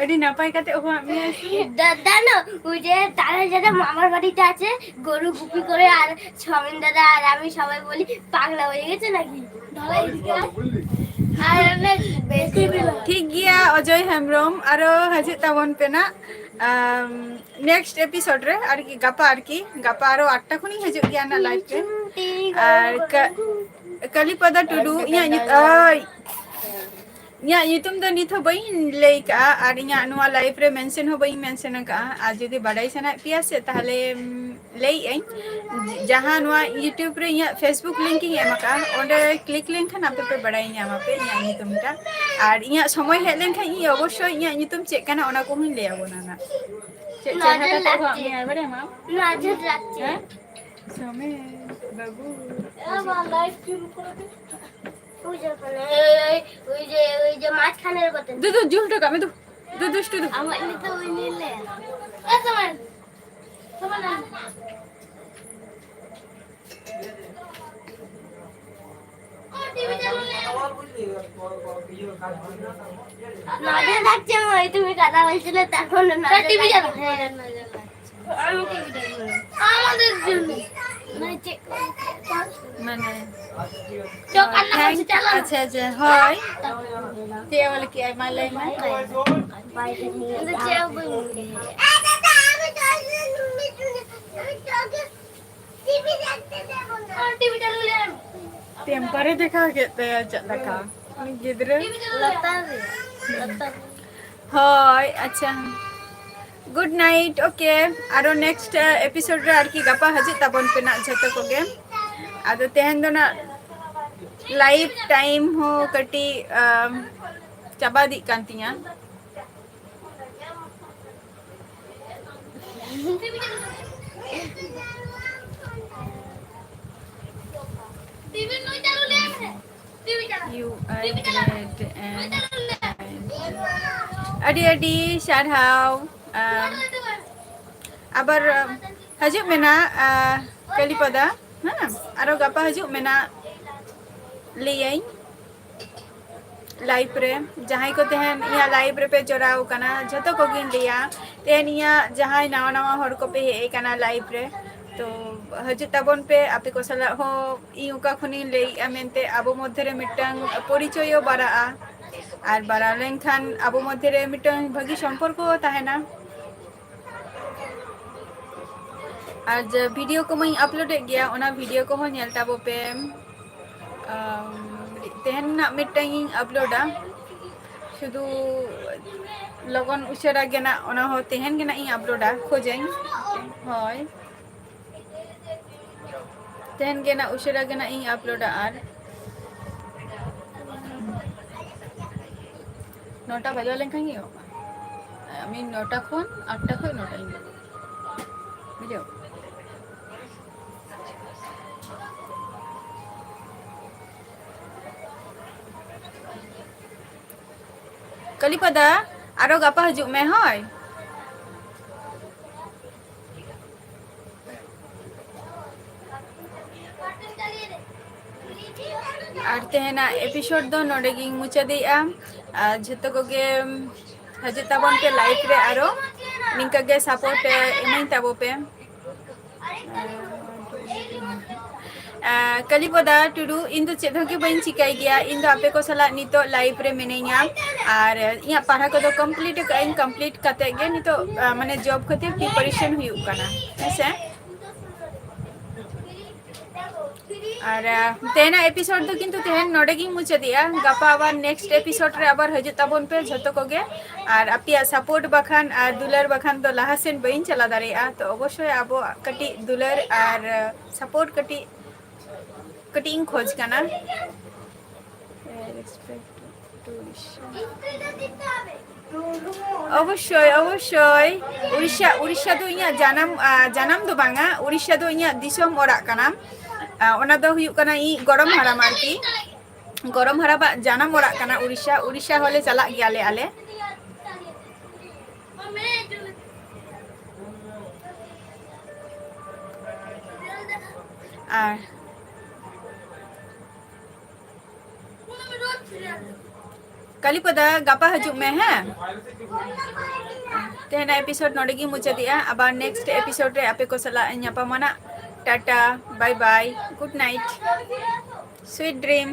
ᱟᱹᱰᱤ ᱱᱟᱯᱟᱭ ᱠᱟᱛᱮ ᱦᱚᱦᱚᱣᱟᱫ ᱢᱮᱭᱟᱭ ᱥᱮ? দাদা না, ওই যে তারা যারা মামার বাড়িতে আছে, গরু গুপি করে আর সমিন দাদা আর আমি সবাই বলি, "পাগলা হয়ে গেছে নাকি?" আর অনেক বেশি। ᱴᱷᱤᱠ ᱜᱮᱭᱟ ᱚᱡᱚᱭ ᱦᱮᱢᱵᱨᱚᱢ, ᱟᱨᱚ ᱦᱤᱡᱩᱜ ᱛᱟᱵᱚᱱ ᱯᱮ ᱱᱟᱜ᱾ ᱟᱢ, next episode ᱨᱮ ᱟᱨᱠᱤ, ᱜᱟᱯᱟ ᱟᱨᱠᱤ, ᱜᱟᱯᱟ ᱟᱨᱚ ᱟᱴᱴᱟ ᱠᱷᱚᱱᱤᱧ ᱦᱤᱡᱩᱜ ᱜᱮᱭᱟ ᱱᱟᱜ live ᱨᱮ᱾ ᱟᱨ ᱠᱟ-, ᱠᱟᱞᱤᱯᱚᱫᱟ ᱴᱩᱰᱩ, ᱤᱧᱟᱹᱜ ᱧᱩ-, ᱳᱭ, ᱤᱧᱟᱹᱜ ᱧᱩᱛᱩᱢ ᱫᱚ ᱱᱤᱛ ᱦᱚᱸ ᱵᱟᱹᱧ ᱞᱟᱹᱭ ᱠᱟᱜᱼᱟ, ᱟᱨ ᱤᱧᱟᱹᱜ ᱱᱚᱣᱟ live ᱨᱮ mention ᱦᱚᱸ ᱵᱟᱹᱧ mention ᱟᱠᱟᱜᱼᱟ᱾ ᱟᱨ ᱡᱩᱫᱤ ᱵᱟᱰᱟᱭ ᱥᱟᱱᱟᱭᱮᱫ ᱯᱮᱭᱟ ᱥᱮ, ᱛᱟᱦᱞᱮ, ᱩᱢ, ᱞᱟᱹᱭᱮᱫ ᱟᱹᱧ, ᱡᱟᱦᱟᱸ ᱱᱚᱣᱟ YouTube ᱨᱮ ᱤᱧᱟᱹᱜ Facebook link ᱤᱧ ᱮᱢ ᱟᱠᱟᱜᱼᱟ, ᱚᱸᱰᱮ click ᱞᱮᱱᱠᱷᱟᱱ ᱟᱯᱮ ᱯᱮ ᱵᱟᱰᱟᱭ ᱧᱟᱢᱟ ᱯᱮ ᱤᱧᱟᱹᱜ ᱧᱩᱛᱩᱢ ᱴᱟᱜ᱾ ᱟᱨ ᱤᱧᱟᱹᱜ ᱥᱚᱢᱚᱭ ᱦᱮᱡ ᱞᱮᱱᱠᱷᱟᱱ ᱤᱧ ᱚᱵᱚᱥᱥᱳᱭ ᱤᱧᱟᱹᱜ ᱧᱩᱛᱩᱢ ᱪᱮᱫ ᱠᱟᱱᱟ ᱚᱱᱟ ᱠᱚᱦᱚᱸᱧ ᱞᱟᱹᱭ ᱟᱵᱚᱱᱟ ᱱᱟᱜ᱾ ᱪᱮᱫ ᱪᱮᱦᱨᱟ ᱠᱟᱛᱮ ᱦᱚᱦᱚ ᱟᱫ ᱢᱮᱭᱟ, ᱵᱟᱰᱟᱭᱟᱢ ᱟᱢ? ᱱᱚᱡᱚᱨ ᱞᱟᱜᱪᱮ᱾ ᱦᱮᱸ? ᱥᱚᱢᱤᱨ ᱵᱟᱹᱵᱩ᱾ ᱟᱢᱟᱜ live ᱪᱟᱹᱞᱩ ᱠᱚᱨᱮ ᱫᱚ᱾ ᱳᱭ ᱡᱮ ᱚᱱᱮ, ᱳᱭ ᱡᱮ, ᱳᱭ ᱡᱮ ᱢᱟᱡᱷᱠᱷᱟᱱᱮ ᱨᱮ ᱠᱚᱛᱮ᱾ ᱫᱩ, ᱫᱩ, ᱡᱩᱞ ᱦᱚᱴᱚ ᱠᱟᱜ ᱢᱮ, ᱫᱩ᱾ ᱫᱩ, ᱫᱩᱥᱴᱩ, ᱫᱩ᱾ ᱟᱢᱟᱜ ᱧᱩᱛᱩᱢ ᱩᱭ ᱧᱮᱞ ᱞᱮ᱾ ᱮ, ᱥᱚᱢᱟᱱ᱾ ᱥᱚᱢᱟᱱ᱾ ᱱᱚᱰᱮ ᱰᱟᱠᱪᱮ ᱢᱟᱹᱭ, তুমি কথা বলছিলে তখন নজর টিভি চালাও। হ্যাঁ, নজর লাগছে। আমাদের জন্য। মানে, ᱪᱮᱫ ᱠᱚ? ᱢᱟᱱᱮ, ᱪᱚ, ᱠᱟᱱᱟ ᱠᱚ ᱛᱷᱮᱝᱠ, ᱪᱟᱞᱟᱣ᱾ ᱟᱪᱪᱷᱟ, ᱟᱪᱪᱷᱟ, ᱦᱳᱭ᱾ ᱪᱮᱫ ᱮ ᱚᱞ ᱠᱮᱜᱼᱟᱭ? ᱢᱟ ᱞᱟᱹᱭ ᱢᱮ᱾ ᱤᱧ ᱫᱚ ᱪᱮᱫ ᱦᱚᱸ ᱵᱟᱹᱧ ᱞᱟᱹᱭᱟ᱾ ᱴᱮᱢᱯᱟᱨᱮ ᱫᱮᱠᱷᱟᱣ ᱠᱮᱫ ᱛᱟᱭᱟ ᱪᱮᱫ ᱞᱮᱠᱟ ᱩᱱᱤ ᱜᱤᱫᱽᱨᱟᱹ᱾ ᱞᱟᱛᱟᱨ ᱨᱮ, ᱞᱟᱛᱟᱨ ᱨᱮ᱾ ᱦᱳᱭ, ᱟᱪᱪᱷᱟ᱾ Good night, okay. ᱟᱨᱚ next, ᱟ, episode ᱨᱮ ᱟᱨᱠᱤ ᱜᱟᱯᱟ ᱦᱤᱡᱩᱜ ᱛᱟᱵᱚᱱ ᱯᱮ ᱱᱟᱜ ᱡᱷᱚᱛᱚ ᱠᱚᱜᱮ᱾ ᱟᱫᱚ ᱛᱮᱦᱮᱧ ᱫᱚ ᱱᱟᱜ live time ᱦᱚᱸ ᱠᱟᱹᱴᱤᱡ, ᱟ, ᱪᱟᱵᱟ ᱤᱫᱤᱜ ᱠᱟᱱ ᱛᱤᱧᱟ᱾ You are great and kind. ᱟᱹᱰᱤ ᱟᱹᱰᱤ ᱥᱟᱨᱦᱟᱣ᱾ ᱟᱢ, ᱟᱵᱟᱨ, ᱟᱢ, ᱦᱤᱡᱩᱜ ᱢᱮ ᱱᱟᱜ, ᱟ, ᱠᱟᱞᱤᱯᱚᱫᱟ, ᱦᱮᱸ? ᱟᱨᱚ ᱜᱟᱯᱟ ᱦᱤᱡᱩᱜ ᱢᱮ ᱱᱟᱜ, ᱞᱟᱹᱭᱟᱹᱧ᱾ ᱞᱟᱭᱤᱵᱷ ᱨᱮ, ᱡᱟᱦᱟᱸᱭ ᱠᱚ ᱛᱮᱦᱮᱧ ᱤᱧᱟᱹᱜ ᱞᱟᱭᱤᱵᱷ ᱨᱮᱯᱮ ᱡᱚᱲᱟᱣ ᱠᱟᱱᱟ, ᱡᱷᱚᱛᱚ ᱠᱚᱜᱮᱧ ᱞᱟᱹᱭᱟ, ᱛᱮᱦᱮᱧ ᱤᱧᱟᱹᱜ ᱡᱟᱦᱟᱸᱭ ᱱᱟᱣᱟ ᱱᱟᱣᱟ ᱦᱚᱲ ᱠᱚᱯᱮ ᱦᱮᱡ ᱟᱠᱟᱱᱟ ᱞᱟᱭᱤᱵᱷ ᱨᱮ, ᱛᱚ ᱦᱤᱡᱩᱜ ᱛᱟᱵᱚᱱ ᱯᱮ, ᱟᱯᱮ ᱠᱚ ᱥᱟᱞᱟᱜ ᱦᱚᱸ ᱤᱧ ᱚᱠᱟ ᱠᱷᱚᱱᱤᱧ ᱞᱟᱹᱭᱮᱜᱼᱟ ᱢᱮᱱᱛᱮ ᱟᱵᱚ ᱢᱚᱫᱽᱫᱷᱮ ᱨᱮ ᱢᱤᱫᱴᱟᱝ ᱯᱚᱨᱤᱪᱚᱭ ᱦᱚᱸ ᱵᱟᱲᱟᱜᱼᱟ, ᱟᱨ ᱵᱟᱲᱟᱣ ᱞᱮᱱᱠᱷᱟᱱ ᱟᱵᱚ ᱢᱚᱫᱽᱫᱷᱮ ᱨᱮ ᱢᱤᱫᱴᱟᱝ ᱵᱷᱟᱹᱜᱤ ᱥᱚᱢᱯᱚᱨᱠᱚ ᱦᱚᱸ ᱛᱟᱦᱮᱱᱟ᱾ ᱟᱨ ᱡᱮ ᱵᱷᱤᱰᱤᱭᱳ ᱠᱚᱢᱟᱧ ᱟᱯᱞᱳᱰᱮᱫ ᱜᱮᱭᱟ, ᱚᱱᱟ ᱵᱷᱤᱰᱤᱭᱳ ᱠᱚᱦᱚᱸ ᱧᱮᱞ ᱛᱟᱵᱚ ᱯᱮ᱾ ᱟᱢ, ᱛᱮᱦᱮᱧ ᱨᱮᱱᱟᱜ ᱢᱤᱫᱴᱟᱝ ᱤᱧ ᱟᱯᱞᱳᱰᱟ, ᱥᱩᱫᱷᱩ ᱞᱚᱜᱚᱱ ᱩᱥᱟᱹᱨᱟ ᱜᱮ ᱱᱟᱜ, ᱚᱱᱟ ᱦᱚᱸ ᱛᱮᱦᱮᱧ ᱜᱮ ᱱᱟᱜ ᱤᱧ ᱟᱯᱞᱳᱰᱟ, ᱠᱷᱚᱡᱟᱹᱧ᱾ ᱦᱳᱭ, ᱛᱮᱦᱮᱧ ᱜᱮ ᱱᱟᱜ ᱩᱥᱟᱹᱨᱟ ᱜᱮ ᱱᱟᱜ ᱤᱧ ᱟᱯᱞᱳᱰᱟ᱾ ᱟᱨ ᱱᱚᱴᱟ ᱵᱟᱡᱟᱣ ᱞᱮᱱᱠᱷᱟᱱ ᱜᱮ ᱮᱦᱚᱵᱚᱜᱼᱟ᱾ ᱟᱢᱤᱱ ᱱᱚᱴᱟ ᱠᱷᱚᱱ ᱟᱴᱴᱟ ᱠᱷᱚᱱ ᱱᱚᱴᱟ ᱤᱧ ᱵᱩᱡᱷᱟᱹᱣ᱾ ᱠᱟᱞᱤᱯᱟᱫᱟ, ᱟᱨᱚ ᱜᱟᱯᱟ ᱦᱤᱡᱩᱜ ᱢᱮ, ᱦᱳᱭ᱾ ᱟᱨ ᱛᱮᱦᱮᱧᱟᱜ ᱮᱯᱤᱥᱳᱰ ᱫᱚ ᱱᱚᱰᱮ ᱜᱤᱧ ᱢᱩᱪᱟᱹᱫᱮᱜᱼᱟ᱾ ᱟᱨ ᱡᱷᱚᱛᱚ ᱠᱚᱜᱮ ᱦᱤᱡᱩᱜ ᱛᱟᱵᱚᱱ ᱯᱮ ᱞᱟᱭᱤᱵᱷ ᱨᱮ, ᱟᱨᱚ ᱱᱤᱝᱠᱟ ᱜᱮ ᱥᱟᱯᱳᱨᱴ ᱮᱢᱟᱹᱧ ᱛᱟᱵᱚ ᱯᱮ᱾ ᱟᱸ, ᱠᱟᱞᱤᱯᱚᱫᱟ ᱴᱩᱰᱩ, ᱤᱧ ᱫᱚ ᱪᱮᱫ ᱦᱚᱸ ᱜᱮ ᱵᱟᱹᱧ ᱪᱤᱠᱟᱹᱭ ᱜᱮᱭᱟ᱾ ᱤᱧ ᱫᱚ ᱟᱯᱮ ᱠᱚ ᱥᱟᱞᱟᱜ ᱱᱤᱛᱚᱜ ᱞᱟᱭᱤᱵᱷ ᱨᱮ ᱢᱤᱱᱟᱹᱧᱟ᱾ ᱟᱨ ᱤᱧᱟᱹᱜ ᱯᱟᱲᱦᱟᱣ ᱠᱚᱫᱚ ᱠᱚᱢᱯᱞᱤᱴ ᱟᱠᱟᱫ ᱟᱹᱧ, ᱠᱚᱢᱯᱞᱤᱴ ᱠᱟᱛᱮ ᱜᱮ ᱱᱤᱛᱚᱜ, ᱟᱸ, ᱢᱟᱱᱮ ᱡᱚᱵ ᱠᱷᱟᱹᱛᱤᱨ ᱯᱨᱤᱯᱟᱨᱮᱥᱚᱱ ᱦᱩᱭᱩᱜ ᱠᱟᱱᱟ, ᱦᱮᱸ ᱥᱮ᱾ ᱟᱨ, ᱟᱸ, ᱛᱮᱦᱮᱧᱟᱜ ᱮᱯᱤᱥᱳᱰ ᱫᱚ ᱠᱤᱱᱛᱩ ᱛᱮᱦᱮᱧ ᱱᱚᱰᱮ ᱜᱤᱧ ᱢᱩᱪᱟᱹᱫᱮᱜᱼᱟ᱾ ᱜᱟᱯᱟ ᱟᱵᱟᱨ ᱱᱮᱠᱥᱴ ᱮᱯᱤᱥᱳᱰ ᱨᱮ ᱟᱵᱟᱨ ᱦᱤᱡᱩᱜ ᱛᱟᱵᱚᱱ ᱯᱮ ᱡᱷᱚᱛᱚ ᱠᱚᱜᱮ᱾ ᱟᱨ ᱟᱯᱮᱭᱟᱜ ᱥᱟᱯᱳᱨᱴ ᱵᱟᱠᱷᱟᱱ ᱟᱨ ᱫᱩᱞᱟᱹᱲ ᱵᱟᱠᱷᱟᱱ ᱫᱚ ᱞᱟᱦᱟ ᱥᱮᱱ ᱵᱟᱹᱧ ᱪᱟᱞᱟᱣ ᱫᱟᱲᱮᱭᱟᱜᱼᱟ᱾ ᱛᱚ ᱚᱵᱚᱥᱥᱳᱭ ᱟᱵᱚᱣᱟᱜ ᱠᱟᱹᱴᱤᱡ ᱫᱩᱞᱟᱹᱲ ᱟᱨ, ᱟᱸ, ᱥᱟᱯᱳᱨᱴ ᱠᱟᱹᱴᱤᱡ, ᱠᱟᱹᱴᱤᱡ ᱤᱧ ᱠᱷᱚᱡᱽ ᱠᱟᱱᱟ᱾ ᱚᱵᱚᱥᱥᱳᱭ, ᱚᱵᱚᱥᱥᱳᱭ᱾ ᱩᱲᱤᱥᱥᱟ, ᱩᱲᱤᱥᱥᱟ ᱫᱚ ᱤᱧᱟᱹᱜ ᱡᱟᱱᱟᱢ, ᱟᱸ, ᱡᱟᱱᱟᱢ ᱫᱚ ᱵᱟᱝᱟ, ᱩᱲᱤᱥᱥᱟ ᱫᱚ ᱤᱧᱟᱹᱜ ᱫᱤᱥᱚᱢ ᱚᱲᱟᱜ ᱠᱟᱱᱟ᱾ ᱟᱸ, ᱚᱱᱟ ᱫᱚ ᱦᱩᱭᱩᱜ ᱠᱟᱱᱟ ᱤᱧ ᱜᱚᱲᱚᱢ ᱦᱟᱲᱟᱢ ᱟᱨᱠᱤ᱾ ᱜᱚᱲᱚᱢ ᱦᱟᱲᱟᱢᱟᱜ ᱡᱟᱱᱟᱢ ᱚᱲᱟᱜ ᱠᱟᱱᱟ ᱩᱲᱤᱥᱥᱟ᱾ ᱩᱲᱤᱥᱥᱟ ᱦᱚᱸᱞᱮ ᱪᱟᱞᱟᱜ ᱜᱮᱭᱟᱞᱮ ᱟᱞᱮ᱾ ᱟᱨ ᱠᱟᱞᱤᱯᱚᱫᱟ, ᱜᱟᱯᱟ ᱦᱤᱡᱩᱜ ᱢᱮ, ᱦᱮᱸ? ᱛᱮᱦᱮᱧᱟᱜ episode ᱱᱚᱰᱮ ᱜᱤᱧ ᱢᱩᱪᱟᱹᱫᱮᱜᱼᱟ᱾ ᱟᱵᱟᱨ next episode ᱨᱮ ᱟᱯᱮ ᱠᱚ ᱥᱟᱞᱟᱜ ᱤᱧ ᱧᱟᱯᱟᱢᱟ ᱱᱟᱜ᱾ Tata, bye bye, good night, sweet dream.